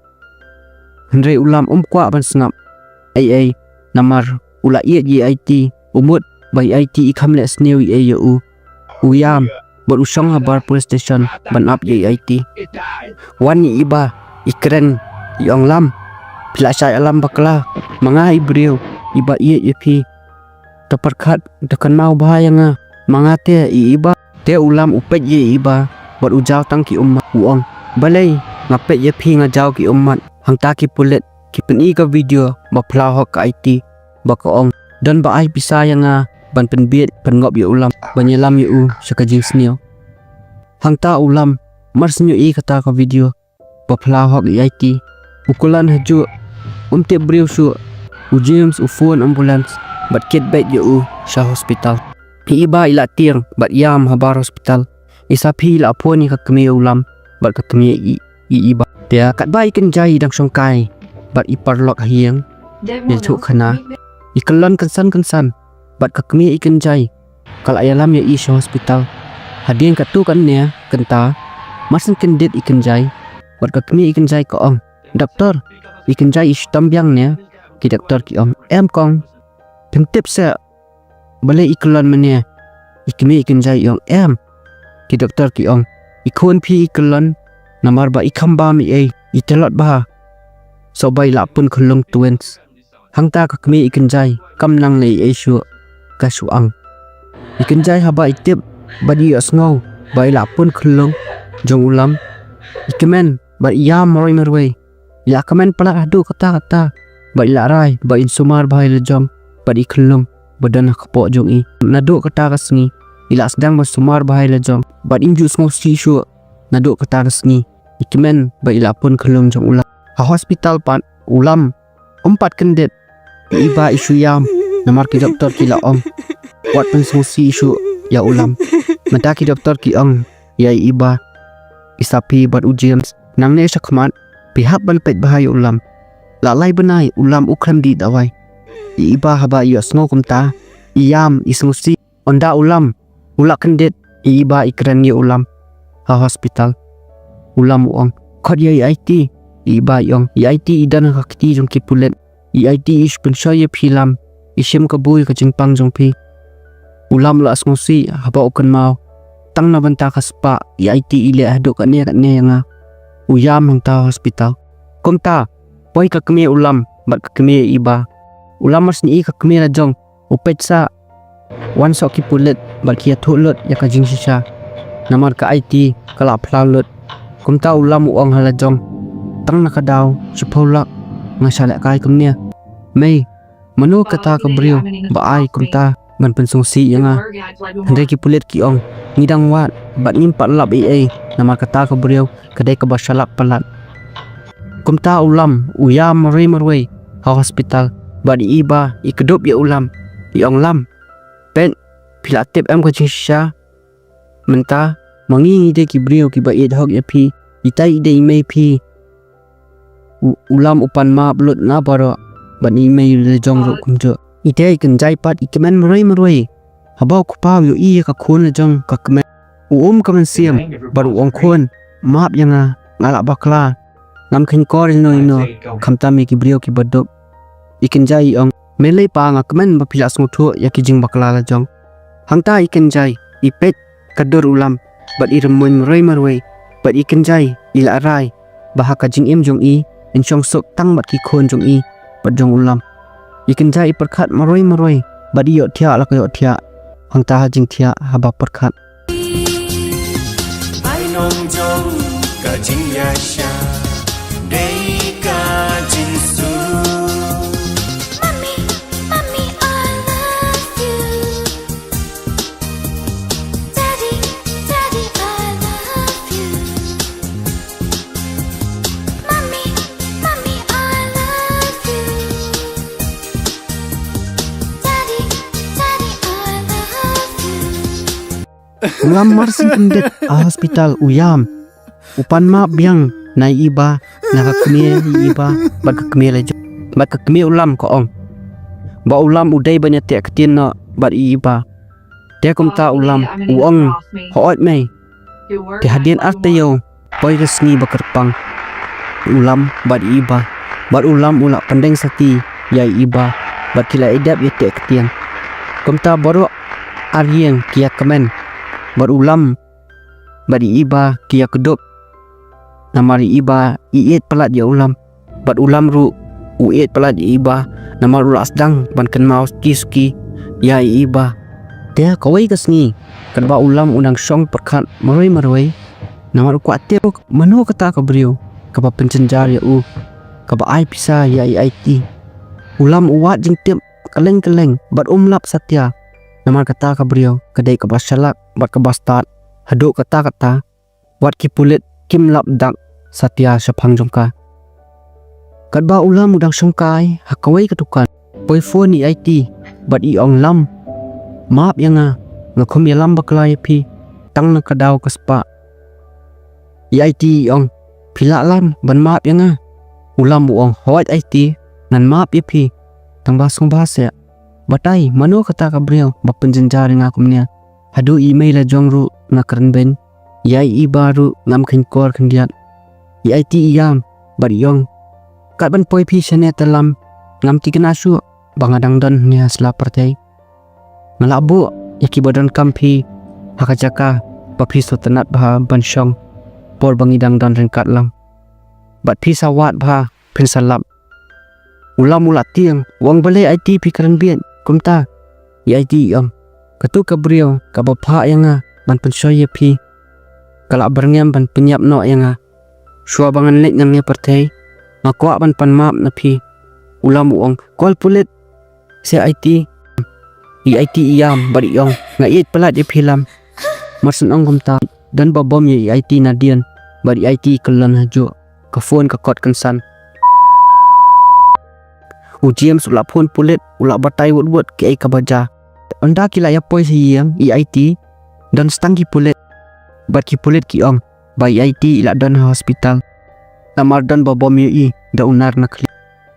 Hynrei u Lam um kwah ban sngap ei ei namar u la ïeit ïa i Aiti, u mut ba i Aiti i kham leh sniew ei ei ïa u. U ïam bad u shong habar police station ban ap ïa i Aiti. Wan i Iba i kren, i ong, Lam, phi la shah ïalam bakla, ma nga i briew iba ïeit ïa phi. To pyrkhat, to kynmaw bha ïa nga, ma nga te i Iba. Te u Lam u peit ïa i Iba bad u jaw tang ki ummat, u ong, balei nga peit ïa phi nga jaw ki ummat? Hangta ki pulit ki pyni ka video ba phylla hok ka Aiti ba ka ong, don ba ai pisa ïa nga ban pynbieit pynngop ïa u Lam ban ïalam ïa u sha ka jingsniew. Hangta u Lam mar shu ïohi kata ka video ba phylla hok i Aiti, u kyllon hajuh, um tip briew shuh. U James u phone ambulance bad kit beit ïa u sha hospital. I Iba i la tieng bad ïam habar hospital. I Saphi i la phone ïa ka kmie u Lam bad ka kmie i, i Iba. Te katba i Kynjai i dang shong kai bad i paralok ha ïing, ïathuh khana, i kyllon kynsan kynsan bad ka kmie i Kynjai ka la ïalam ïa i sha hospital. Hadien katto katne kynta, mar shu kyndit i Kynjai bad ka kmie i Kynjai ka ong, Doktor, i Kynjai i shitom biang ne? Ki doktor ki ong, em kong. Phim tip seh balei i kyllon mynne? I kmie i Kynjai i ong, em. Ki doktor ki ong, i khun phi i kyllon namar ba i kham bam ei ei, i tlot bha. Soh ba i la pun khyllung twins. Hangta ka kmie i Kynjai kam nang leh ei ei shuh, ka shu ang. I Kynjai haba i tip bad i ïohsngew ba i la pun khyllung jong u Lam, i kmen bad i ïam marwei marwei. I la kmen palat haduh katta katta bad i la rai ba in sumar bha ïa la jong bad i khyllung ba don ha kpoh jong i. Naduh kata ka sngi i la sdang ban sumar bha ïa la jong bad im ju sngewsih shuh. Naduh kata ka sngi i kmen bad i la pun khyllung jong u Lam. Ha hospital pat u Lam um pat kyndit. I Iba i shu ïam namar ki doktor ki la ong, wat pynsngewsih shuh ïa u Lam. Mynta ki doktor ki ong ïa i Iba, i Saphi bad u James, nangne shakhmat phi hap ban peit bha ïa u Lam. La lai bnai u Lam u khlem dih dawai. I Iba haba i ïohsngew kumta i ïam, i sngewsih. Ynda u Lam u la kyndit, i Iba i kren ïa u Lam ha hospital. U Lam u ong, khot ïa i Aiti. I Iba i ong, i Aiti i don ha ka kti jong ki pulit. I Aiti i shu pynshoi ïa phi Lam, i shim kabu ïa ka jingpang jong phi. U Lam u la sngewsih haba u kynmaw tang na bynta ka spah i Aiti i leh haduh katne katne ïa nga. u Yam hangta ha hospital. Kumta, poi ka kmie u Lam bad ka kmie i Iba. U Lam mar shu i ka kmie la jong, u peit sha, wan soh ki pulit bad ki ïathuh lut ïa ka jingshisha. Namar ka Aiti ka la phyllaw lut. Kumta u Lam u ong ha la jong, tang na ka daw shiphew lak nga shah lehkai kumne. Mei, mano kata ka briew ba ai kumta ban pynsngewsih ïa nga? Hynrei ki pulit ki ong, ngi dang wad bad ngim pat lap ei ei, namar kata ka briew ka dei kaba shalak palat. Kumta u Lam u ïam marwei marwei ha hospital bad i Iba i kdup ïa u Lam, i ong, Lam, peit, phi la tip em ka jingshisha? Mynta ma ngi ngi dei ki briew kiba ïeit hok ïa phi. Ita i dei i mei phi. U, u Lam u pan map lut na baroh bad i mei la jong ruh kumjuh. Ita i kynjai pat i kmen marwei marwei. Haba u kpa u ïohi ïa ka khun la jong ka kmen, u um ka mynsiem bad u ong, khun, map ïa nga, nga la bakla. Ngam kheiñkor ïano ïano khamtam ïa ki briew kiba dup. I kynjai i ong, me lei pa, nga kmen ba phi la sngewthuh ïa ki jingbakla la jong. Hangta i kynjai i peit ka dur u Lam bad i rymmuiñ marwei marwei, bad i kynjai i la rai ba ha ka jingim jong i in shong suk tang bad ki khun jong i bad jong u Lam. I kynjai i pyrkhat marwei marwei bad i ïohthiah la ka ïohthiah. Hangta ha jingthiah haba pyrkhat. Ai nong jong ka jingïaishah dei ka jingsuk. Mommy, mommy, I love you. Daddy, daddy, I love you. Mommy, mommy, I love you. Daddy, daddy, I love you. U Lam mar shu kyndit ha hospital u ïam. U pan map biang na i Iba, na ka kmie i Iba bad ka kmie la jong. Bad ka kmie u Lam ka ong ba u Lam u dei ban ïateh ktien noh bad i Iba. Te kumta u Lam u ong, hooid mei. Te hadien ar taïew, poi ka sngi ba kyrpang, u Lam bad i Iba, bad u Lam u la pyndeng sati ïa i Iba bad ki la ïadep ïateh ktien. Kumta baroh ar ïing ki ïakmen bad u Lam bad i Iba ki ïakdup. Namar i Iba i ïeit palat ïa u Lam bad u Lam ruh u ïeit palat ïa i Iba, namar u la sdang ban kynmaw suki suki ïa i Iba. Te kawei ka sngi, katba u Lam u dang shong pyrkhat marwei marwei, namar u kwah tip mano kata ka briew kaba pynjynjar ïa u, kaba ai pisa ïa i Aiti. U Lam u wad jingtip kylleng kylleng bad um lap satia, namar kata ka briew ka dei kaba shalak bad kaba stad. Haduh katta katta wat ki pulit kim lap dak satia shaphang jong ka. Katba u Lam u dang shongkai ha kawei ka dukan, poi phone i Aiti bad i ong, Lam, map ïa nga, nga khum ïalam bakla ïa phi tang na ka daw ka spah. I Aiti i ong, phi lah Lam ban map ïa nga? U Lam u ong, hooid Aiti, ngan map ïa phi, tangba sngewbha seh. Batai mano kata ka briew ba pynjynjar ïa nga kumne. Haduh i mei la jong ruh nga kren beiñ. Ïa i Iba ruh ngam kheiñkor khyndiat. I Aiti i ïam bad i ong, kat ban poi phi shane te Lam, ngam tikna shuh ba nga dang don hangne ha sla pyrthei. Nga la buh ïa kiba donkam phi ha ka jaka ba phi sngewtynnat bha ban shong por ba ngi dang don ryngkat Lam. Bad phi sa wad bha, phin sa lap. U Lam u la tieng, u ong, balei Aiti phi kren bieit kumta? I Aiti i ong, katu ka briew kaba phah ïa nga ban pynshoi ïa phi ka la byrngem ban pynïap noh ïa nga. Shuwa ba ngan leit na ngi pyrthei, nga kwah ban pan map na phi. U Lam u ong, call pulit seh Aiti. I Aiti i ïam bad i ong, nga ïeit palat ïa phi Lam. Mar shu ong kumta, don ba bom ïa i Aiti nadien bad i Aiti i kyllon hajuh. Ka phone ka kot kynsan. U James u la phone pulit, u la batai wut wut kiei kaba jia. Ynda ki la ïa poi sha ïing i Aiti, don sa tang ki pulit bad ki pulit ki ong ba i Aiti i la don ha hospital. Namar don ba bom ïa i da u nar na khlieh.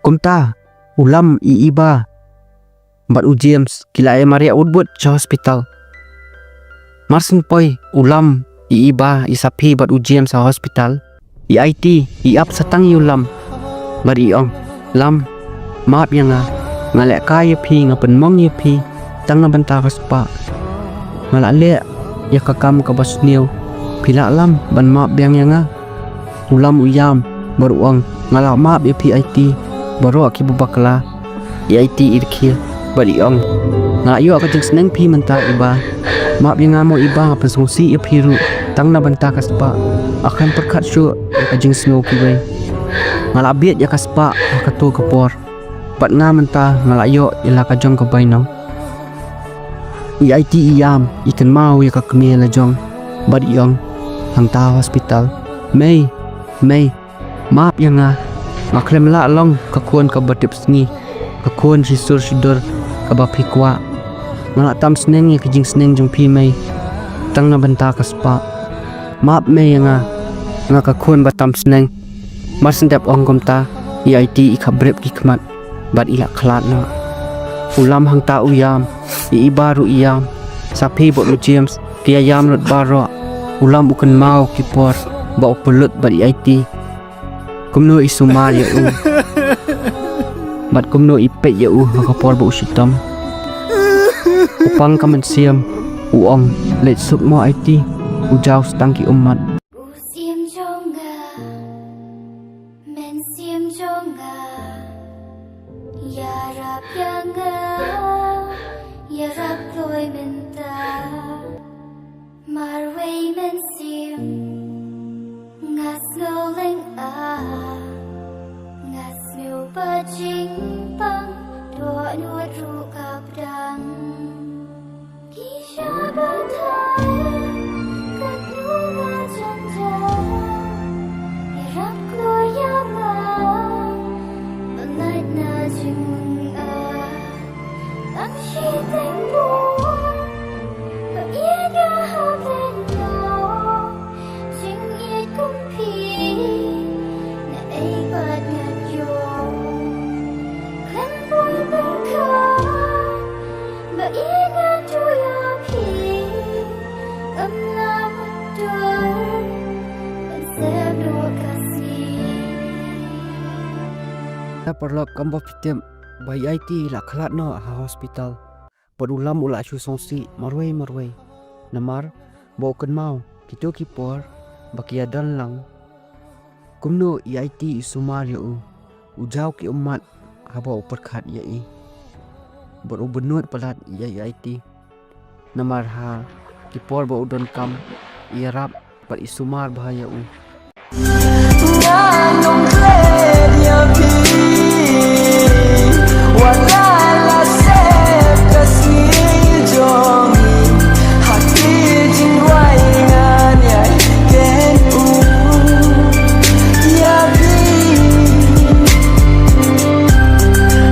Kumta u Lam, i Iba bad u James ki la ïa mareh wut wut sha hospital. Mar shu poi u Lam, i Iba, i Sapi bad u James ha hospital, i Aiti i ap sa tang ïa u Lam bad i ong, Lam, map ïa nga. Nga lehkai ïa phi, nga pynmong ïa phi tang na bynta ka spah. Nga la leh ïa ka kam kaba sniew. Phi lah Lam ban map biang ïa nga? U Lam u ïam bad u ong, nga la map ïa phi Aiti. Baroh kiba bakla, i Aiti i rkhie bad i ong, nga la ïoh ka jingsneng phi mynta Iba. Map ïa nga mo Iba, nga pynsngewsih ïa phi ruh tang na bynta ka spah. Nga khlem pyrkhat shuh ïa ka jingsngew kiwei. Nga la bieit ïa ka spah ha kato ka por. Bad nga mynta nga la ïoh ïa la ka jong ka bainong. I Aiti i ïam, i kynmaw ïa ka kmie la jong bad i ong hangta ha hospital, mei, mei, map ïa nga. Nga khlem lah long ka khun kaba tip sngi, ka khun shisur shidur kaba phi kwah. Nga la tam sneng ïa ka jingsneng jong phi mei, tang na bynta ka spah. Map mei ïa nga, nga ka khun ba tam sneng. Mar shen dep ong kumta, i Aiti i khapbrep ki khmat bad i la khlad noh. U Lam hangta u ïam, i Iba ruh i ïam. Sa phi bad u James ki ïa ïam lut baroh. U Lam u kynmaw ki por ba u pynlut bad i Aiti, kumno i sumar ïa u bad kumno i peit ïa u ha ka por ba u shitom. U pang ka mynsiem, u ong, leit suk mo Aiti, u jaw tang ki ummat. U siem jong nga, mynsiem jong nga, ïarap ïa nga, ïarap kloi mynta. Marwei mynsiem, nga sngew lyngngoh, nga sngew ba jingpang, dohnud ruh ka pdeng. Ki shaba thaw, katno nga jynjar, ïarap kloi ïa nga, ban lait na jinglyngngoh. Tang shiteng bun, ba ïeit ïa ha pynlong, jingïeit kum phi, na ei pat ngan ïoh. Khlem poi pyrkhat, ba ïeit ngan tu ïa phi, ym lah dur, ban sep duh ka sngi. Ïa paralok, kumba phi tip, ba i Aiti i la khlad noh ha hospital. Bad u Lam u la shu sngewsih marwei marwei. Namar ba u kynmaw kito ki por ba ki ïa don lang. Kumno i Aiti i sumar ïa u, u jaw ki ummat haba u pyrkhat ïa i. Bad u bynnud palat ïa i Aiti. Namar ha ki por ba u donkam, i ïarap bad i sumar bha ïa u. Ngan ym klet ïa phi, wat la la sep ka sngi jong ngi. Ha ki jingrwai ngan ïai ken u ïa phi.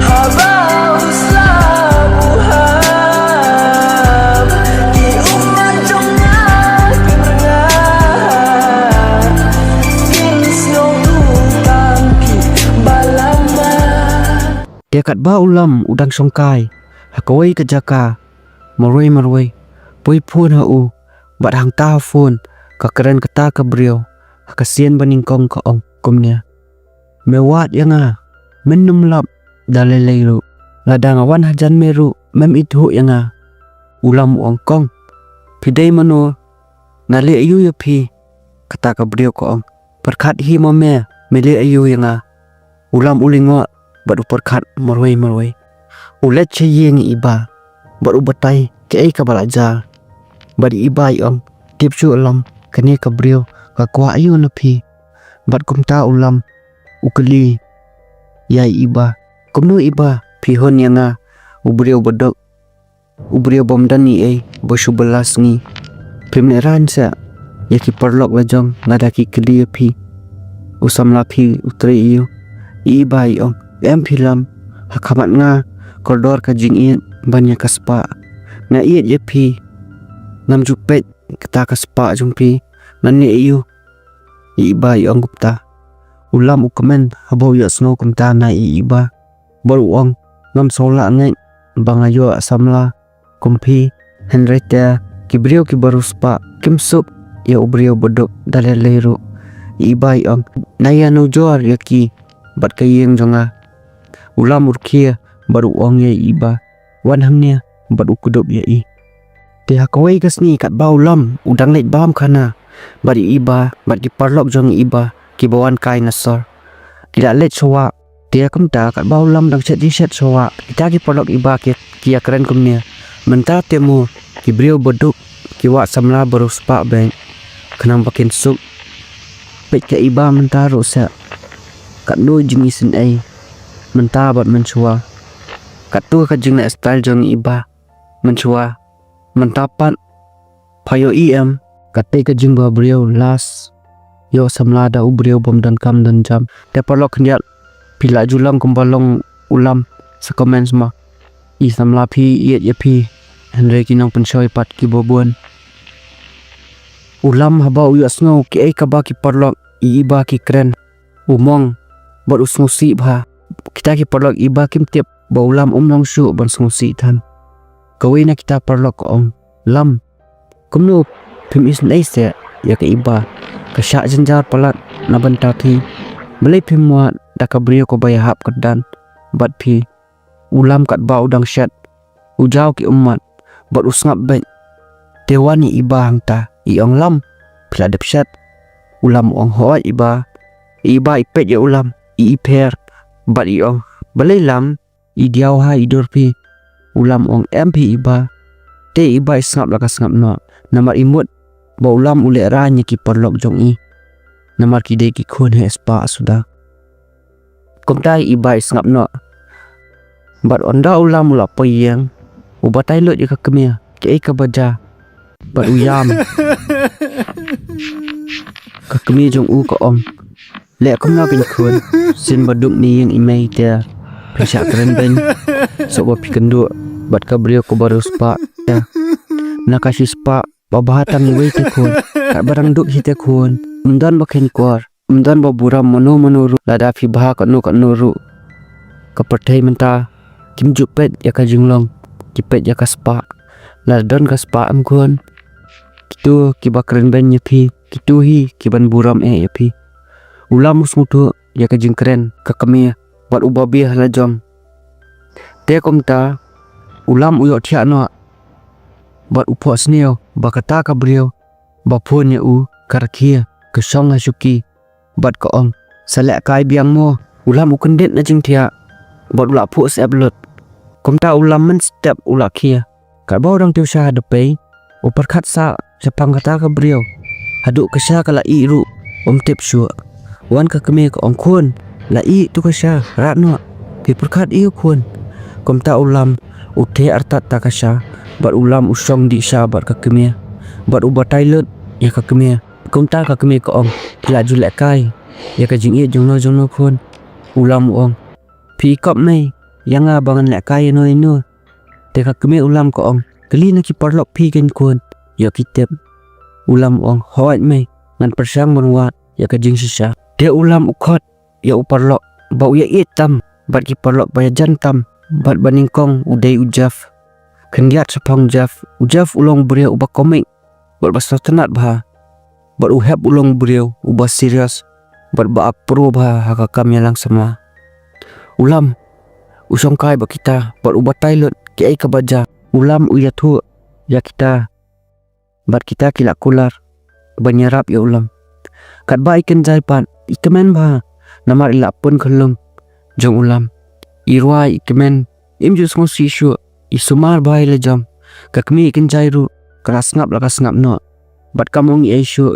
Haba u slap u hap, ki ummat jong nga kim rnga, kin sngewthuh tang ki ba la map. Te katba u Lam u dang shongkai ha kawei ka jaka, marwei marwei, poi phone ha u, bad hangta ha phone ka kren kata ka briew ha ka sien ba nyngkong, ka ong kumne: Me wad ïa nga, men nym lap da lei lei ruh. Lada nga wan hajan me ruh, mem ithuh ïa nga. U Lam u ong: Kong, phi dei mano? Nga leh aïu ïa phi? Kata ka briew ka ong: Pyrkhat hi mo me, me leh aïu ïa nga? U Lam u lyngngoh bad u pyrkhat marwei marwei. U leit sha ïing i Iba bad u batai kaei kaba la jia. Bad i Iba i ong: Tip shuh Lam, kane ka briew ka kwah aïu na phi? Bad kumta u Lam u kylli ïa i Iba: Kumno Iba, phi hun ïa nga, u briew baduk, u briew bym don ei ei, ba shu bylla sngi? Phim lehraiñ seh ïa ki paralok la jong lada ki kylli ïa phi, u samla phi u trei aïu? I Iba i ong: Em phi Lam, ha khmat nga kordor ka jingïeit ban ïa ka spah. Nga ïeit ïa phi, ngam ju peit kata ka spah jong phi, ngan leh aïu? I Iba i ong kumta. U Lam u kmen haba u ïohsngew kumta na i Iba. Bad u ong: Ngam sngewlah ngeit ba nga ïoh samla kum phi, hynrei te ki briew kiba riewspah kim suk ïa u briew baduk da lei lei ruh. I Iba i ong: Nai ïanujor ïa ki bad ka ïing jong nga. U Lam u rkhie bad u ong ïa i Iba: Wan hangne. Bad u kdup ïa i. Te ha kawei ka sngi katba u Lam u dang leit bam khana bad i Iba bad ki paralok jong i Iba kiba wan kai na sor. Ki la leit shuwa. Te kumta katba u Lam dang shet jingshet shuwa, kita ki paralok iba ki, ki ïakren kumne. Mynta te mo ki briew baduk ki wad samla baroh spah beit, khnang ba kin suk. Peit ka iba mynta ruh seh, katno jingisynei mynta bad mynshuwa. Katto ka jingleh style jong iba mynshuwa. Mynta pat pha ïohi em, katei ka jingbabriew, last ïoh samla da u briew bym don kam don jam. Te paralok khyndiat, phi la ju long kumba long u Lam, sa comment ma. I samla phi, i ïeit ïa phi, hynrei ki nongpynshoi pat kiba bun. U Lam haba u ïohsngew kiei kaba ki paralok iba ki kren, u mong bad u sngewsih bha. Kita ki paralok iba kim tip ba u Lam um long shuh ban sngewsih than. Kawei na kita paralok ka ong, Lam, kumno phim isynei seh ïa ka iba? Ka shah jynjar palat na bynta phi. Balei phim wad da ka briew kaba ïahap kyrdan bad phi? U Lam katba u dang shet, u jaw ki ummat bad u sngap beit. Te wan i iba hangta, i ong, Lam, phi la dep shet? U Lam u ong, hooid iba. I iba i peit ïa u Lam, i i pher bad i ong, balei Lam? I diaw ha i dur phi? U Lam u ong, em phi iba. Te i iba i sngap la ka sngap noh, namar i mut ba u Lam u lehraiñ ïa ki paralok jong i, namar ki dei ki khun heh spah suda. Kumta i iba i sngap noh. Bad ynda u Lam u la poi ïing, u batai lut ïa ka kmie kiei kaba jia. Bad u ïam. Ka kmie jong u ka ong, leh kumno kein khun, sien ba duk ne ïing i mei te phin shah kren beiñ, shuh ba phi kynduh bad ka briew kaba riewspah. Na ka shispah ba bha tang iwei te khun, katba dang duk hi te khun, ym don ba kheiñ kor, ym don ba burom mano mano ruh. Lada phi bha katno katno ruh, ka pyrthei mynta kim ju peit ïa ka jinglong, ki peit ïa ka spah. Lada don ka spah em khun, kito kiba kren beiñ ïa phi, kito hi kiban burom eh ïa phi. U Lam u sngewthuh ïa ka jingkren ka kmie bad u babe ha la jong. Te kumta u Lam u ïohthiah noh bad u phohsniew ba kata ka briew ba phone ïa u ka rkhie, ka shong ha shuki bad ka ong, sa lehkai biang mo. U Lam u kyndit na jingthiah bad u la phuh syep lut. Kumta u Lam mynstep u la khie. Katba u dang tiew sha ha dpei, u pyrkhat sah shaphang kata ka briew. Haduh ka sha ka la ih ruh um tip shuh. Wan ka kmie ka ong, khun, la ih tu ka sha, rah noh. Phi pyrkhat ïa u khun. Kumta u Lam u theh artat ta ka sha bad u Lam u shong dih sha bad ka kmie bad u batai lut ïa ka kmie. Kumta ka kmie ka ong, phi la ju lehkai ïa ka jingïeit jongno jongno khun? U Lam u ong, phi i kop mei ïa nga ba ngan lehkai ïano ïano? Te ka kmie u Lam ka ong, kylli na ki paralok phi kein khun, ïoh ki tip. U Lam u ong, hooid mei, ngan pyrshang ban wad ïa ka jingshisha. Te u Lam u khot ïa u paralok ba u ïaieit tam bad ki paralok ba ïajan tam bad ba nyngkong u dei u Jeff. Khyndiat shaphang u Jeff, u Jeff u long briew uba komik bad ba sngewtynnat bha. Bad u Hep u long briew uba serious bad ba ap pro bha ha ka kam ïalang samla. U Lam u shongkai bad kita bad u batai lut kiei kaba jia. U Lam u ïathuh ïa kita bad kita ki la kular ban ïarap ïa u Lam. Katba i kynjai pat i kmen bha namar i la pun khyllung jong u Lam. I rwai i kmen, im ju sngewsih shuh, i sumar bha ïa la jong. Ka kmie i kynjai ruh ka la sngap la ka sngap noh bad kam ong ei ei shuh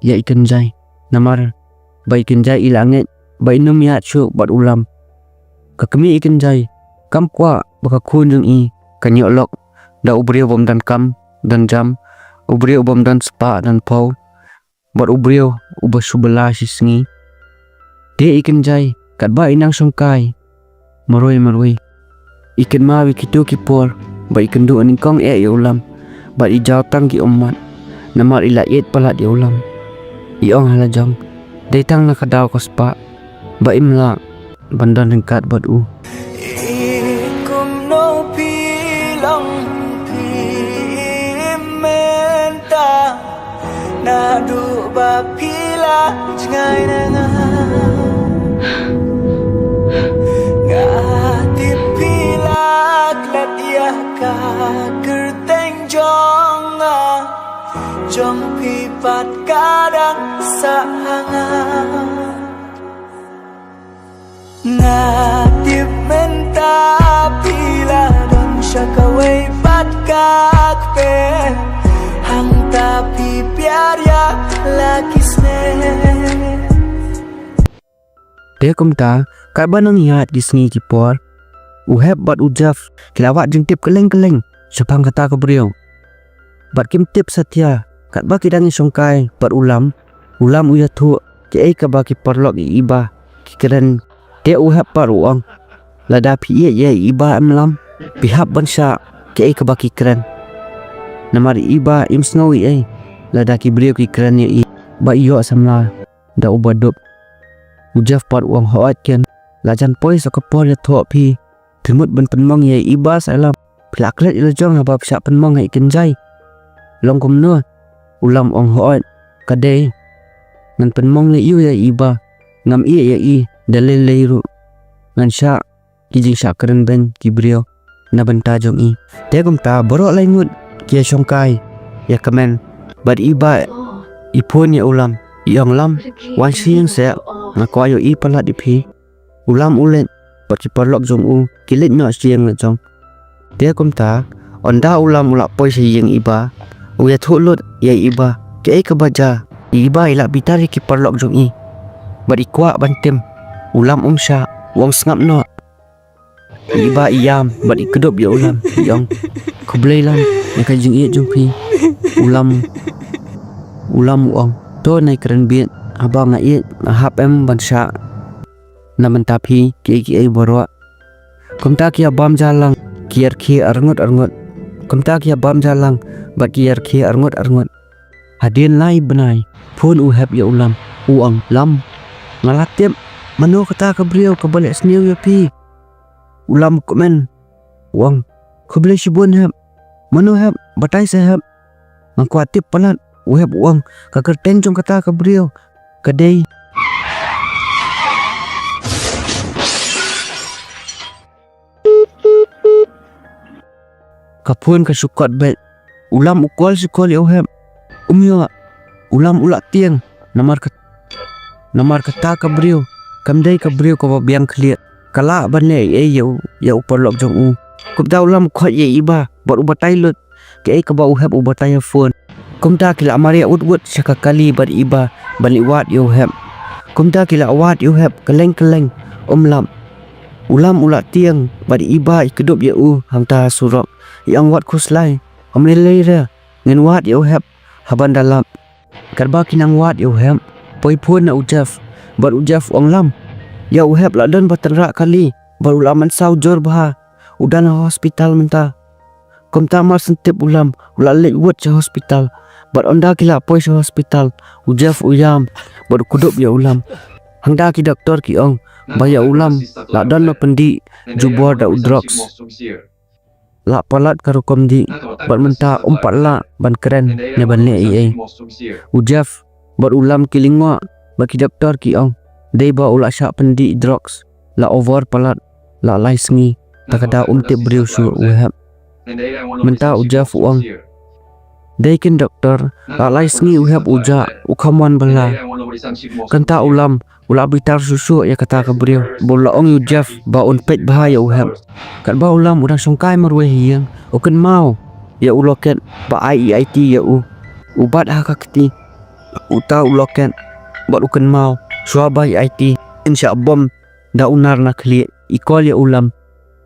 ïa i kynjai namar ba i kynjai i la ngeit ba in ym ïaid shuh bad u Lam. Ka kmie i kynjai kam kwah ba ka khun jong i kan ïoh lok da u briew bym don kam don jam, u briew bym don spah don phew bad u briew uba shu bylla shi sngi. Te i kynjai katba i nang shongkai marwei marwei, i kynmaw ïa kito ki por ba i kynduh nyngkong eh ïa u Lam bad i jaw tang ki ummat namar i la ïeit palat ïa u Lam. I ong ha la jong, dei tang na ka daw ka spah ba im lah ban don ryngkat bad u. I kumno phi long phi im mynta, naduh ba phi la jngai na nga. Nga tip phi la klet ïa ka kyrteng jong nga, jong phi pat ka dang sah ha nga. Tip mynta phi la don sha kawei pat ka kper, hangta phi piar ïa la ki snem. Te kumta, katba nang ïaid ki sngi ki por, u Hep bad u Jeff ki la wad jingtip kylleng kylleng shaphang kata ka briew. Bad kim tip satia, katba ki dang ïashongkai bad u Lam, u Lam u ïathuh kiei kaba ki paralok i Iba ki kren. Te u Hep pat u ong, lada phi ïeit ïa i Iba em Lam, phi hap ban shah kiei kaba ki kren. Namar i Iba im sngew ei ei lada ki briew ki kren ïa i ba i ïoh samla da uba duk. U Jeff pat u ong, hooid keiñ, la jan poi sa ka por ïathuh phi, phi mut ban pynmong ïa i Iba sa Lam. Phi la klet ïa la jong haba phi shah pynmong ha i kynjai. Long kumno? U Lam u ong, hooid, ka dei. Ngan pynmong lei ïa i Iba, ngam ïeit ïa i da lei lei ruh. Ngan shah ki jingshah kren beiñ ki briew na bynta jong i. Te kumta baroh lai ngut ki ïashongkai ïa kmen. Bad i Iba i phone ïa u Lam, i ong, Lam, wan sha ïing seh, nga kwah ïohi palat ïa phi. U Lam u leit bad ki paralok jong u ki leit noh sha ïing la jong. Te kumta ynda u Lam u la poi sha ïing i Iba, u ïathuh lut ïa i Iba kiei kaba jia. I Iba i la bitar ïa ki paralok jong i bad i kwah ban tim. U Lam um shah, u ong, sngap noh. I Iba i ïam bad i kdup ïa u Lam, i ong, khublei Lam ïa ka jingïeit jong phi. U Lam, u Lam u ong, to, nai kren bieit, haba nga ïeit nga hap em ban shah na bynta phi kiei kiei baroh. Kumta ki ïa bam ja lang, ki ïa rkhie arngut arngut. Kumta ki ïa bam ja lang bad ki ïa rkhie arngut arngut. Hadien lai bnai, phone u Hep ïa u Lam, u ong, Lam, nga la tip mano kata ka briew kaba leh sniew ïa phi. U Lam u kmen, u ong, khublei shibun Hep. Mano Hep? Batai seh Hep. Nga kwah tip palat. U Hep u ong, ka kyrteng jong kata ka briew ka dei. Ka phone ka shu kot beit. U Lam u call shu call ïa u Hep, um ïoh. U Lam u la tieng. Namar ka, namar kata ka briew kam dei ka briew kaba biang khlieh. Ka lah ban leh ei ei ïa u, ïa u paralok jong u. Kumta u Lam u khot ïa i Iba bad u batai lut kiei kaba u Hep u batai ha phone. Kumta ki la mareh wut wut sha ka kali bad i Iba ban leit wad ïa u Hep. Kumta ki la wad ïa u Hep kylleng kylleng, um lap. U Lam u la tieng bad i Iba i kdup ïa u hangta ha surok, i ong, wat khuslai, ym lei lei re, ngin wad ïa u Hep ha ban da lap. Katba ki nang wad ïa u Hep, poi phone na u Jeff bad u Jeff u ong, Lam, ïa u Hep la don ba tynrah kali bad u la mynsaw jur bha, u dang ha hospital mynta. Kumta mar shen tip u Lam u la leit wut sha hospital. Bad ynda ki la poi sha hospital, u Jeff u ïam bad u kdup ïa u Lam. Hangta ki doktor ki ong ba ïa u Lam la don ba pyndih jubor da u drugs. La palat ka rukom dih bad mynta um pat lah ban kren ne ban leh ei ei. U Jeff bad u Lam ki lyngngoh bad ki doktor ki ong, dei ba u la shah pyndih drugs. La over palat, la lai sngi, ta ka daw um tip briew shuh u Hep. Mynta u Jeff u ong, dei keiñ doktor, la lai sngi u Hep u jah, u kham wan bylla. Kumta u Lam u la bitar shuh shuh ïa kata ka briew, ba u la ong ïa u Jeff ba un peit bha ïa u Hep. Katba u Lam u dang shongkai marwei ha ïing, u kynmaw ïa u locket ba ai i Aiti ïa u. U bat ha ka kti uta u locket bad u kynmaw shuwa ba i Aiti in shah bom da u nar na khlieh. I call ïa u Lam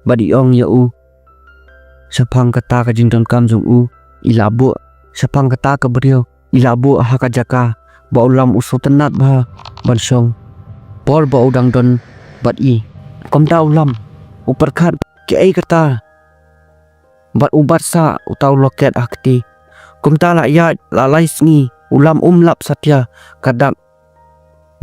bad i ong ïa u shaphang kata ka jingdonkam jong u, i la buh shaphang kata ka briew, i la buh ha ka jaka ba u Lam u sngewtynnat bha ban shong por ba u dang don bad i. Kumta u Lam u pyrkhat, kaei kata? Bad u bat sa uta u locket ha kti. Kumta la ïaid la lai sngi, u Lam um lap satia ka dak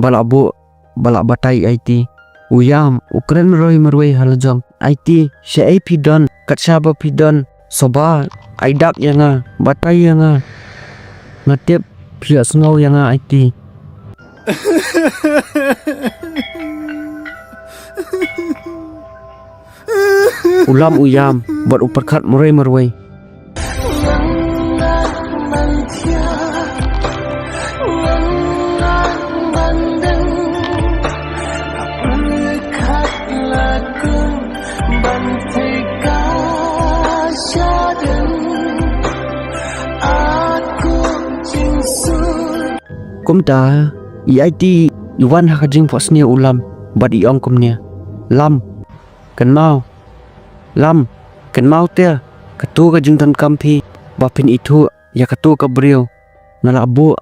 ba la buh, ba la batai i Aiti. U ïam, u kren marwei marwei ha la jong, Aiti, shaei phi don? Katba phi don, sngewbha ai dak ïa nga, batai ïa nga. Nga tip phi ïohsngew ïa nga, Aiti. U Lam u ïam bad u pyrkhat marwei marwei. Kumta i Aiti i wan ha ka jingphohsniew u Lam bad i ong kumne, Lam, kynmaw, Lam, kynmaw te katu ka jingdonkam phi ba phin ithuh ïa katu ka briew nga la buh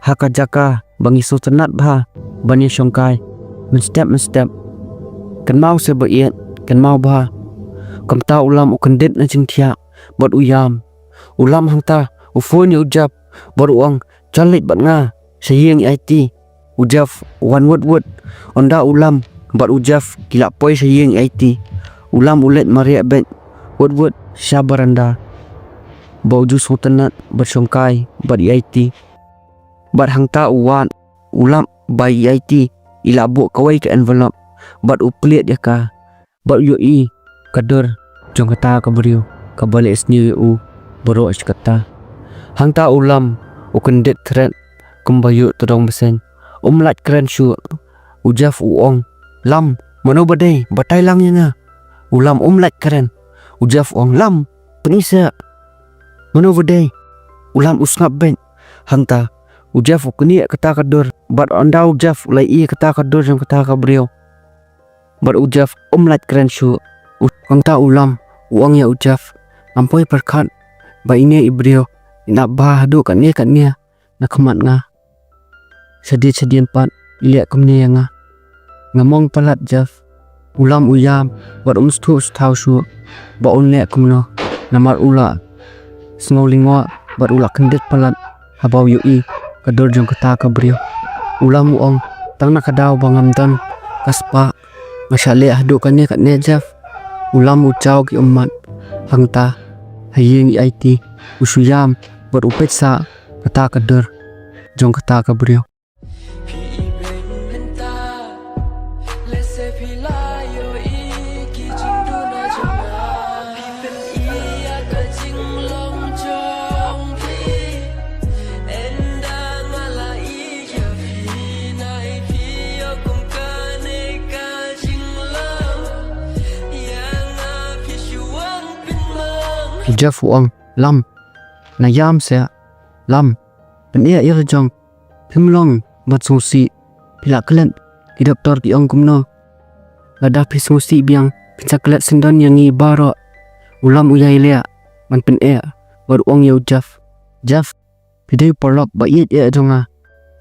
ha ka jaka ba ngi sngewtynnat bha ban ïashongkai mynstep mynstep. Kynmaw se ba ïeit, kynmaw bha. Kumta u Lam u kyndit na jingthiah bad u ïam. U Lam hangta u phone ïa u Jeff bad u ong, Jan leit bad nga sha ïing i Aiti. U Jeff u wan wut wut. Ynda u Lam bad u Jeff ki la poi sha ïing i Aiti, u Lam u leit mareh beit wut wut sha baranda ba u ju sngewtynnat ban shongkai bad i Aiti. Bad hangta u wad u Lam ba i Aiti i la buh kawei ka envelope bad u plie ïa ka bad u ïohi ka dur jong kata ka briew kaba leh sniew ïa u baroh shi katta. Hangta u Lam u kyndit thret kumba ïoh tdong bseiñ. Um lait kren shuh. U Jeff u ong, Lam, mano ba dei, batai lang ïa nga. U Lam um lait kren. U Jeff u ong, Lam, pyni seh, mano ba dei. U Lam u sngap beit. Hangta u Jeff u knieh kata ka dur bad ynda u Jeff u la ïohi kata ka dur jong kata ka briew bad u Jeff um lait kren shuh. U, hangta u Lam u ong ïa u Jeff, ngam poi pyrkhat ba ine i briew in ap bha haduh katne katne na khmat nga. Shadien shadien pat i leh kumne ïa nga. Ngam ong palat Jeff. U Lam u ïam bad um sngewthuh sngewthaw shuh ba un leh kumno, namar u la sngew lyngngoh bad u la kyndit palat haba u ïohi ka dur jong kata ka briew. U Lam u ong, tang na ka daw ba ngam don ka spah nga shah leh haduh kane kane Jeff. U Lam u jaw ki ummat. Hangta ha ïing i Aiti u shu ïam bad u peit sah kata ka dur jong kata ka briew. U Jeff u ong, Lam, na ïam seh. Lam, pyneh ïa la jong. Phim long ban sngewsih. Phi la klet, ki doktor ki ong kumno? Lada phi sngewsih biang phin sa klet syndon ïa ngi baroh. U Lam u ïai leh ban pyneh bad u ong ïa u Jeff, Jeff, phi dei u paralok ba ïeit eh jong nga,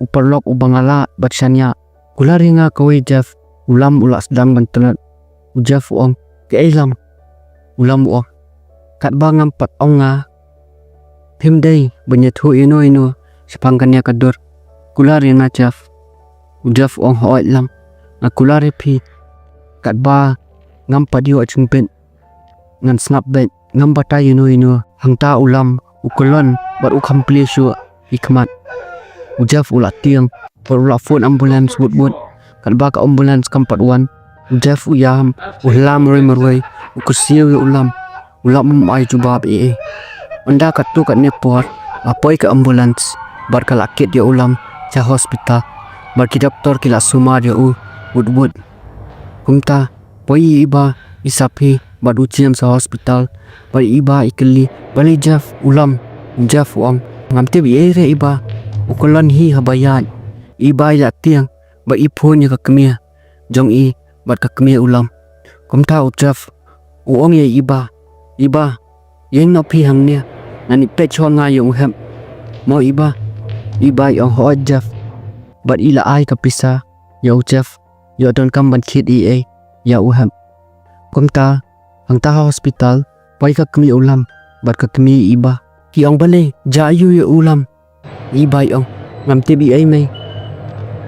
u paralok uba nga lah bad shaniah. Kular ïa nga kawei Jeff. U Lam u la sdang ban tlot. U Jeff u ong, kaei Lam? U Lam u ong, katba ngam pat ong nga, phim dei ban ïathuh ïano ïano shaphang kane ka dur. Kular ïa nga Jeff. U Jeff u ong, hooid Lam, nga kular ïa phi. Katba ngam pat ïoh jingbit ngan sngap beit, ngam batai ïano ïano. Hangta u Lam u kyllon bad u kham plie shuh ki khmat. U Jeff u la tieng bad u la phone ambulance wut wut. Katba ka ambulance kam pat wan, u Jeff u ïam, u hylla marwei marwei, u kyrsiew ïa u Lam. U Lam um ai jubab ei ei. Ynda katto katne por la poi ka ambulance bad ka la kit ïa u Lam sha hospital bad ki doktor ki la sumar ïa u wut wut. Kumta poi i Iba, i Saphi bad u James sha hospital. Bad i Iba i kylli, balei Jeff? U Lam, u Jeff u ong, ngam tip ei ei re Iba. U kyllon hi haba ïaid. I Iba i la tieng bad i phone ïa ka kmie jong i bad ka kmie u Lam. Kumta u Jeff u ong ïa i Iba, Iba, ïeng noh phi hangne, ngan ïa peit shuwa nga ïa u Hep. Mo Iba? I Iba i ong, hooid Jeff. Bad i la ai ka pisa ïa u Jeff ïoh donkam ban thied ei ei ïa u Hep. Kumta hangta ha hospital poi ka kmie u Lam bad ka kmie i Iba. Ki ong, balei, jia aiu ïa u Lam? I Iba i ong, ngam tip ei ei mei.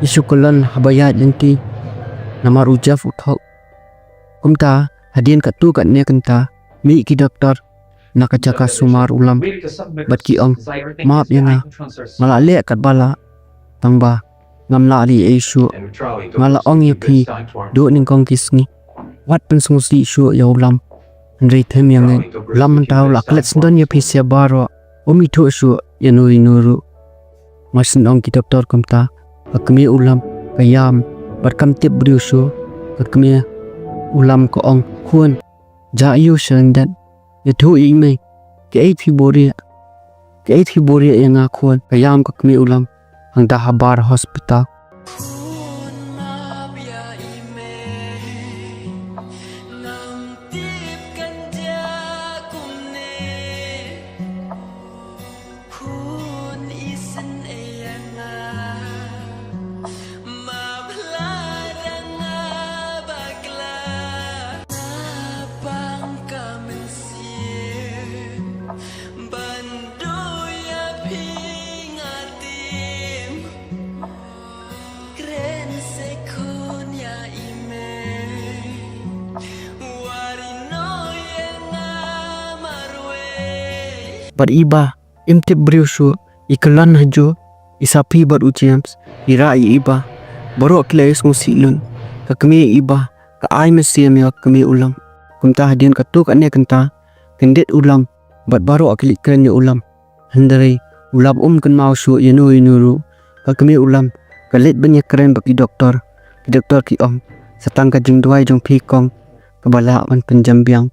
I shu kyllon haba ïaid lynti namar u Jeff u thok. Kumta hadien katto katne kynta mih ki doktor na ka jaka sumar u Lam bad ki ong, map ïa nga, nga la leh katba lah, tangba ngam lah ei ei shuh. Nga la ong ïa phi duh nyngkong ki sngi, wat pynsngewsih shuh ïa u Lam. Hynrei them ïa ngeit, u Lam mynta u la klet syndon ïa phi sha baroh, um ithuh shuh ïano ïano ruh. Mar shen ong ki doktor kumta, ka kmie u Lam ka ïam bad kam tip briew shuh. Ka kmie u Lam ka ong, khun, jia aiu sha lyndet? Ïathuh ïa i mei, kaei phi buhrieh? Kaei phi buhrieh ïa nga khun? Ka ïam ka kmie u Lam. hangta habar hospital. Khun map ïa i mei, ngam tip kan jia kumne. Khun isynei ïa nga, map la da nga bakla. Nga pang ka mynsiem ban duh ïa phi, nga tim. Kren se khun ïa i mei, wat ïehnoh ïa nga marwei. Bad i Bah im tip briew shuh, i kyllon hajuh. I Saphi bad u James i rah ïa i Bah. Baroh ki la ïasngewsih lut. Ka kmie i Bah ka ai mynsiem ïa ka kmie u Lam. Kumta hadien katto katne kynta, kyndit u Lam bad baroh ki leit kren ïa u Lam. Hynrei u Lam um kynmaw shuh ïano ïano ruh. Ka kmie u Lam ka leit ban ïakren bad ki doktor. Ki doktor ki ong, sa tang ka jingduwai jong phi kong kaba lah ban pynjem biang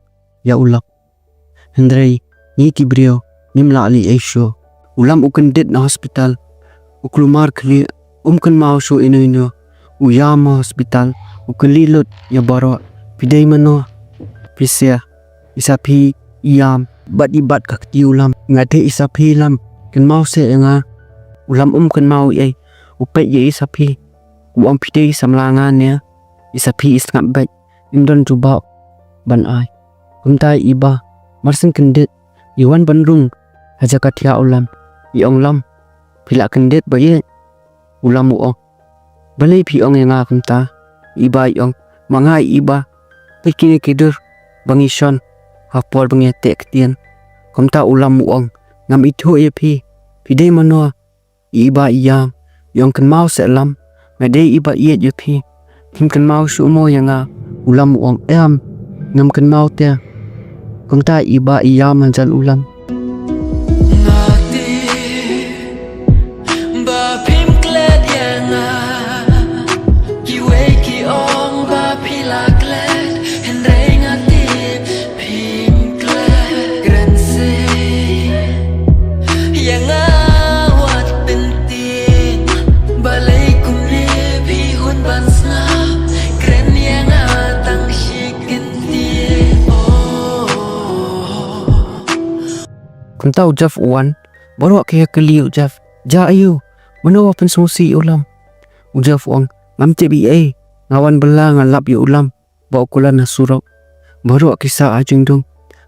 ïa u Lam. Hynrei ngi ki briew ngim lah leh ei shuh. U Lam u kyndit na hospital, u kulmar khlieh, um kynmaw shuh ïano ïano. U ïam ha hospital, u kylli lut ïa baroh, phi dei mano? Phi seh, i Saphi i ïam. Bad i bat ka kti u Lam, nga dei i Saphi Lam, kynmaw seh ïa nga. U Lam um kynmaw ei ei, u peit ïa i Saphi, u ong, phi dei i samla nga ne? I Saphi i sngap beit, im don jubab ban ai. Kumta i Bah mar shen kyndit i wan ban rung ha jaka thiah u Lam. I ong, Lam, phi la kyndit ba ïeit? U Lam u ong, balei phi ong ïa nga kumta? I Bah i ong, ma nga i Bah, peit kine ki dur ba ngi shon ha por ba ngi teh ktien. Kumta u Lam u ong, ngam ithuh ïa phi, phi dei mano? I Bah i ïam, i ong, kynmaw seh Lam, nga dei i ba ïeit ïa phi. Phim kynmaw shuh mo ïa nga? U Lam u ong, em, ngam kynmaw te. Kumta i Bah i ïam hajan u Lam. Nga tip ba phim klet ïa nga. Kiwei ki ong ba phi la klet, hynrei nga tip phim klet. Kren seh ïa nga wat pyntieng, balei kumne phi hun ban sngap? Kren ïa nga tang shi kyntien. Oh. Kumta u Jeff u wan, baroh ki ïa kylli u Jeff, jia aiu? Mano ba pynsngewsih ïa u Lam? U Jeff u ong, ngam tip ei ei, nga wan bylla nga lap ïa u Lam ba u kular na surok. Baroh ki sah ha jingdum.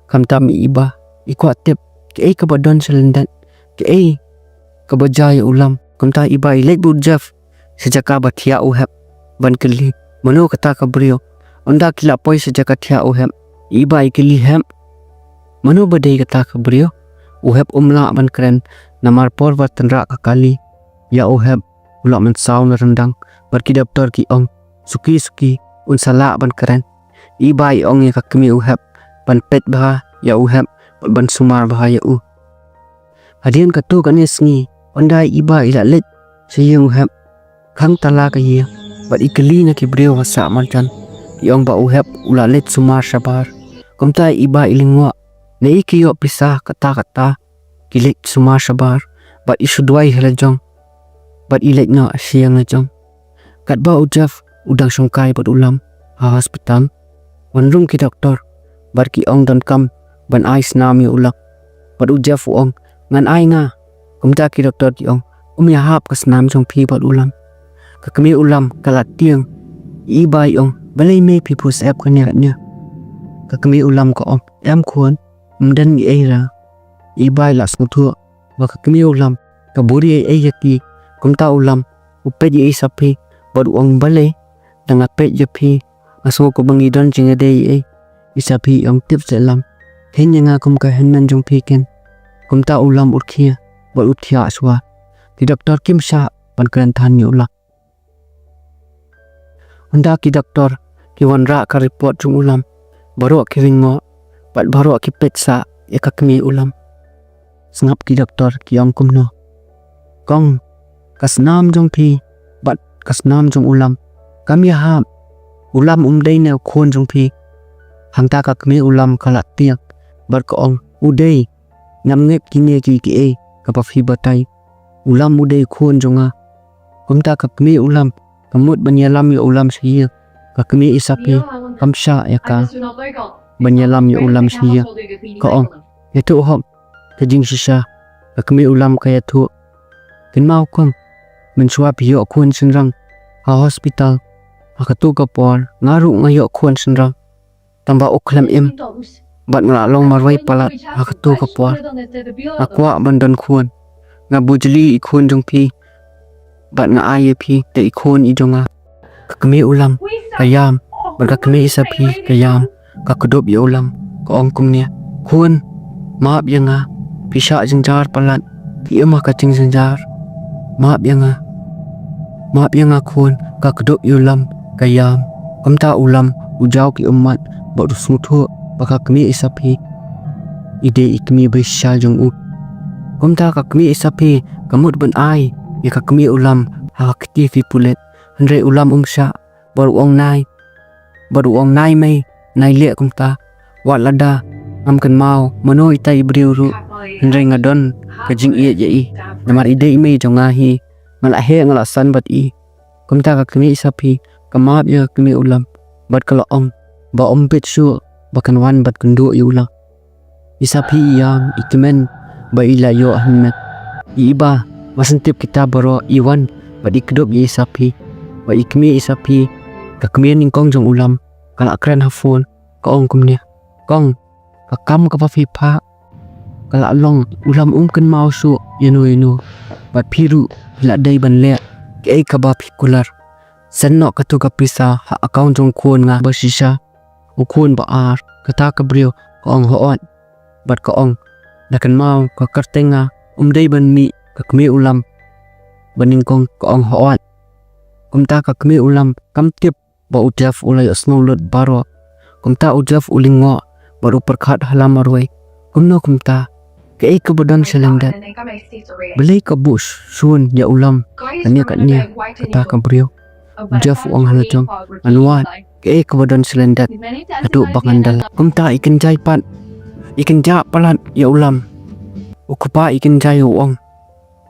Khamtam i Bah i kwah tip kaei kaba don sha lyndet, kaei kaba jia ïa u Lam. Kumta i Bah i leit bad u Jeff sha jaka ba thiah u Hep ban kylli, mano kata ka briew? Ynda ki la poi sha jaka thiah u Hep, i Bah i kylli, Hep, mano ba dei kata ka briew? U Hep um lah ban kren namar por ba tynrah ka kali ïa u Hep u la mynsaw na ryndang. Bad ki doktor ki ong, suki suki un sa lah ban kren. I Bah i ong ïa ka kmie u Hep ban peit bha ïa u Hep bad ban sumar bha ïa u. Hadien katto katne sngi, ynda i Bah i la leit sha ïing u Hep, khang tala ka ïing bad i kylli na ki briew ha sah marjan, i ong ba u Hep u la leit sumar shabar. Kumta i Bah i lyngngoh, naei ki ïoh pisa katta katta, ki leit sumar shabar bad i shu duwai ha la jong bad i leit noh sha ïing la jong. Katba u Jeff u dang shongkai bad u Lam ha hospital, wan rung ki doktor bad ki ong donkam ban ai snam ïa u Lam. Bad u Jeff u ong, ngan ai nga. Kumta ki doktor ki ong, um ïahap ka snam jong phi bad u Lam. Ka kmie u Lam ka la tieng. I Bah i ong, balei mei phi pyrshah kane kane? Ka kmie u Lam ka ong, em khun, ym don ei ei ruh. I Bah i la sngewthuh ba ka kmie u Lam ka buri ei ei ïa ki. Kumta u Lam u peit ïa i Saphi bad u ong, balei? Da nga peit ïa phi, nga sngew kumba ngi don jingïadei ei ei. I Saphi i ong, tip seh Lam, kheiñ ïa nga kum ka hynmen jong phi ken. Kumta u Lam u rkhie bad u thiah shuwa. Ki doktor kim shah ban kren than ïa u Lam. Ynda ki doktor ki wanrah ka report jong u Lam, baroh ki lyngngoh bad baroh ki peit sah ïa ka kmie u Lam. Sngap ki doktor ki ong kumno? Kong, ka snam jong phi bad ka snam jong u Lam kam ïahap. U Lam um dei ne u khun jong phi. Hangta ka kmie u Lam ka la tieng bad ka ong, u dei. Ngam ngeit kine kiei kiei kaba phi batai. U Lam u dei khun jong nga. Kumta ka kmie u Lam ka mut ban ïalam ïa u Lam sha ïing. Ka kmie i Saphi kam shah ïa ka ban ïalam ïa u Lam sha ïing. Ka ong, ïathuh hok ka jingshisha. Ka kmie u Lam ka ïathuh, kynmaw kong, mynshuwa phi ïoh khun shynrang ha hospital, ha katu ka por nga ruh nga ïoh khun shynrang. Tangba u khlem im bad nga la long marwei palat ha katu ka por. Nga kwah ban don khun. Nga bujli i khun jong phi bad nga ai ïa phi da i khun i jong nga. Ka kmie u Lam ka ïam bad ka kmie i Saphi ka ïam. Ka kdup ïa u Lam, ka ong kumne, khun, map ïa nga. Phi shah jynjar palat, phi im ha ka jingjynjar. Map ïa nga. Map ïa nga khun. Ka kdup ïa u Lam, ka ïam. Kumta u Lam u jaw ki ummat bad u sngewthuh ba ka kmie i Saphi i dei i kmie ba shisha jong u. Kumta ka kmie i Saphi ka mut ban ai ïa ka kmie u Lam ha ka kti phi pulit. Hynrei u Lam um shah bad u ong, nai, bad u ong, nai mei, nai leh kumta. Wat lada ngam kynmaw mano ita i briew ruh, hynrei nga don ka jingïeit ïa i. Namar i dei i mei jong nga hi. Nga la heh, nga la san bad i. Kumta ka kmie i Saphi ka map ïa ka kmie u Lam bad ka la ong ba um bit shuh ba kan wan bad kynduh ïa u Lam. I Saphi i ïam, i kmen ba i la ïoh hynmen. I Iba, mar shen tip kita baroh, i wan bad i kdup ïa i Saphi. Bad i kmie i Saphi, ka kmie nyngkong jong u Lam, ka la kren ha phone, ka ong kumne, kong, ka kam kaba phi phah ka la long. U Lam um kynmaw shuh ïano ïano. Bad phi ruh phi la dei ban leh kaei kaba phi kular. Send noh katu ka pisa ha account jong u khun nga ba shisha. U khun ba ar, kata ka briew ka ong, hooid. Bad ka ong, da kynmaw ka kyrteng nga um dei ban mih. Ka kmie u Lam ba nyngkong ka ong, hooid. Kumta ka kmie u Lam kam tip ba u Jeff u la ïohsngew lut baroh. Kumta u Jeff u lyngngoh bad u pyrkhat ha la marwei, kumno kumta? Kaei kaba don shalyndet? Balei ka buh shun ïa u Lam kane kane? Kata ka briew. U Jeff u ong ha la jong, ngan wad kaei kaba don shalyndet haduh ba ngan da leit. Kumta i Kynjai pat i kynjah palat ïa u Lam. U kpa i Kynjai u ong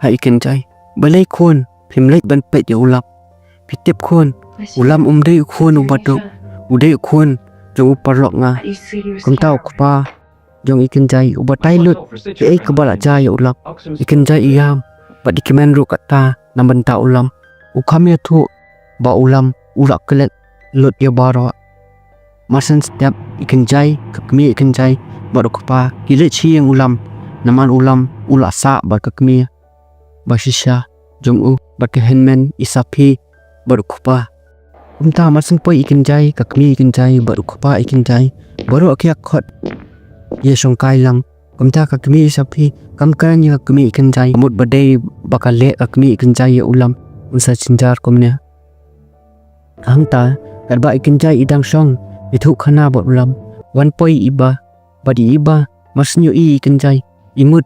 ha i Kynjai, balei khun phim leit ban peit ïa u Lam? Phi tip khun, u Lam um dei u khun uba duk, u dei u khun jong u paralok nga. Kumta u kpa jong i Kynjai u batai lut kaei kaba la jia ïa u Lam. I Kynjai i ïam bad i kmen ruh kata na bynta u Lam. U kham ïathuh ba u Lam u la klet lut ïa baroh. Mar shen step i Kynjai, ka kmie i Kynjai bad u kpa ki leit sha ïing u Lam. Namar u Lam u la sah bad ka kmie ba shisha jong u bad ka hynmen i Saphi bad u kpa. Kumta mar shen poi i Kynjai, ka kmie i Kynjai bad u kpa i Kynjai baroh ki ïa khot ïa shongkai lang. Kumta ka kmie i Saphi kam kren ïa ka kmie i Kynjai. Ka mut ba dei ba ka leh ka kmie i Kynjai ïa u Lam un sa jynjar kumne. Hangta katba i Kynjai i dang shong ïathuh khana bad u Lam, wan poi i Iba. Bad i Iba mar shen ïohi i Kynjai i mut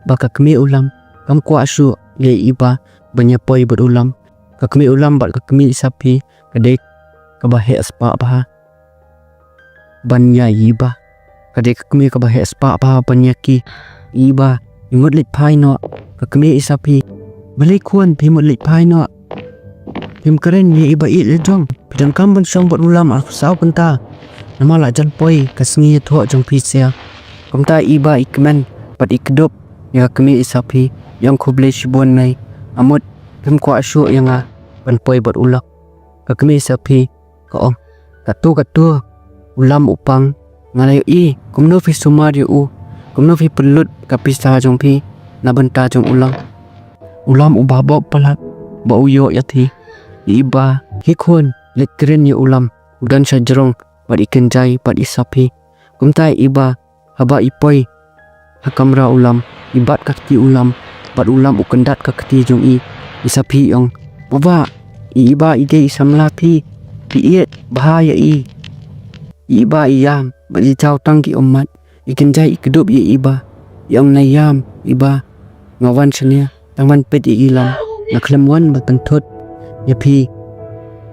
ba ka kmie u Lam kam kwah shuh ïa i Iba ban ïa poi bad u Lam. Ka kmie u Lam bad ka kmie i Saphi ka dei kaba heh spah bha ban ïa i Iba. Ka dei ka kmie kaba heh spah bha ban ïa ki. I Iba i mut leit phai noh. Ka kmie i Saphi, balei khun phi mut leit phai noh? Phim kren ïa i Iba ïeit la jong? Phi donkam ban shong bad u Lam ar saw kynta. Namar la jan poi ka sngi ïathoh jong phi sha. Kumta i Iba i kmen bad i kdup ïa ka kmie i Saphi, i ong, khublei shibun mei. Amut phim kwah shuh ïa nga ban poi bad u Lam. Ka kmie i Saphi ka ong, katu katu u Lam u pang. Nga la ïohi kumno phi sumar ïa u, kumno phi pynlut ka pisa jong phi na bynta jong u Lam. U Lam u bha bok palat ba u ïoh ïa phi. I Iba, hi khun, leit kren ïa u Lam u don sha jrong bad i Kynjai bad i Saphi. Kumta i Iba haba i poi ha kamra u Lam i bat ka kti u Lam bad u Lam u kyndat ka kti jong i. I Saphi i ong, baba, i Iba i dei i samla phi, phi ïeit bha ïa i. I Iba i ïam bad i jaw tang ki ummat. I Kynjai i kdup ïa i Iba, i ong, nai ïam Iba, nga wan shane tang ban peit ïa i Lam, nga khlem wan ban pynthut ïa phi.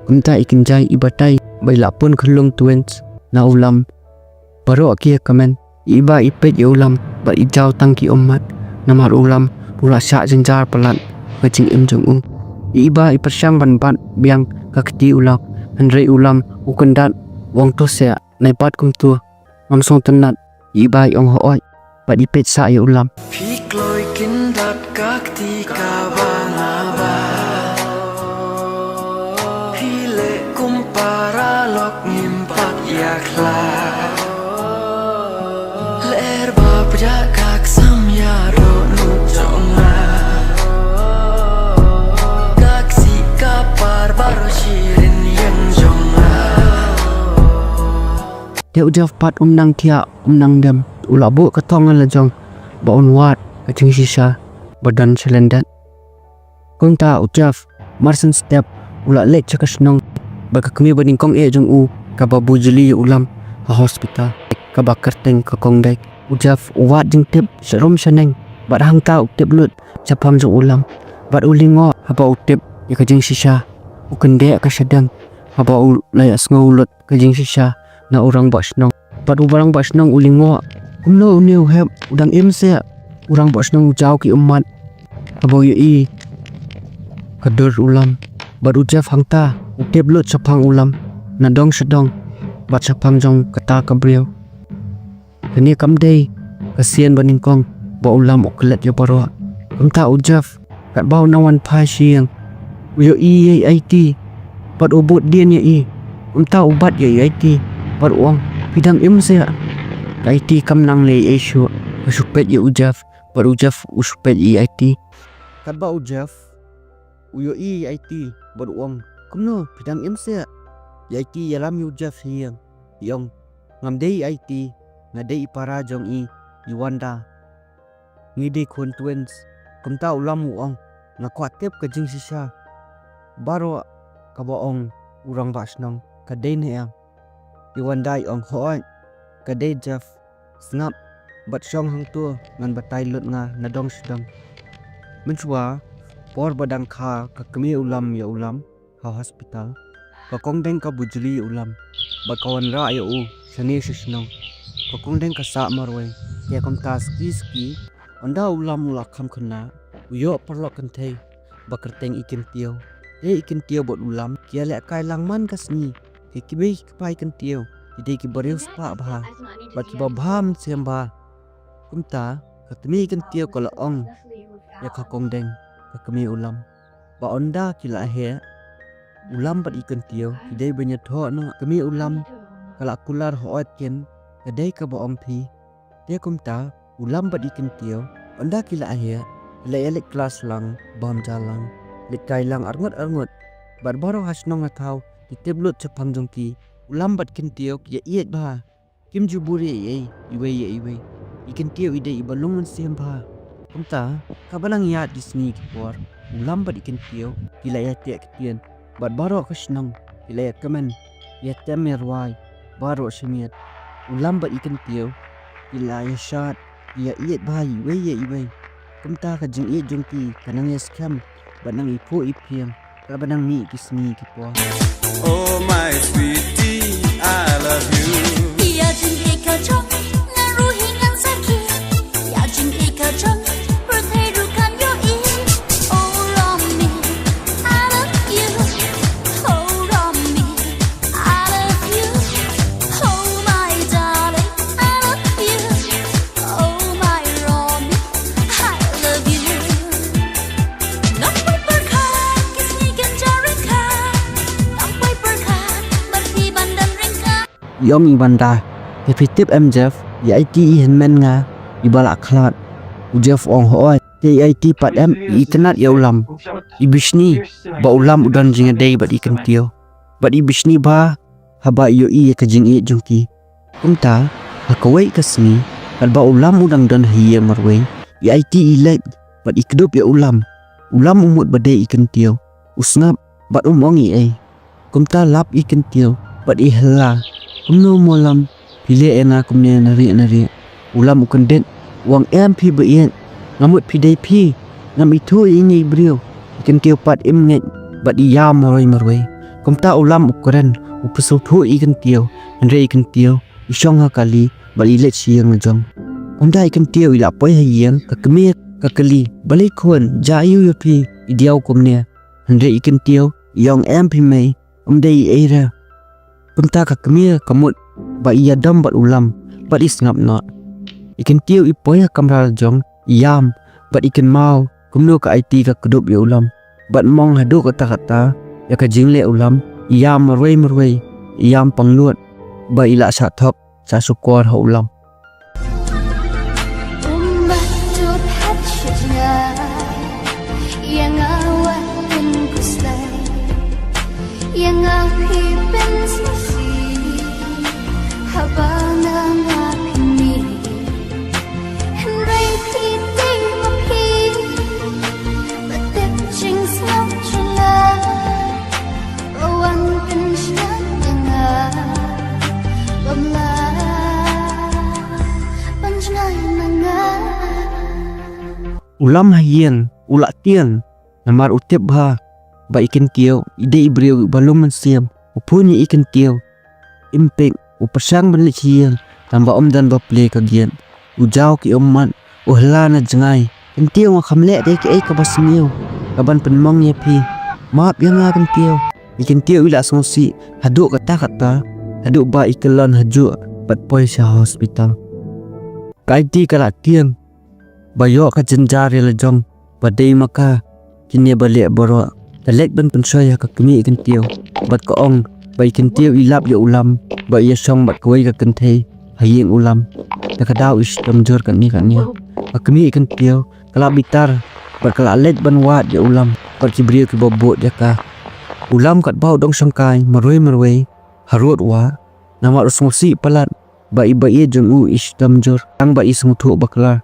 Kumta i Kynjai i batai ba i la pun khyllung twins na u Lam. Baroh ki ïa kmen. I Iba i peit ïa u Lam bad i jaw tang ki ummat namar u Lam u la shah jynjar palat ka jingim jong u. I Iba i pyrshang ban bat biang ka kti u Lam, hynrei u Lam u kyndat, u ong, to seh, nai bat kumtu, ngam sngewtynnat. I Iba i ong, hooid, bad i peit sah ïa u Lam. Phi kloi kyndat ka kti kaba nga bat. Phi leh kum paralok ngim pat ïakhlad. Lyer ba pdiah ka ksam ïa dohnud jong nga. Ka ksih ka par baroh shi rynieng jong nga. Te u Jeff pat um nang thiah, um nang dem. U la buh ka thong ha la jong, ba un wad ka jingshisha ba don sha lyndet. Kumta u Jeff, mar shen step, u la leit sha ka shnong, bad ka kmie ba nyngkong eh jong u, kaba buh jylli ïa u Lam ha hospital, kaba kyrteng ka Kong Dei. U Jeff u wad jingtip sharum shaneng, bad hangta u tip lut shaphang jong u Lam. Bad u lyngngoh haba u tip ïa ka jingshisha, u kyndeh ka shadem, haba u la ïohsngew lut ka jingshisha na u rangbah shnong. Bad u rangbah shnong u lyngngoh, kumno une u hep, u dang im seh. U rangbah shnong u jaw ki ummat haba u ïohi ka dur u Lam. Bad u Jeff hangta u tip lut shaphang u Lam, na dong sha dong, bad shaphang jong kata ka briew. Kane kam dei ka sien ba nyngkong ba u Lam u klet ïa baroh. Kumta u Jeff, katba u nang wan phai sha ïing, u ïohi ïa i Aiti, bad u bud dien ïa i. Kumta u bat ïa i Aiti, bad u ong, phi dang im seh? Ka Aiti kam nang leh ei ei shuh, ka shu peit ïa u Jeff, bad u Jeff u shu peit ïa i Aiti. Katba u Jeff u ïohi i Aiti, bad u ong, kumno, phi dang im seh? I Aiti i ïalam ïa u Jeff ha ïing, i ong, ngam dei i Aiti, nga dei i para jong i, i Wanda. Ngi dei khun twins. Kumta u Lam u ong, nga kwah tip ka jingshisha baroh kaba ong u rangbah shnong, ka dei ne em? I Wanda i ong, hooid, ka dei Jeff. Sngap, bad shong hangto, ngan batai lut nga na dong sha dong. Mynshuwa, por ba dang kha ka kmie u Lam ïa u Lam ha hospital, ka Kong Deng ka buh jylli ïa u Lam, bad ka wanrah ïa u shane sha shnong. Ka Kong Deng ka sah marwei. Te kumta sngi sngi, ynda u Lam u la kham khynnah, u ïoh paralok kynthei ba kyrteng i Kyntiew. Te i Kyntiew bad u Lam ki ïalehkai lang man ka sngi. Ki kmie ki kpa i Kyntiew ki dei kiba riewspah bha, bad kiba bha mynsiem bha. Kumta ka kmie i Kyntiew ka la ong ïa ka Kong Deng, ka kmie u Lam, ba ynda ki la heh, u Lam bad i Kyntiew ki dei ban ïathoh noh. Kmie u Lam ka la kular, hooid keiñ, ka dei kaba ong phi. Te kumta u Lam bad i Kyntiew, ynda ki la heh, ki la ïaleit klas lang, bam ja lang, leit kai lang arngut arngut. Bad baroh ha shnong ha thaw ki tip lut shaphang jong ki. U Lam bad Kyntiew ki ïaieit bha, kim ju buri ei ei iwei ïa iwei. I Kyntiew i dei iba long mynsiem bha. Kumta, kaba nang ïaid ki sngi ki por, u Lam bad i Kyntiew ki la ïateh ktien, bad baroh ka shnong ki la ïakmen, ïatem ïarwai baroh shi miet. U Lam bad i Kyntiew ki la ïashad, ki ïaieit bha iwei ïa iwei. Kumta ka jingïeit jong ki ka nang ïaskhem bad nang iphuh iphieng, katba nang mih ki sngi ki por. Oh my sweetie, I love you. Ïa jingïeit ka jong nga ruh hi ngan sa kiew. Ïa jingïeit ka jong pyrthei ruh kan ïohi. Oh Romi, I love you. Oh Romi, I love you. Oh my darling, I love you. Oh my Romi, I love you. Nang poi pyrkhat ki sngi kan ja ryngkat. Nang poi pyrkhat bad phi ban don ryngkat. I ong i Wanda, te phi tip em Jeff, i Aiti i hynmen nga iba la khlad. U Jeff u ong, hooid, te i Aiti pat em, i itynnad ïa u Lam. I bishni ba u Lam u don jingïadei bad i Kyntiew. Bad i bishni bha haba i ïohi ïa ka jingïeit jong ki. Kumta, ha kawei ka sngi, katba u Lam u dang don ha ïing marwei, i Aiti i leit bad i kdup ïa u Lam. U Lam u mut ba dei i Kyntiew. U sngap bad um ong ei ei. Kumta lap i Kyntiew bad i hella. Kumno mo Lam, phi leh ïa nga kumne na rieh na rieh? U Lam u kyndit, u ong, em phi ba ïeit, nga mut phi dei phi, ngam ithuh ïa ine i briew. I Kyntiew pat im ngeit bad i ïam marwei marwei. Kumta u Lam u kren, u pynsngewthuh ïa i Kyntiew, hynrei i Kyntiew i shong ha kali bad i leit sha ïing la jong. Kumta i Kyntiew i la poi ha ïing, ka kmie ka kylli, balei khun, jia aïu ïa phi i diaw kumne? Hynrei i Kyntiew i ong, em phi mei, ym dei ei ei re. Kumta ka kmie ka mut ba i ïadom bad u Lam bad i sngap noh. I Kyntiew i poi ha kamra la jong, i ïam bad i kynmaw kumno ka aiti ka kdup ïa u Lam. Bad mong haduh katta katta ïa ka jingleh u Lam, i ïam marwei marwei, i ïam panglut ba i la shah thok shah shukor ha u Lam. U Lam ha ïing u la tieng, namar u tip bha ba i Kyntiew i dei i briew ba lum mynsiem. U phone ïa i Kyntiew, im pick, u pyrshang ban leit sha ïing, tangba ym don ba plie ka gate. U jaw ki ummat, u hla na jngai. Kyntiew, nga kham leh dei kaei kaba sniew kaban pynmong ïa phi. Map ïa nga Kyntiew. I Kyntiew i la sngewsih haduh katta katta, haduh ba i kyllon hajuh bad poi sha hospital. Ka aiti ka la tieng ba ïoh ka jynjar ïa la jong ba dei ma ka kine ba leh baroh. Ka leit ban pynshoi ha ka kmie i Kyntiew bad ka ong ba i Kyntiew i lap ïa u Lam ba i ïashong bad kawei ka kynthei ha ïing u Lam. Te ka daw i shitom jur kane kane. Ka kmie i Kyntiew ka la bitar bad ka la leit ban wad ïa u Lam bad ki briew kiba bud ïa ka. U Lam katba u dang shongkai marwei marwei harud wah, namar u sngewsih palat ba i ba ïeit jong u i shitom jur, tang ba i sngewthuh bakla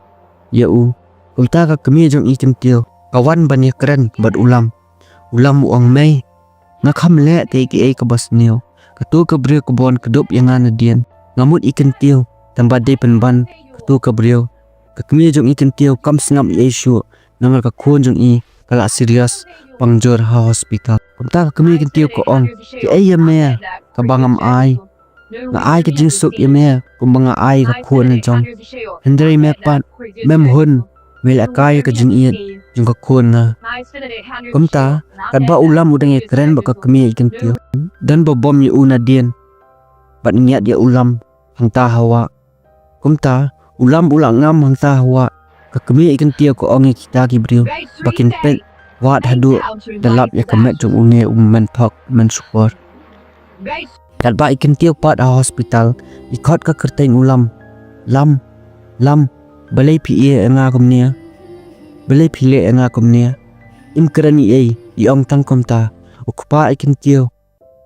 ïa u. Kumta ka kmie jong i Kyntiew ka wan ban ïakren bad u Lam. U Lam u ong, mei, nga kham leh kaei kaei kaba sniew. Kato ka briew kaba wan kdup ïa nga nadien, nga mut i Kyntiew, tangba dei pynban kato ka briew. Ka kmie jong i Kyntiew kam sngap ei ei shuh, namar ka khun jong i ka la serious pang jur ha hospital. Kumta ka kmie i Kyntiew ka ong, kaei ïa me kaba ngam ai? Nga ai ka jingsuk ïa me kumba nga ai ka khun la jong. Hynrei me pat mem hun, me lehkai ïa ka jingïeit jong ka khun nga. Kumta katba u Lam u dang ïakren bad ka kmie i Kyntiew, don ba bom ïa u nadien bad ngiat ïa u Lam hangta ha wah. Kumta u Lam u la ngam hangta ha wah. Ka kmie i Kyntiew ka ong ïa kita ki briew ba kin peit, wad haduh da lap ïa ka met jong une u men thok men shukor. Katba i Kyntiew pat ha hospital, i khot ka kyrteng u Lam. Lam, Lam, balei phi ïeh ïa nga kumne? Balei phi leh ïa nga kumne? Im kren ei ei, i ong tang kumta. U kpa i Kyntiew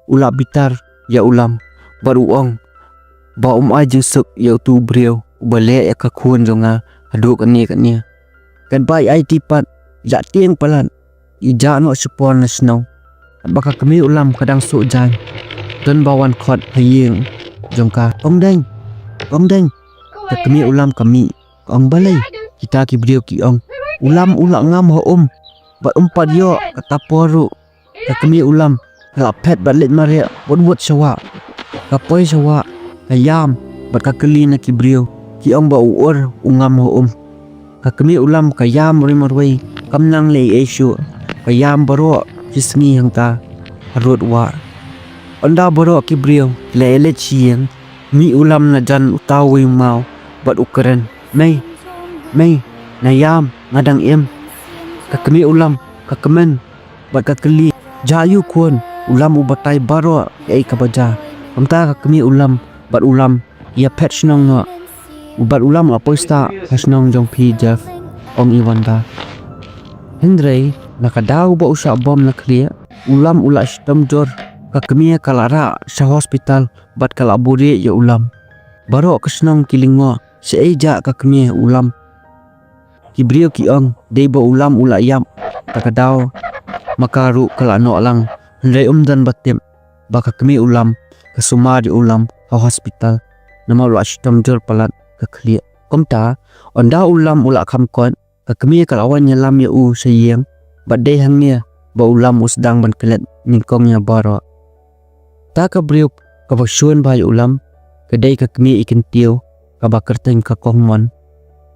u la bitar ïa u Lam bad u ong ba um ai jingsuk ïa uto u briew uba leh ïa ka khun jong nga haduh kane kane. Katba i aiti pat i la tieng palat, i jah noh shipor na shnong. Katba ka kmie u Lam ka dang suh jaiñ, don ba wan khot ha ïing jong ka. Kong Deng, Kong Deng. Ka kmie u Lam ka mih, ka ong, balei? Kita ki briew ki ong, u Lam u la ngam ha um bad um pat ïoh kata por ruh. Ka kmie u Lam ka la phet bad leit mareh wut wut sha wah. Ka poi sha wah, ka ïam bad ka kylli na ki briew, ki ong ba u Ur u ngam ha um. Ka kmie u Lam ka ïam marwei marwei, kam nang leh ei ei shuh. Ka ïam baroh shi sngi hangta harud wah. Ynda baroh ki briew ki la ïaleit sha ïing, mih u Lam na jan uta uwei u maw bad u kren, mei, mei, nga ïam, nga dang im. Ka kmie u Lam ka kmen bad ka kylli, jia aiu khun? U Lam u batai baroh kaei kaba jia. Kumta ka kmie u Lam bad u Lam ki ïaphet shnong noh. U bad u Lam u la poi stad ha shnong jong phi Jeff, ong i Wanda. Hynrei na ka daw ba u shah bom na khlieh, u Lam u la shitom jur. Ka kmie ka la rah sha hospital bad ka la buhrieh ïa u Lam. Baroh ka shnong ki lyngngoh, shaei jia ka kmie u Lam? Ki briew ki ong dei ba u Lam u la ïap. Ta ka daw ma ka ruh ka la noh lang. Hynrei um don ba tip ba ka kmie u Lam ka sumar ïa u Lam ha hospital, namar u la shitom jur palat ka khlieh. Kumta ynda u Lam u la kham koit, ka kmie ka la wan ïalam ïa u sha ïing bad dei hangne ba u Lam u sdang ban klet nyngkong ïa baroh. Ta ka briew kaba shun bha ïa u Lam ka dei ka kmie i Kyntiew kaba kyrteng ka Kong Mon.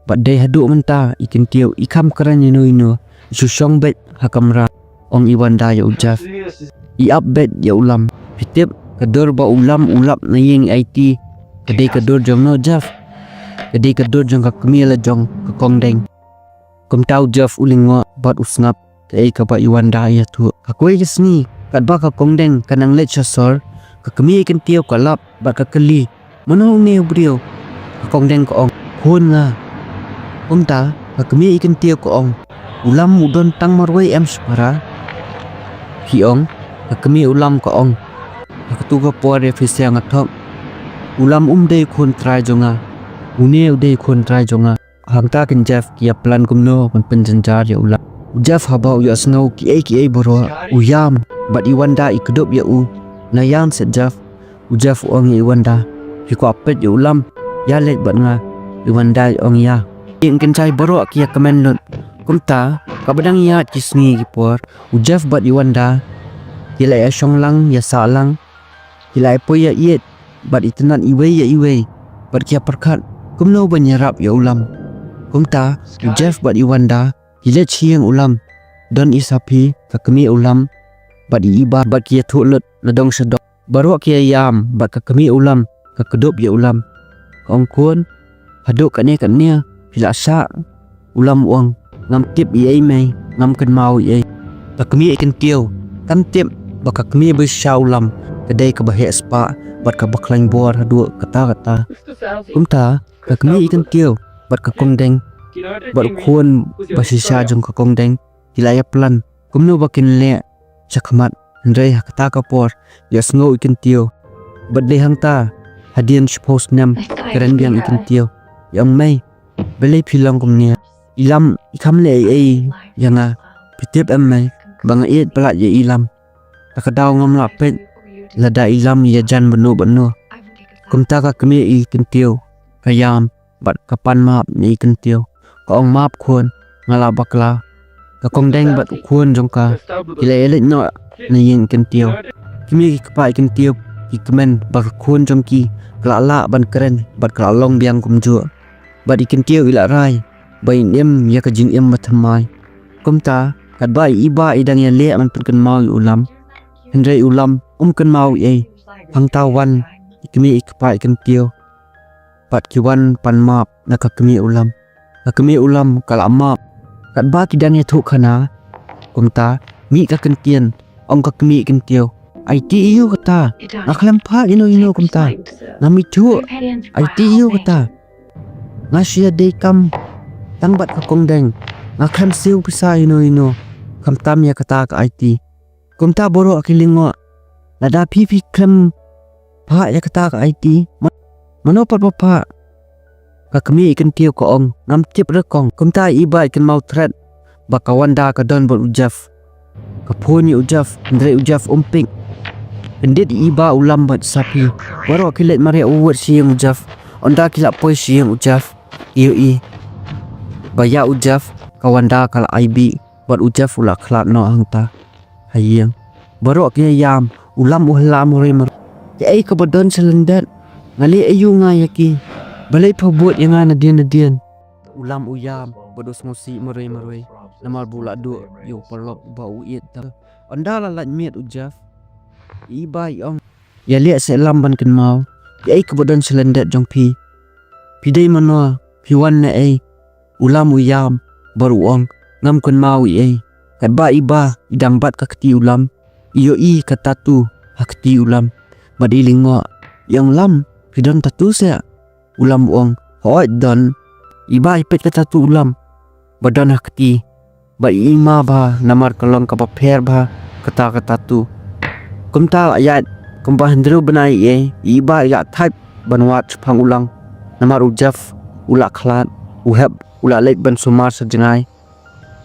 Bad dei haduh mynta i Kyntiew i kham kren ïano ïano, i shu shong beit ha kamra. ong i Wanda ïa u Jeff. I ap beit ïa u Lam. Phi tip, ka dur ba u Lam u lap na ïing i Aiti ka dei ka dur jong no, Jeff? Ka dei ka dur jong ka kmie la jong ka Kongdeng. Kumta u Jeff u lyngngoh bad u sngap kaei kaba i Wanda i ïathuh. Ka kawei ka sngi, katba ka Kongdeng ka nang leit sha sor, ka kmie i Kyntiew ka lap bad ka kylli, "Mano une u briew?" Ka Kongdeng ka ong, "Khun nga." Kumta ka kmie i Kyntiew ka ong, "U Lam u don tang marwei em shipara?" Phi ong, ka kmie u Lam ka ong, "Ha katu ka por ïa phi sha nga thok. U Lam um dei khun trai jong nga. Une u dei khun trai jong nga." Hangta kin Jeff ki ïa plan kumno ban pynjynjar ïa u Lam. U Jeff haba u ïohsngew kiei kiei baroh, u Yam bad i Wanda i kdup ïa u. "Na Yam seh, Jeff." U Jeff u ong ïa i Wanda, "Phi kwah peit ïa u Lam? Ïa leit bad nga." I Wanda i ong, "Ïa." Ki kynjai baroh ki ïa kmen lut. Kumta, kaba dang ïaid ki sngi ki por, u Jeff bad i Wanda ki la ïa shong lang, ïa sah lang, ki la ïa poi ïa ïeit bad itynnad iwei ïa iwei, bad ki ïa pyrkhat kumno ban ïarap ïa u Lam. Kumta u Jeff bad i Wanda ki leit sha ïing u Lam. Don i Saphi, ka kmie u Lam, bad i Iba, bad ki ïathuh lut na dong sha dong. Baroh ki ïa ïam bad ka kmie u Lam ka kdup ïa u Lam, ka ong, "Khun, haduh katne katne phi la sah?" U Lam u ong, "Ngam tip ei ei mei, ngam kynmaw ei ei." Ka kmie i Kyntiew kam tip ba ka kmie ba shisha u Lam ka dei kaba heh spah bad kaba khlaiñ bor haduh katta katta. Kumta ka kmie i Kyntiew bad ka Kongdeng bad u khun ba shisha jong ka Kongdeng ki la ïa plan kumno ba kin leh sha khmat. Hynrei ha kata ka por ïohsngew i Kyntiew bad dei hangta hadien shiphew snem kren biang i Kyntiew. I ong, "Mei, balei phi long kumne? I Lam i kham leh ei ei ïa nga. Phi tip em mei ba nga ïeit palat ïa i Lam. Ta ka daw ngam lah peit lada i Lam i ïajan bad no bad no." Kumta ka kmie i Kyntiew ka ïam bad ka pan map na i Kyntiew, ka ong, "Map khun, nga la bakla." Ka Kongdeng bad u khun jong ka ki la ïa leit noh na ïing i Kyntiew. Ki kmie ki kpa i Kyntiew ki kmen ba ka khun jong ki ka la lah ban kren bad ka la long biang kumjuh. Bad i Kyntiew i la rai ba in im ïa ka jingim bathymmai. Kumta katba i Iba i dang ïaleh ban pynkynmaw ïa u Lam, hynrei u Lam um kynmaw ei ei. Hangta wan ki kmie ki kpa i Kyntiew bad ki wan pan map na ka kmie u Lam. Ka kmie u Lam ka la map. Katba ki dang ïathuh khana kumta, mih ka ktien, ong ka kmie i Kyntiew, "Aiti aiu kata? Nga khlem phah ino ino kumta. Ngam ithuh. Aiti aiu kata? Nga shu ïadei kam tang bad ka Kongdeng. Nga khlem siew pisa ino ino khamtam ïa kata ka aiti." Kumta baroh ki lyngngoh, "Lada phi phi khlem phah ïa kata ka aiti, ma-, mano pat ba phah?" Ka kmie i Kyntiew ka ong, "Ngam tip re kong." Kumta i Iba i kynmaw thret ba ka Wanda ka don bad u Jeff. Ka phone ïa u Jeff, hynrei u Jeff um pick. Kyndit i Iba, u Lam bad Saphi, baroh ki leit mareh wut sha ïing u Jeff. Ynda ki la poi sha ïing u Jeff, ïohi ba ïa u Jeff ka Wanda ka la ai bih bad u Jeff u la khlad noh hangta ha ïing. Baroh ki ïam, u Lam u hla marwei marwei. "Kaei kaba don sha lyndet? Nga leh aiu nga ïa ki? Balei pha bud ïa nga nadien nadien?" U Lam u ïam bad u sngewsih marwei marwei namar ba u la duh ïa u paralok ba u ïeit. Ynda la lait miet u Jeff, i Iba i ong, "Ïaleh seh Lam ban kynmaw, kaei kaba don sha lyndet jong phi? Phi dei mano? Phi wan na ei?" U Lam u ïam bad u ong, "Ngam kynmaw ei ei." Katba i Iba i dang bat ka kti u Lam, i ïohi ka tattoo ha kti u Lam bad i lyngngoh. I ong, "Lam, phi don tattoo seh?" U Lam u ong, "Hooid don." I Iba i peit ka tattoo u Lam ba don ha kti bad i ïma bha namar ka long kaba pher bha kata ka tattoo. Kumta la ïaid kumba hynriew bnai ei ei, i Iba i la thait ban wad shaphang u Lam namar u Jeff u la khlad, u hep u la leit ban sumar sha jngai.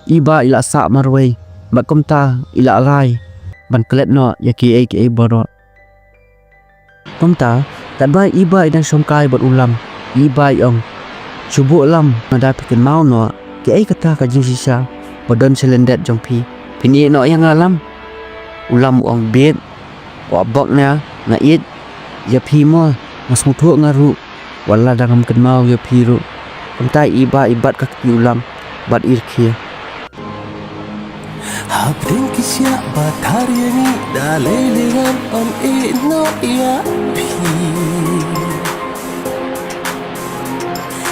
I Iba i la sah marwei bad kumta i la rai ban klet noh ïa kiei kiei baroh. Kumta katba i Iba i dang shongkai bad u Lam, i Iba i ong, "Shu buh Lam, lada phi kynmaw noh kaei kata ka jingshisha ba don sha lyndet jong phi, phin ïeh noh ïa nga Lam." U Lam u ong, "Bit, wat bok na, nga ïeit ïa phi mo, nga sngewthuh nga ruh wat lada ngam kynmaw ïa phi ruh." Kumta i Iba i bat ka kti u Lam bad i rkhie. Hapdeng ki siah ba thar ïa ngi da lei lei ngan ym ïeh noh ïa phi.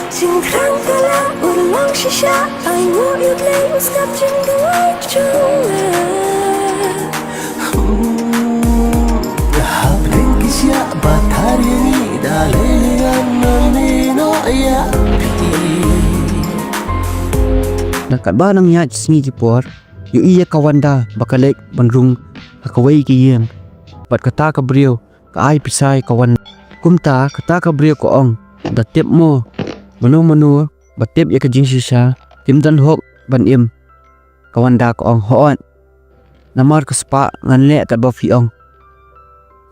Jingkhrang ka la urlong shisha, ai nguh ïa U Blei u sngap jingduwai jong nga. Hmm, hapdeng ki siah ba thar ïa ngi da lei lei ngan ym ïeh noh ïa phi. Na katba nang ïaid sngi ki por, ïohi ïa ka Wanda ba ka leit ban rung ha kawei ka ïing. Bad kata ka briew ka ai pisa ïa ka Wanda. Kumta kata ka briew ka ong, da tip mo, mano mano ba tip ïa ka jingshisha kim don hok ban im. Ka Wanda ka ong, hooid, namar ka spah ngan leh katba phi ong.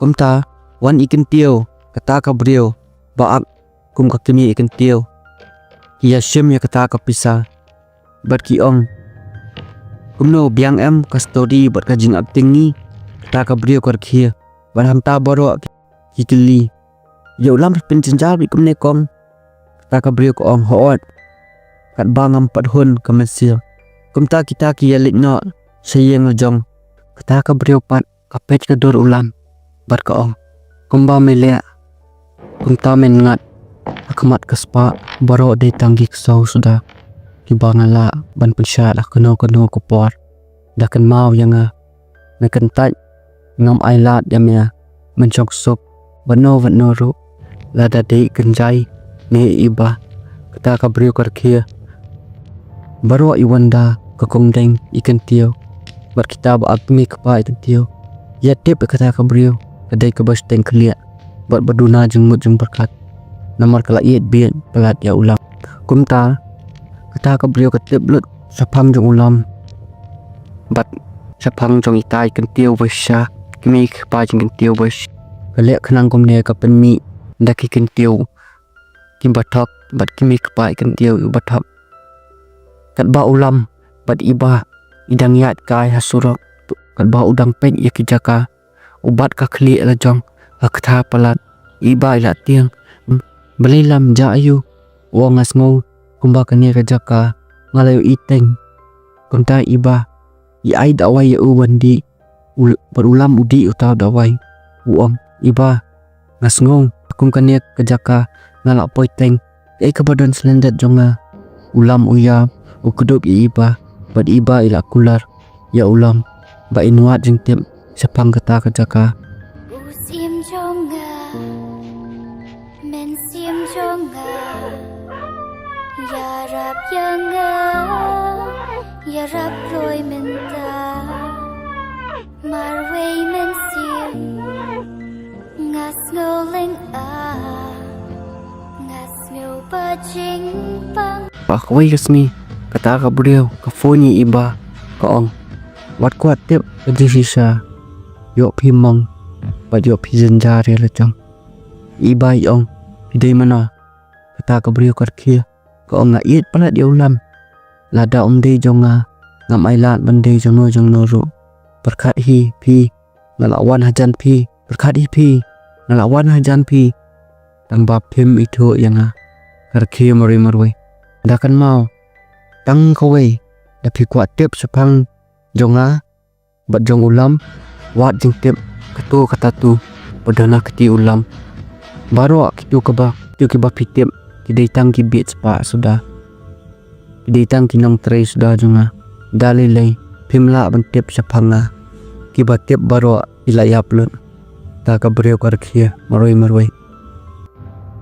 Kumta wan i kyntiew kata ka briew ba ap kum ka kmie i kyntiew. Ki ïa shim ïa kata ka pisa bad ki ong, kumno, biang em ka story bad ka jingacting ngi? Kata ka briew ka rkhie bad hangta baroh ki kylli, ïa u Lam pynjynjar bad kumne kong? Kata ka briew ka ong, hooid, katba ngam pat hun ka mynsiem. Kumta kita ki ïa leit noh sha ïing la jong. Kata ka briew pat ka peit ka dur u Lam bad ka ong, kumba me leh kumta men ngat. Ha khmat ka spah baroh dei tang ki ksew suda kiba nga lah ban pynshad ha kano kano ka por. Da kynmaw ïa nga, me kyntait, ngam ailad ïa me, men shong suk bad no bad no ruh. Lada dei i kynjai ne i ba, kata ka briew ka rkhie. Baroh i Wanda, ka Kongdeng, i kyntiew bad kita ba ap kmie kpa i kyntiew ïa tip ïa kata ka briew ka dei kaba shiteng khlieh bad ba duna jingmut jingpyrkhat. Namar ka la ïeit bieit palat ïa u Lam. Kumta kata ka briew ka tip lut shaphang jong u Lam bad shaphang jong ita i kyntiew ba shisha, kmie kpa jong i kyntiew ba shisha. Ka leh khnang kumne ka pynmih da ki kyntiew kiba thok bad kmie kpa i kyntiew iba thok. Katba u Lam bad i ba i dang ïaid kai ha surok, katba u dang peit ïa ki jaka, u bat ka khlieh la jong ha kata palat. I ba i la tieng, balei Lam, jia aiu? U ong, nga sngew kumba kane ka jaka nga la ïohi teng. Kumta i ba i ai dawai ïa u ban dih. U, bad u Lam u dih uta u dawai. U ong, i ba, nga sngew kum kane ka jaka nga la poi teng. Kaei kaba don shlem dep jong nga? U Lam u ïap, u kdup ïa i ba bad i ba i la kular ïa u Lam ba in wad jingtip shaphang kata ka jaka. U sim jong nga, men sim jong nga, ïarap ïa nga, ïarap roi mynta. Marwei men sim, nga sngew lynga, nga sngew ba jingpang. Ha kawei ka sngi, kata ka briew ka phone ïa i ba, ka ong, wat kwah tip ka jingshisha, ïoh phi mong bad ïoh phi jynjar ïa la jong. I ba i ong, phi dei mano? Kata ka briew ka rkhie, ka ong, nga ïeit palat ïa u Lam. Lada um dei jong nga, ngam ailad ban dei jong no jong no ruh. Pyrkhat hi phi, nga la wan hajan phi. Pyrkhat hi phi, nga la wan hajan phi. Tang ba phim ithuh ïa nga. Ka rkhie marwei marwei. Da kynmaw, tang kawei, da phi kwah tip shaphang jong nga bad jong u Lam, wad jingtip, katu kata tu, ba don ha kti u Lam. Baroh kitu kaba, kitu kiba phi tip, ki dei tang ki bieit spah suda. Ki dei tang ki nongtrei suda jong nga. Da lei lei, phim lah ban tip shaphang nga. Kiba tip baroh ki la ïap lut. Kata ka briew ka rkhie marwei marwei.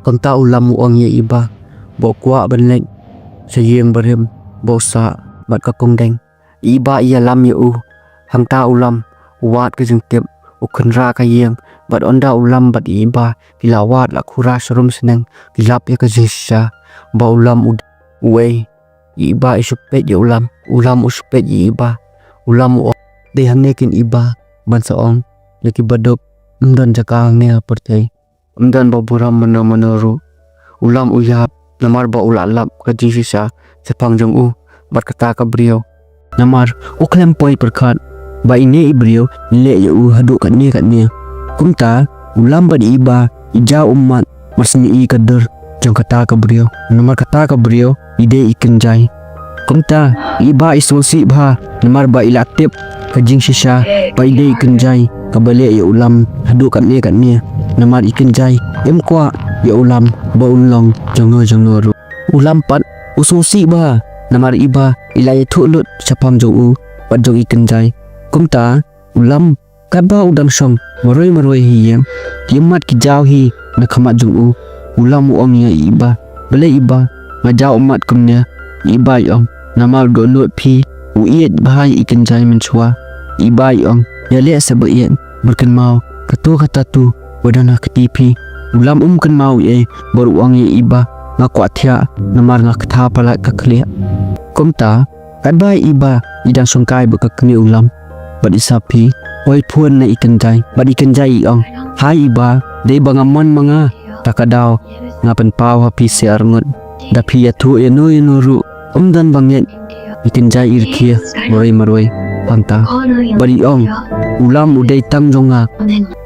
Kumta u Lam u ong ïa i ba, ba u kwah ban leit sha ïing barim, ba u sah bad ka Kongdeng. I ba i ïalam ïa u. Hangta u Lam u wad ka jingtip, u khynra ka ïing, bad ynda u Lam bad i ba ki la wad la khura sharum shneng, ki lap ïa ka jingshisha ba u Lam u, uei. I ba i shu peit ïa u Lam, u Lam u shu peit ïa i ba. U Lam u ong, dei hangne kin i ba ban sa ong ïa ki baduk, ym don jaka hangne ha pyrthei. Ym don ba burom mano mano ruh. U Lam u ïap namar ba u la lap ka jingshisha shaphang jong u bad kata ka briew. Namar u khlem poi pyrkhat ba ine i briew i leh ïa u haduh katne katne. Kumta u Lam bad i ba i jaw ummat mar shu ïohi ka dur jong kata ka briew. Namar kata ka briew i dei i kynjai. Kumta i ba i sngewsih bha namar ba i la tip ka jingshisha ba i dei i kynjai kaba leh ïa u Lam haduh katne katne. Namar i kynjai im kwah ïa u Lam ba un long jongno jongno ruh. U Lam pat u sngewsih bha namar iba i la ïathuh lut shaphang jong u bad jong i kynjai. Kumta u Lam katba u dang shong marwei marwei ha ïing, ki ummat ki jaw hi na khmat jong u. U Lam u ong ïa iba, balei iba, nga jaw ummat kumne? Iba i ong, namar dohnud phi u ïeit bha ïa i kynjai mynshuwa. Iba i ong, ïaleh sa ba ïeit, bad kynmaw kato ka tattoo ba don ha kti phi. U Lam um kynmaw ei ei bad u ong ïa iba, nga kwah thiah namar nga ktha palat ka khlieh. Kumta katba iba i dang shongkai bad ka kmie u Lam bad i Saphi, oi phone na i kynjai bad i kynjai i ong, hai iba, dei ba nga mon ma nga, ta ka daw nga pynpaw ha phi shi arngut. Da phi ïathuh ïano ïano ruh, um don ba ngeit. I kynjai i rkhie marwei marwei hangta bad i ong, u Lam u dei tang jong nga.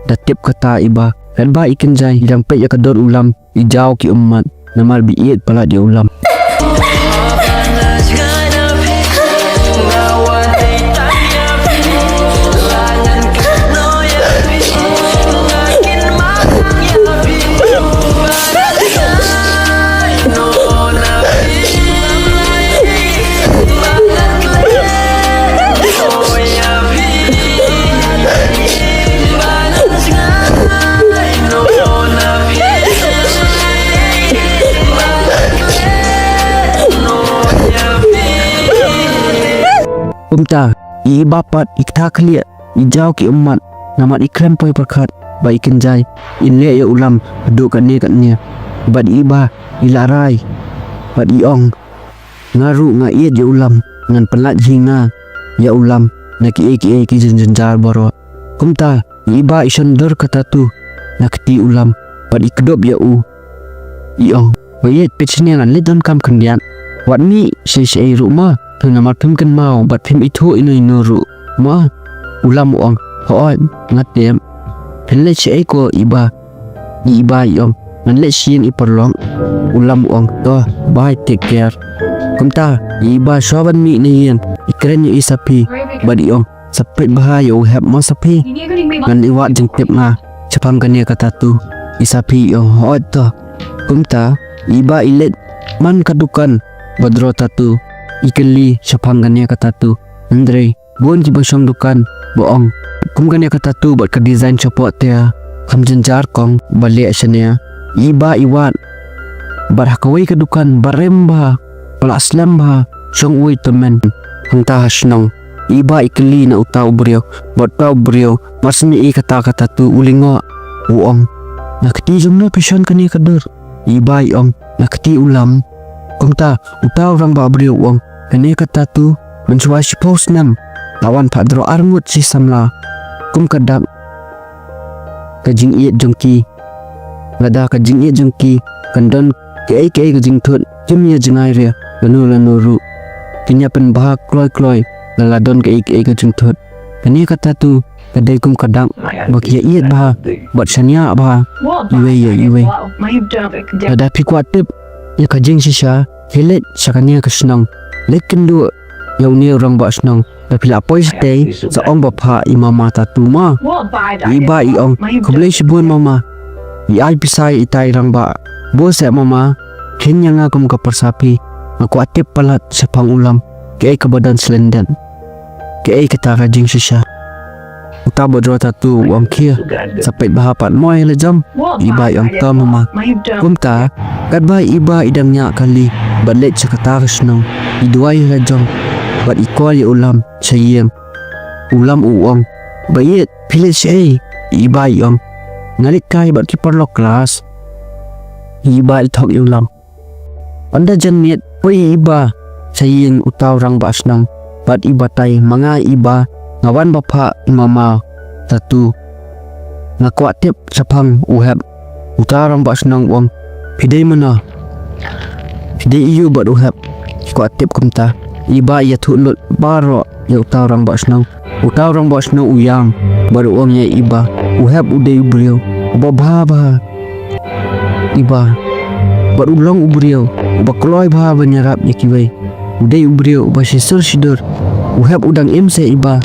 Da tip kata iba, katba i kynjai i dang peit ïa ka dur u Lam, i jaw ki ummat namar ba i ïeit palat ïa u Lam. Kumta i Iba pat i ktha khlieh, i jaw ki ummat, namar i khlem poi pyrkhat ba i kynjai in leh ïa u Lam haduh katne katne. Bad i Iba i la rai bad i ong, nga ruh nga ïeit ïa u Lam, ngan pynlait hi nga ïa u Lam na kiei kiei ki jynjar baroh. Kumta i Iba i shon dur ka tattoo na kti u Lam bad i kdup ïa u. I ong, ba ïeit, peit shane, ngan leit donkam khyndiat. Wat mih shaei shaei ruh ma, namar phim kynmaw bad phim ithuh ino ino ruh ma. U Lam u ong, hooid, nga tip. Phin leit shaei ko Iba? I Iba i ong, ngan leit sha ïing i paralok. U Lam u ong, to bye, take care. Kumta i Iba shuwa ban mih na ïing i kren ïa i Saphi bad i ong, sa peit bha ïa u Hep mo Saphi, ngan leit wad jingtip nga shaphang kane ka tattoo. I Saphi i ong, hooid to. Kumta i Iba i leit man ka dukan ba draw tattoo, i kylli shaphang kane ka tattoo. Hynrei bun kiba shong dukan ba ong, kum kane ka tattoo bad ka design shapoh te kam jynjar kong ba leh shane. I Iba i wad bad ha kawei ka dukan ba rim bha, ba la slem bha, shong uwei u tymmen hangta ha shnong. I Iba i kylli na uta u briew bad uta u briew, mar shu ïohi ïa kata ka tattoo u lyngngoh, u ong, na kti jong no phi shon kane ka dur? I Iba i ong, na kti u Lam. Kumta uta u rangbah briew u ong, kane ka tattoo mynshuwa shiphew snem la wan phah draw arngut shi samla. Kum ka dak ka jingïeit jong ki, lada ka jingïeit jong ki kan don kaei kaei ka jingthut, kim ïa jngai re lano lano ruh. Kin ïa pynbha kloi kloi lada don kaei kaei ka jingthut. Kane ka tattoo ka dei kum ka dak ba ki ïa ïeit bha bad shaniah bha iwei ïa iwei. Lada phi kwah tip ïa ka jingshisha, phi leit sha kane ka shnong, leit kynduh ïa une u rangbah shnong. Da phi la poi shatei, sa ong ba phah i mama tattoo ma. I Iba i ong, khublei shibun mama. I ai pisa ïa itai i rangbah. Bun seh mama, kheiñ ïa nga kum ka pyrsa phi. Nga kwah tip palat shaphang u Lam, kaei kaba don slem dep, kaei kata ka jingshisha. Uta ba draw tattoo u ong, khie, sa peit bha pat mo ïa la jong. I Iba i ong, to mama. Kumta katba i Iba i dang ñiah kali bad leit sha kata ka shnong, i duwai ïa la jong bad i call ïa u Lam sha ïing. U Lam u ong, ba ïeit, phi leit shaei? I Iba i ong, nga leit kai bad ki paralok klas. I Iba i thok ïa u Lam. Ynda jan miet poi i Iba sha ïing uta u rangbah shnong bad i batai, ma nga i Iba, nga wan ba phah i mama tattoo. Nga kwah tip shaphang u Hep. Uta u rangbah shnong u ong, phi dei mano? Phi dei aiu bad u Hep? Kwah tip kumta. I Iba i ïathuh lut baroh ïa uta u rangbah shnong. Uta u rangbah shnong u ïam bad u ong ïa i Iba, u Hep u dei u briew uba bha bha, Iba, bad u long u briew uba kloi bha ban ïarap ïa kiwei. U dei u briew uba shisur shidur. U Hep u dang im se Iba?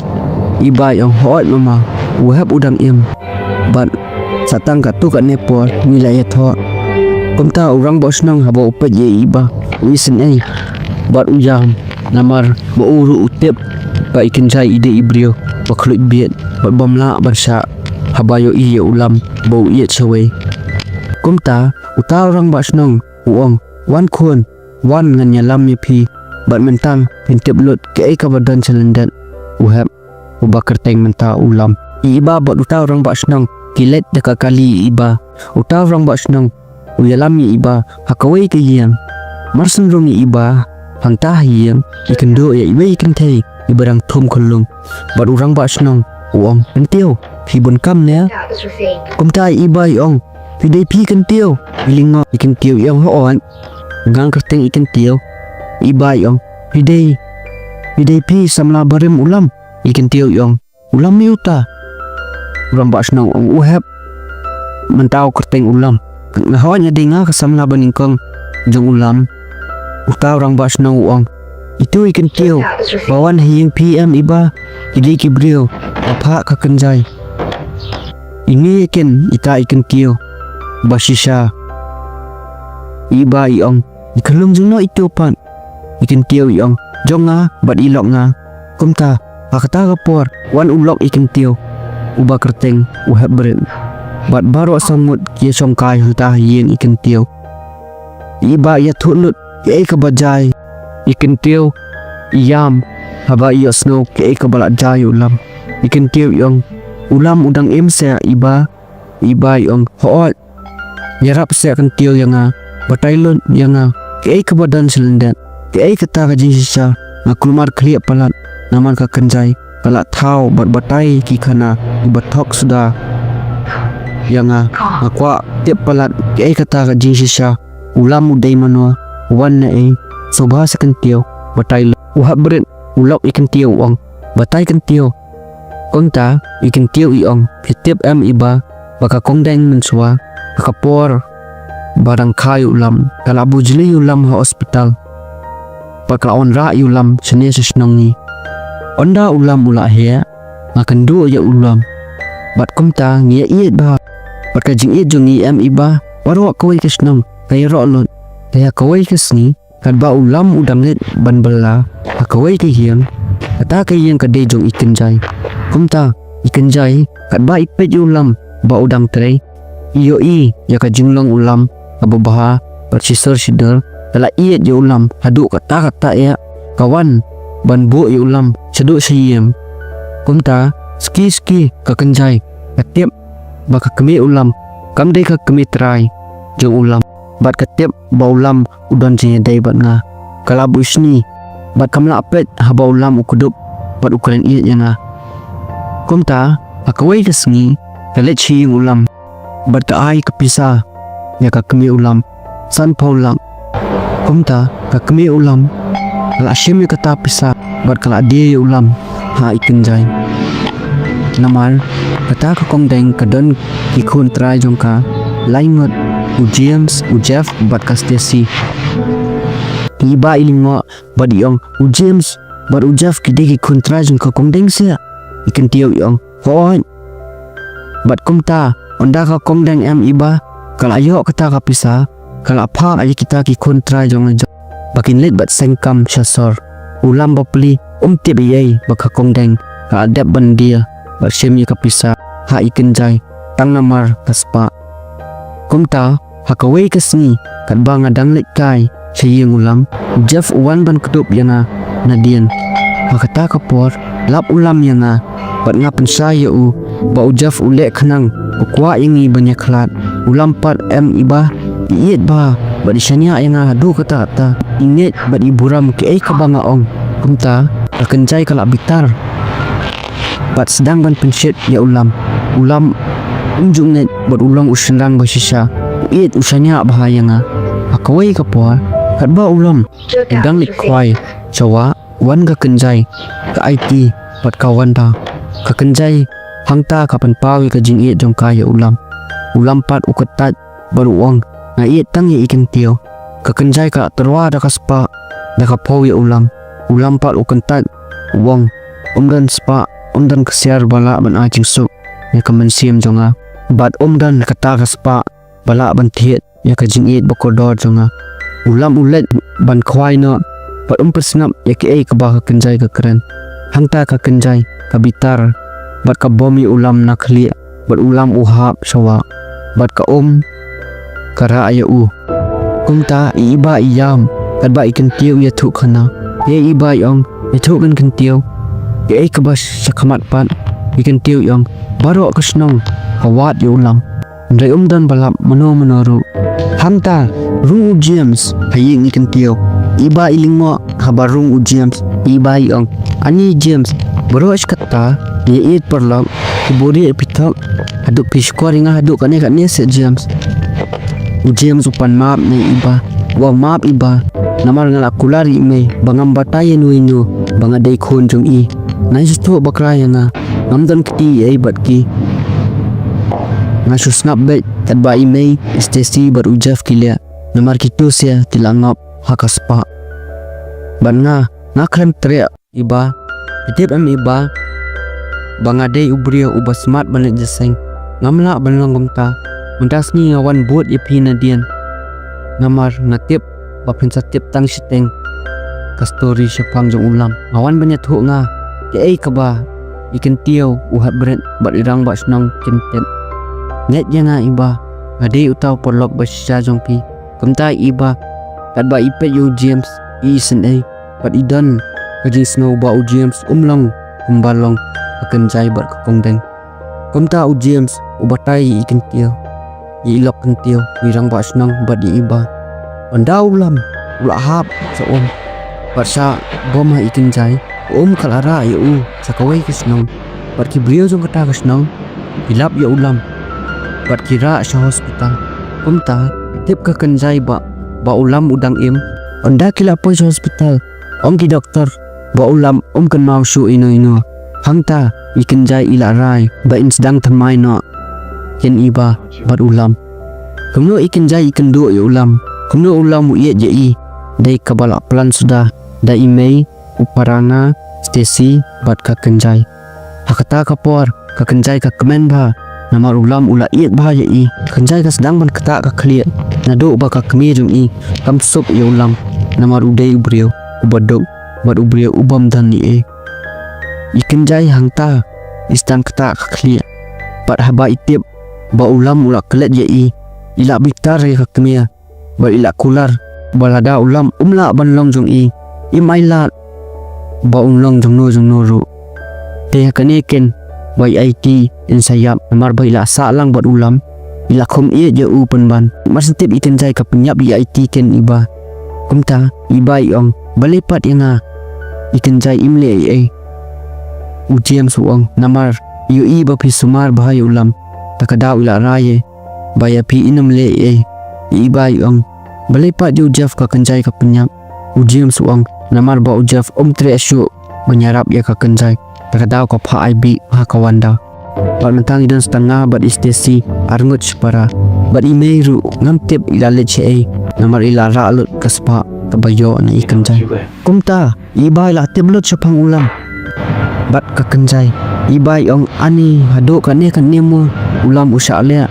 Iba i ong, hooid mama, u Hep u dang im. Bad sa tang katto katne por ngi la ïathoh. Kumta u rangbah shnong haba u peit ïa Iba u isynei bad u ïam, namar ba u ruh u tip ba i Kynjai i dei i briew ba khluit bieit bad bym lah ban shah haba ïohi ïa u Lam ba u ïeit shawei. Kumta uta u rangbah shnong u ong, wan khun, wan ngan ïalam ïa phi bad mynta phin tip lut kaei kaba don sha lyndet u Hep uba kyrteng mynta u Lam. I Iba bad uta u rangbah shnong ki leit da ka kali ïa Iba. Uta u rangbah shnong u ïalam ïa Iba ha kawei ka ïing. Mar shen rung ïa Iba hangta ha ïing, i kynduh ïa iwei i kynthei iba dang thum khyllung. Bad u rangbah shnong u ong, kyntiew, phi bun kam ne? Kumta i Iba i ong, phi dei phi kyntiew? I lyngngoh. I kyntiew i ong, hooid, nga kyrteng i Kyntiew. I Iba i ong, phi dei, phi dei phi samla barim u Lam? I Kyntiew i ong, u Lam mei uta? U rangbah shnong u ong, u Hep mynta u kyrteng u Lam. Nga, hooid, nga dei nga ka samla banyngkong jong u Lam. Uta u rangbah shnong u ong, itu i Kyntiew ba wan ha ïing phi em Iba, ki dei ki briew ba phah ka Kynjai. Ine ïa kin ita i Kyntiew ba shisha. I Iba i ong, i khyllung jong no itu pat? I Kyntiew i ong, jong nga bad i lok nga. Kumta ha kata ka por wan u lok i Kyntiew uba kyrteng u Hepbrit bad baroh saw ngut ki ïashongkai hangta ha ïing i Kyntiew. I Iba i ïathuh lut kaei kaba jia ïa i Kyntiew, i ïam haba i ïohsngew kaei kaba la jia ïa u Lam. I Kyntiew i ong, u Lam u dang im se Iba? I Iba i ong, hooid. Ïarap se Kyntiew ïa nga, batai lut ïa nga kaei kaba don sha lyndet, kaei kata ka jingshisha. Nga kulmar khlieh palat namar ka Kynjai ka la thaw bad batai ki khana kiba thok suda ïa nga. Nga kwah tip palat kaei kata ka jingshisha. U Lam u dei mano, u wan naei? Sngewbha se Kyntiew, batai lut. U Hepbrit, u lok i Kyntiew u ong, batai Kyntiew. Kumta i Kyntiew i ong, phi tip em Iba ba ka Kongdeng mynshuwa ha ka por ba dang kha ïa u Lam ka la bujli ïa u Lam ha hospital bad ka la wanrah ïa u Lam shane sha shnong ngi. Ynda u Lam u la heh, nga kynduh ïa u Lam bad kumta ngi ïaieit bha. Bad ka jingïeit jong ngi em Iba, baroh kawei ka shnong ka ïaroh lut. Te ha kawei ka sngi katba u Lam u dang leit ban bylla ha kawei ka ïing, kata ka ïing ka dei jong i Kynjai. Kumta i Kynjai katba i peit ïa u Lam ba u dang trei, i ïohi ïa ka jinglong u Lam kaba bha bad shisur shidur. Ka la ïeit ïa u Lam haduh katta katta eh, ka wan ban buh ïa u Lam shaduh sha ïing. Kumta suki suki ka Kynjai ka tip ba ka kmie u Lam kam dei ka kmie trai jong u Lam bad ka tip ba u Lam u don jingïadei bad nga. Ka la buh shni bad kam lah peit haba u Lam u kdup bad u kren ïeit ïa nga. Kumta ha kawei ka sngi ka leit sha ïing u Lam bad ka ai ka pisa ïa ka kmie u Lam, sanphew lak. Kumta ka kmie u Lam ka la shim ïa kata pisa bad ka la die ïa u Lam ha i Kynjai. Namar kata ka Kongdeng ka don ki khun trai jong ka lai ngut, u James, u Jeff bad ka Stacy. I Iba i lyngngoh bad i ong, u James bad u Jeff ki dei ki khun trai jong ka Kongdeng se? I Kyntiew i ong, hooid. Bad kumta ynda ka Kongdeng em Iba ka la ïoh kata ka pisa, ka la phah ïa kita ki khun trai jong la jong ba kin leit bad seng kam sha sor. U Lam bapli um tip ei ei ba ka Kongdeng ka la dep ban die bad shim ïa ka pisa ha i Kynjai tang namar ka spah. Kumta ha kawei ka sngi katba nga dang leit kai sha ïing u Lam, u Jeff u wan ban kdup ïa nga nadien. Ha kata ka por lap u Lam ïa nga bad nga pynshai ïa u ba u Jeff u leh khnang u kwah ïa ngi ban ïakhlad. U Lam pat em Iba i ïeit bha bad i shaniah ïa nga haduh katta katta. I ngeit bad i burom kaei kaba nga ong. Kumta ka Kynjai ka la bitar bad sdang ban pynshit ïa u Lam. U Lam um ju ngeit bad u long u shynrang ba shisha. U ïeit u shaniah bha ïa nga. Ha kawei ka por katba u Lam u dang leit khwai sha wah, wan ka Kynjai ka aiti bad ka wan da. Ka Kynjai hangta ka pynpaw ïa ka jingïeit jong ka ïa u Lam. U Lam pat u kyntait bad u ong, nga ïeit tang ïa i Kyntiew. Ka Kynjai ka la tyrwa da ka spah da ka phew ïa u Lam. U Lam pat u kyntait u ong, um don spah, um don ksiar ba lah ban ai jingsuk ïa ka mynsiem jong nga, bad um don kata ka spah ba lah ban thied ïa ka jingïeit ba kordor jong nga. U Lam u leit ban khwai noh bad um pynsngap ïa kiei kaba ka Kynjai ka kren. Hangta ka Kynjai ka bitar bad ka bom ïa u Lam na khlieh, bad u Lam u hap sha wah bad ka um ka rah ïa u. Kumta i Iba i ïam, katba i Kyntiew i ïathuh khana. Ïa i Iba i ong, ïathuh keiñ Kyntiew, kiei kaba sha khmat pat. I Kyntiew i ong, baroh ka shnong ka wad ïa u Lam. Hynrei um don ba lap mano mano ruh. Hangta rung u James ha ïing i Kyntiew. I Iba i lyngngoh haba rung u James. I Iba i ong, ani James, baroh shi katta ngi ïa ïeit paralok, ki buhrieh phi thok haduh phi shukor ïa nga haduh kane kane seh James. U James u pan map na i Iba, u ong, map Iba, namar nga la kular ïa i mei ba ngam batai ïano ïano ba nga dei khun jong i. Nai shu thoh bakla ïa nga, ngam don kti ei bad ki. Nga shu sngap beit katba i mei i Stacy bad u Jeff ki leh, namar kito seh ki la ngop ha ka spah. Bad nga, nga khlem treh Iba. Phi tip em Iba ba nga dei u briew uba smat ban leit jingïaseng. Ngam lah ban long kumta. Mynta sngi nga wan bud ïa phi nadien, namar nga tip ba phin sa tip tang shiteng ka story shaphang jong u Lam. Nga wan ban ïathuh nga kiei kaba i Kyntiew u hep bret bad i rangbah shnong kim tip. Ngeit ïa nga Iba, nga dei uta u paralok ba shisha jong phi. Kumta Iba, katba i peit ïa u James, i isynei bad i don ka jingsngew ba u James um long kumba long ka Kynjai bad ka Kongdeng. Kumta u James u batai ïa i Kyntiew, ïa i lok Kyntiew, ïa i rangbah shnong bad ïa i Iba. Ynda u Lam u la hap sha um bad sha bom ha i Kynjai, ka um ka la rah ïa u sha kawei ka shnong. Bad ki briew jong kata ka shnong ki lap ïa u Lam bad ki rah sha hospital. Kumta tip ka Kynjai ba, ba u Lam u dang im. Ynda ki la poi sha hospital, ong ki doktor ba u Lam um kynmaw shuh ïano ïano. Hangta i Kynjai i la rai ba in sdang thymmai noh keiñ Iba bad u Lam. Kumno i Kynjai i kynduh ïa u Lam, kumno u Lam u ïeit ïa i, dei kaba la plan suda da i mei, u para nga, Stacy bad ka Kynjai. Ha kata ka por ka Kynjai ka kmen bha, namar u Lam u la ïeit bha ïa i. Ka Kynjai ka sdang ban ktah ka khlieh naduh ba ka kmie jong i kam suk ïa u Lam, namar u dei u briew uba duk bad u briew u bym don ei ei. I Kynjai hangta i sdang ktah ka khlieh, bad haba i tip ba u Lam u la klet ïa i, i la bitar ïa ka kmie. Bad i la kular ba lada u Lam um lah ban long jong i, im ailad ba un long jongno jongno ruh. Te ha kane keiñ ba i aiti in sa ïap, namar ba i la sah lang bad u Lam, i la khum ïeit ïa u pynban. Mar shu tip i Kynjai ka pynïap i aiti keiñ Iba. Kumta Iba i ong, balei pat ïa nga? I Kynjai im leh ei ei. U James u ong, namar i ïohi ba phi sumar bha ïa u Lam, ta ka daw i la rai ïa ba ïa phi in ym leh ei ei. I Iba i ong, balei pat ïa u Jeff ka Kynjai ka pynïap? U James u ong, namar ba u Jeff um treh shuh ban ïarap ïa ka Kynjai, ta ka daw ka phah ai bih ha ka wanda. Bad mynta ngi don sa tang nga bad i Stacy arngut shipara. Bad i mei ruh ngam tip i la leit shaei, namar i la rah lut ka spah kaba ïoh na i Kynjai. Kumta i Iba i la tip lut shaphang u Lam bad ka Kynjai. I Iba i ong, ani haduh kane kane mo u Lam u shah leh.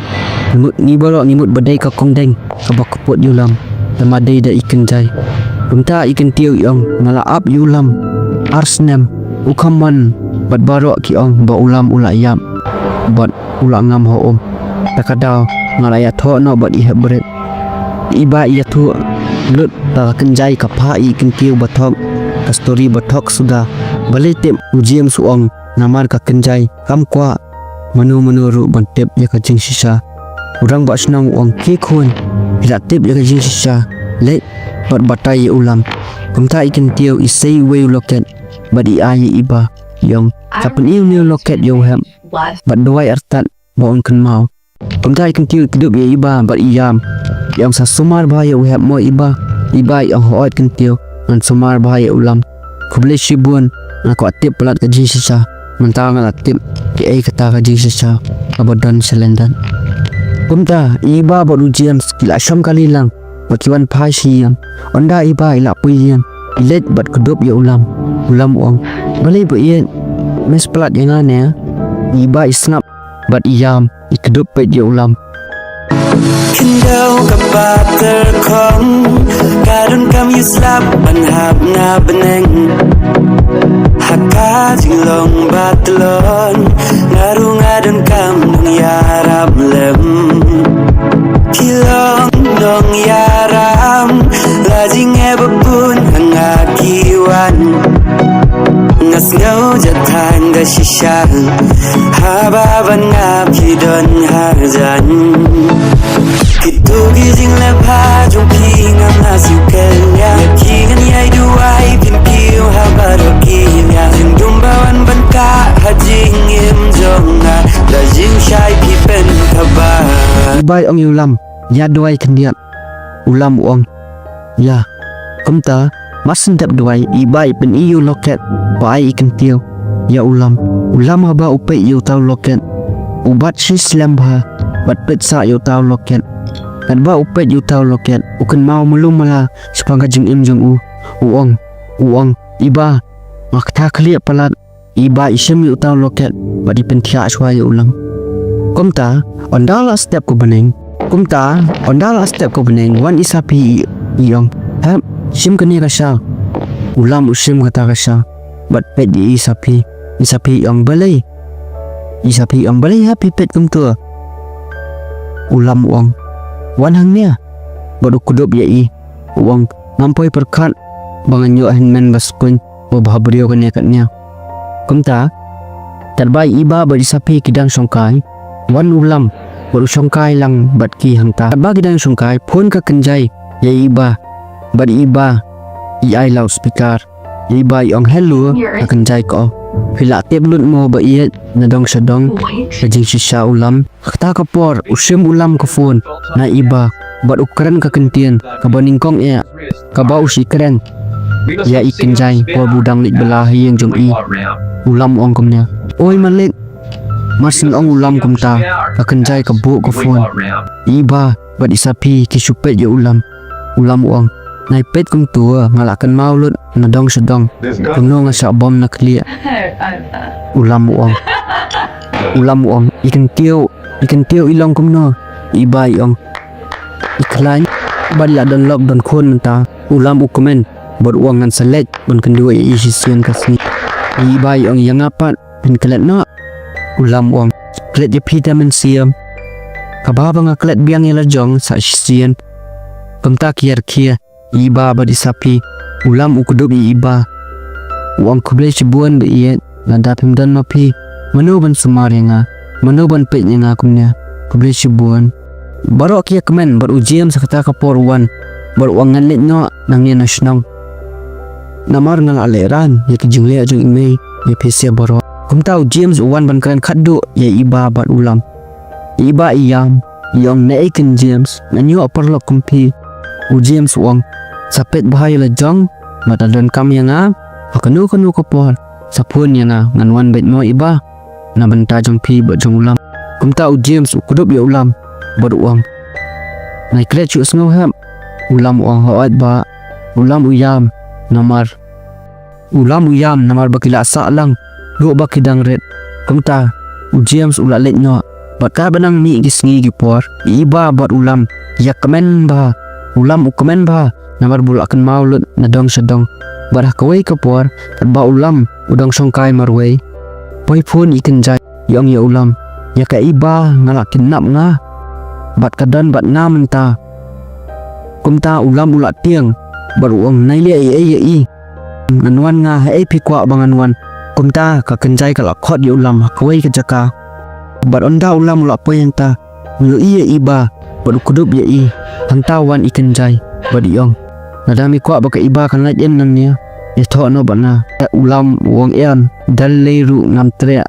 Ngi mut, ngi baroh ngi mut ba dei ka Kongdeng kaba kput ïa u Lam, te ma dei da i Kynjai. Kumta i Kyntiew i ong, nga la ap ïa u Lam ar snem, u khammon bad baroh ki ong ba u Lam u la ïap bad u la ngam ha um. Ta ka daw nga la ïathoh noh bad i hep bret. I Iba i ïathuh lut ba ka Kynjai ka phah ïa i Kyntiew ba thok ka story ba thok suda. Balei tip? U James u ong, namar ka Kynjai kam kwah mano mano ruh ban tip ïa ka jingshisha. U rangbah shnong u ong, khie khun, phi la tip ïa ka jingshisha, leit bad batai ïa u Lam. Kumta i Kyntiew i sei uwei u loket bad i ai ïa i Iba, i ong, sa pyni une u loket ïa u hep bad duwai artat ba un kynmaw. Kumta i Kyntiew i kdup ïa i Iba bad i ïam. I ong, sa sumar bha ïa u hep mo Iba. I Iba i ong, hooid Kyntiew, ngan sumar bha ïa u Lam. Khublei shibun, nga kwah tip palat ka jingshisha. Mynta nga la tip kiei kata ka jingshisha kaba don sha lyndet. Kumta i Iba bad u James ki la shong kali lang bad ki wan phai sha ïing. Ynda i Iba i la poi ïing, I leit bad kdup ïa u Lam. U Lam u ong, balei ba ïeit, me shu palat ïa nga ne? I Iba i sngap bad i ïam, i kdup peit ïa u Lam. Khyndew ka patterkhong, ka donkam ïa u slap ban hap na bneng. Ha ka jinglong ba tlot, nga ruh nga donkam nongïarap lem. Ki long nongïarap, la jingeh ba bun ha nga ki wan. Nga sngew jot tang da shisha, haba ban ngap ki don ha jan. Kito ki jingleh bha jong phi ngam lah siew kylliang. Ïa ki ngan ïai duwai pynkiew ha baroh ki liang. Jingdum ba wan ban kah ha jingim jong nga, da jingshai phi pynthaba. I Iba i ong ïa u Lam, ïa duwai khyndiat. U Lam u ong, ïa. Kumta, mar shu dep duwai, i Iba i pyni ïa u locket ba ai i kyntiew ïa u Lam. U Lam haba u peit ïa uta u locket, u bat shi slem bha bad peit sah ïa uta u locket. Katba u peit ïa uta u locket, u kynmaw malu mala shaphang ka jingim jong u. U ong, u ong, Iba, nga kata khlieh palat. I Iba i shim ïa uta u locket bad i pynthiah shuwa ïa u Lam. Kumta, ynda la step ka bneng. Kumta, ynda la step ka bneng, wan i Sapi i, i ong, hep, shim kane ka shawl. U Lam u shim kata ka shawl bad peit ïa i Sapi. I Sapi i ong, balei? I Sapi i ong, balei hep phi peit kumto? U Lam u ong, wan hangne. Bad u kdup ïa i. U ong, ngam poi pyrkhat ba ngan ïoh hynmen ba skun, ba bha briew kane katne. Kumta, katba i Iba bad i Sapi ki dang shongkai, wan u Lam bad u shongkai lang bad ki hangta. Katba ki dang shongkai, phone ka Kynjai ïa i Iba, bad i Iba i ai loudspeaker. I Iba i ong, hello. Ka Kynjai ka ong, phi lah tip lut mo ba ïeit, na dong sha dong, ka jingshisha u Lam. Kata ka por, u shim u Lam ka phone na i Iba bad u kren ka kyntien kaba nyngkong eh, kaba u shu kren ïa i Kynjai por ba u dang leit bylla ha ïing jong i. U Lam u ong kumne, oi malik. Mar shu ong u Lam kumta, ka Kynjai ka buh ka phone. I Iba bad i Sapi ki shu peit ïa u Lam. U Lam u ong, nai peit kumto, nga la kynmaw lut na dong sha dong, kumno nga shah bom na khlieh. U Lam u ong, u Lam u ong, i kyntiew, i kyntiew i long kumno? I Iba i ong, i khlaiñ, bad i la don lok don khun mynta. U Lam u kmen bad u ong, ngan sa leit ban kynduh ïa i shisien ka sngi. I Iba i ong, ïa nga pat phin klet noh? U Lam u ong, klet ïa phi te mynsiem, kaba ba nga klet biang ïa la jong sa shisien. Kumta ki ïa rkhie, i Iba bad i Sapi. U Lam u kdup ïa i Iba, u ong, khublei shibun ba ïeit, lada phim don ma phi, mano ban sumar ïa nga, mano ban peit ïa nga kumne? Khublei shibun. Baroh ki ïa kmen bad u James ha kata ka por u wan bad u ong, ngan leit noh nangne na shnong, namar nga la lehrain ïa ki jingleh jong i mei ïa phi sha baroh. Kumta u James u wan ban kren khatduh ïa i Iba bad u Lam. I Iba i ïam, i ong, naei keiñ James, ngan ïoh paralok kum phi? U James u ong, sa peit bha ïa la jong, bad lada donkam ïa nga ha kano kano ka por, sa phone ïa nga, ngan wan beit mo i Iba, na bynta jong phi bad jong u Lam. Kumta u James u kdup ïa u Lam bad u ong, nai klet shuh sngew hep? U Lam u ong, hooid bah. U Lam u ïam namar, u Lam u ïam namar ba ki la sah lang, duh ba ki dang rit. Kumta u James u la leit noh. Bad katba nang mih ki sngi ki por, i Iba bad u Lam ki ïa kmen bha. U Lam u kmen bha namar ba u la kynmaw lut na dong sha dong. Bad ha kawei ka por, katba u Lam u dang shongkai marwei, poi phone i Kynjai, i ong ïa u Lam, ïa ka Iba nga la kidnap nga, bad ka don bad nga mynta. Kumta u Lam u la tieng bad u ong, nai leh ei ei ïa i. Ngan wan nga, haei phi kwah ba ngan wan? Kumta ka Kynjai ka la khot ïa u Lam ha kawei ka jaka. Bad ynda u Lam u la poi hangta, u ïohi ïa i Iba bad u kdup ïa i. Hangta wan i Kynjai bad i ong, lada me kwah ba ka Iba kan lait im nangne, ïathoh noh bad nga. U Lam u ong, em, da lei ruh ngam treh.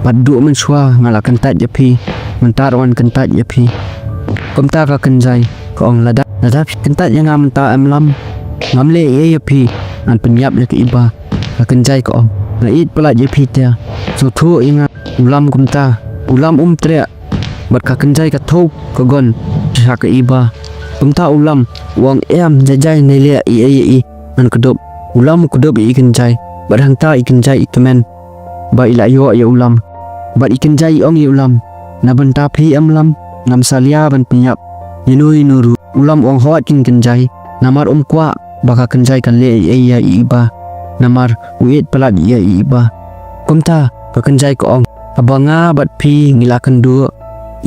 Bad duh mynshuwa nga la kyntait ïa phi, mynta ruh ngan kyntait ïa phi. Kumta ka Kynjai ka ong, lada, lada phi kyntait ïa nga mynta em Lam, ngam leh ei ei ïa phi, ngan pynïap ïa ka Iba. Ka Kynjai ka ong, nga ïeit palat ïa phi te, sngewthuh ïa nga. U Lam kumta, u Lam um treh. Bad ka Kynjai ka thuh ka gun sha ka Iba. Kumta u Lam u ong, em, jai jai, nai leh ei ei ïa i. ngan kdup. U Lam u kdup ïa i Kynjai, bad hangta i Kynjai i kmen ba i la ïoh ïa u Lam. Bad i Kynjai i ong ïa u Lam, na bynta phi em Lam, ngam salia ban pynïap ïano ïano ruh. U Lam u ong hooid kin Kynjai, namar um kwah ba ka Kynjai kan leh ei ei ïa i Iba, namar u ïeit palat ïa i Iba. Kumta ka Kynjai ka ong, haba nga bad phi ngi la kynduh,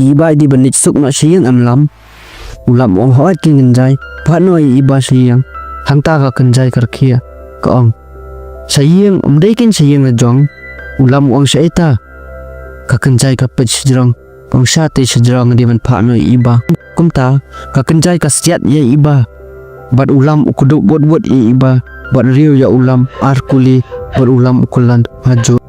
i Iba i dei ban leit suk noh sha ïing em Lam. U Lam u ong hooid kin Kynjai, phah noh ïa i Iba sha ïing. Hangta ka Kynjai ka rkhie, ka ong, sha ïing? Ym dei kin sha ïing la jong. U Lam u ong, sha ita? Ka Kynjai ka peit shajrong, ka ong, sha te shajrong, dei ban phah noh ïa i Iba. Kumta ka Kynjai ka siat ïa i Iba, bad u Lam u kdup wut wut ïa i Iba, bad riew ïa u Lam ar kuli, bad u Lam u kyllon ha jur.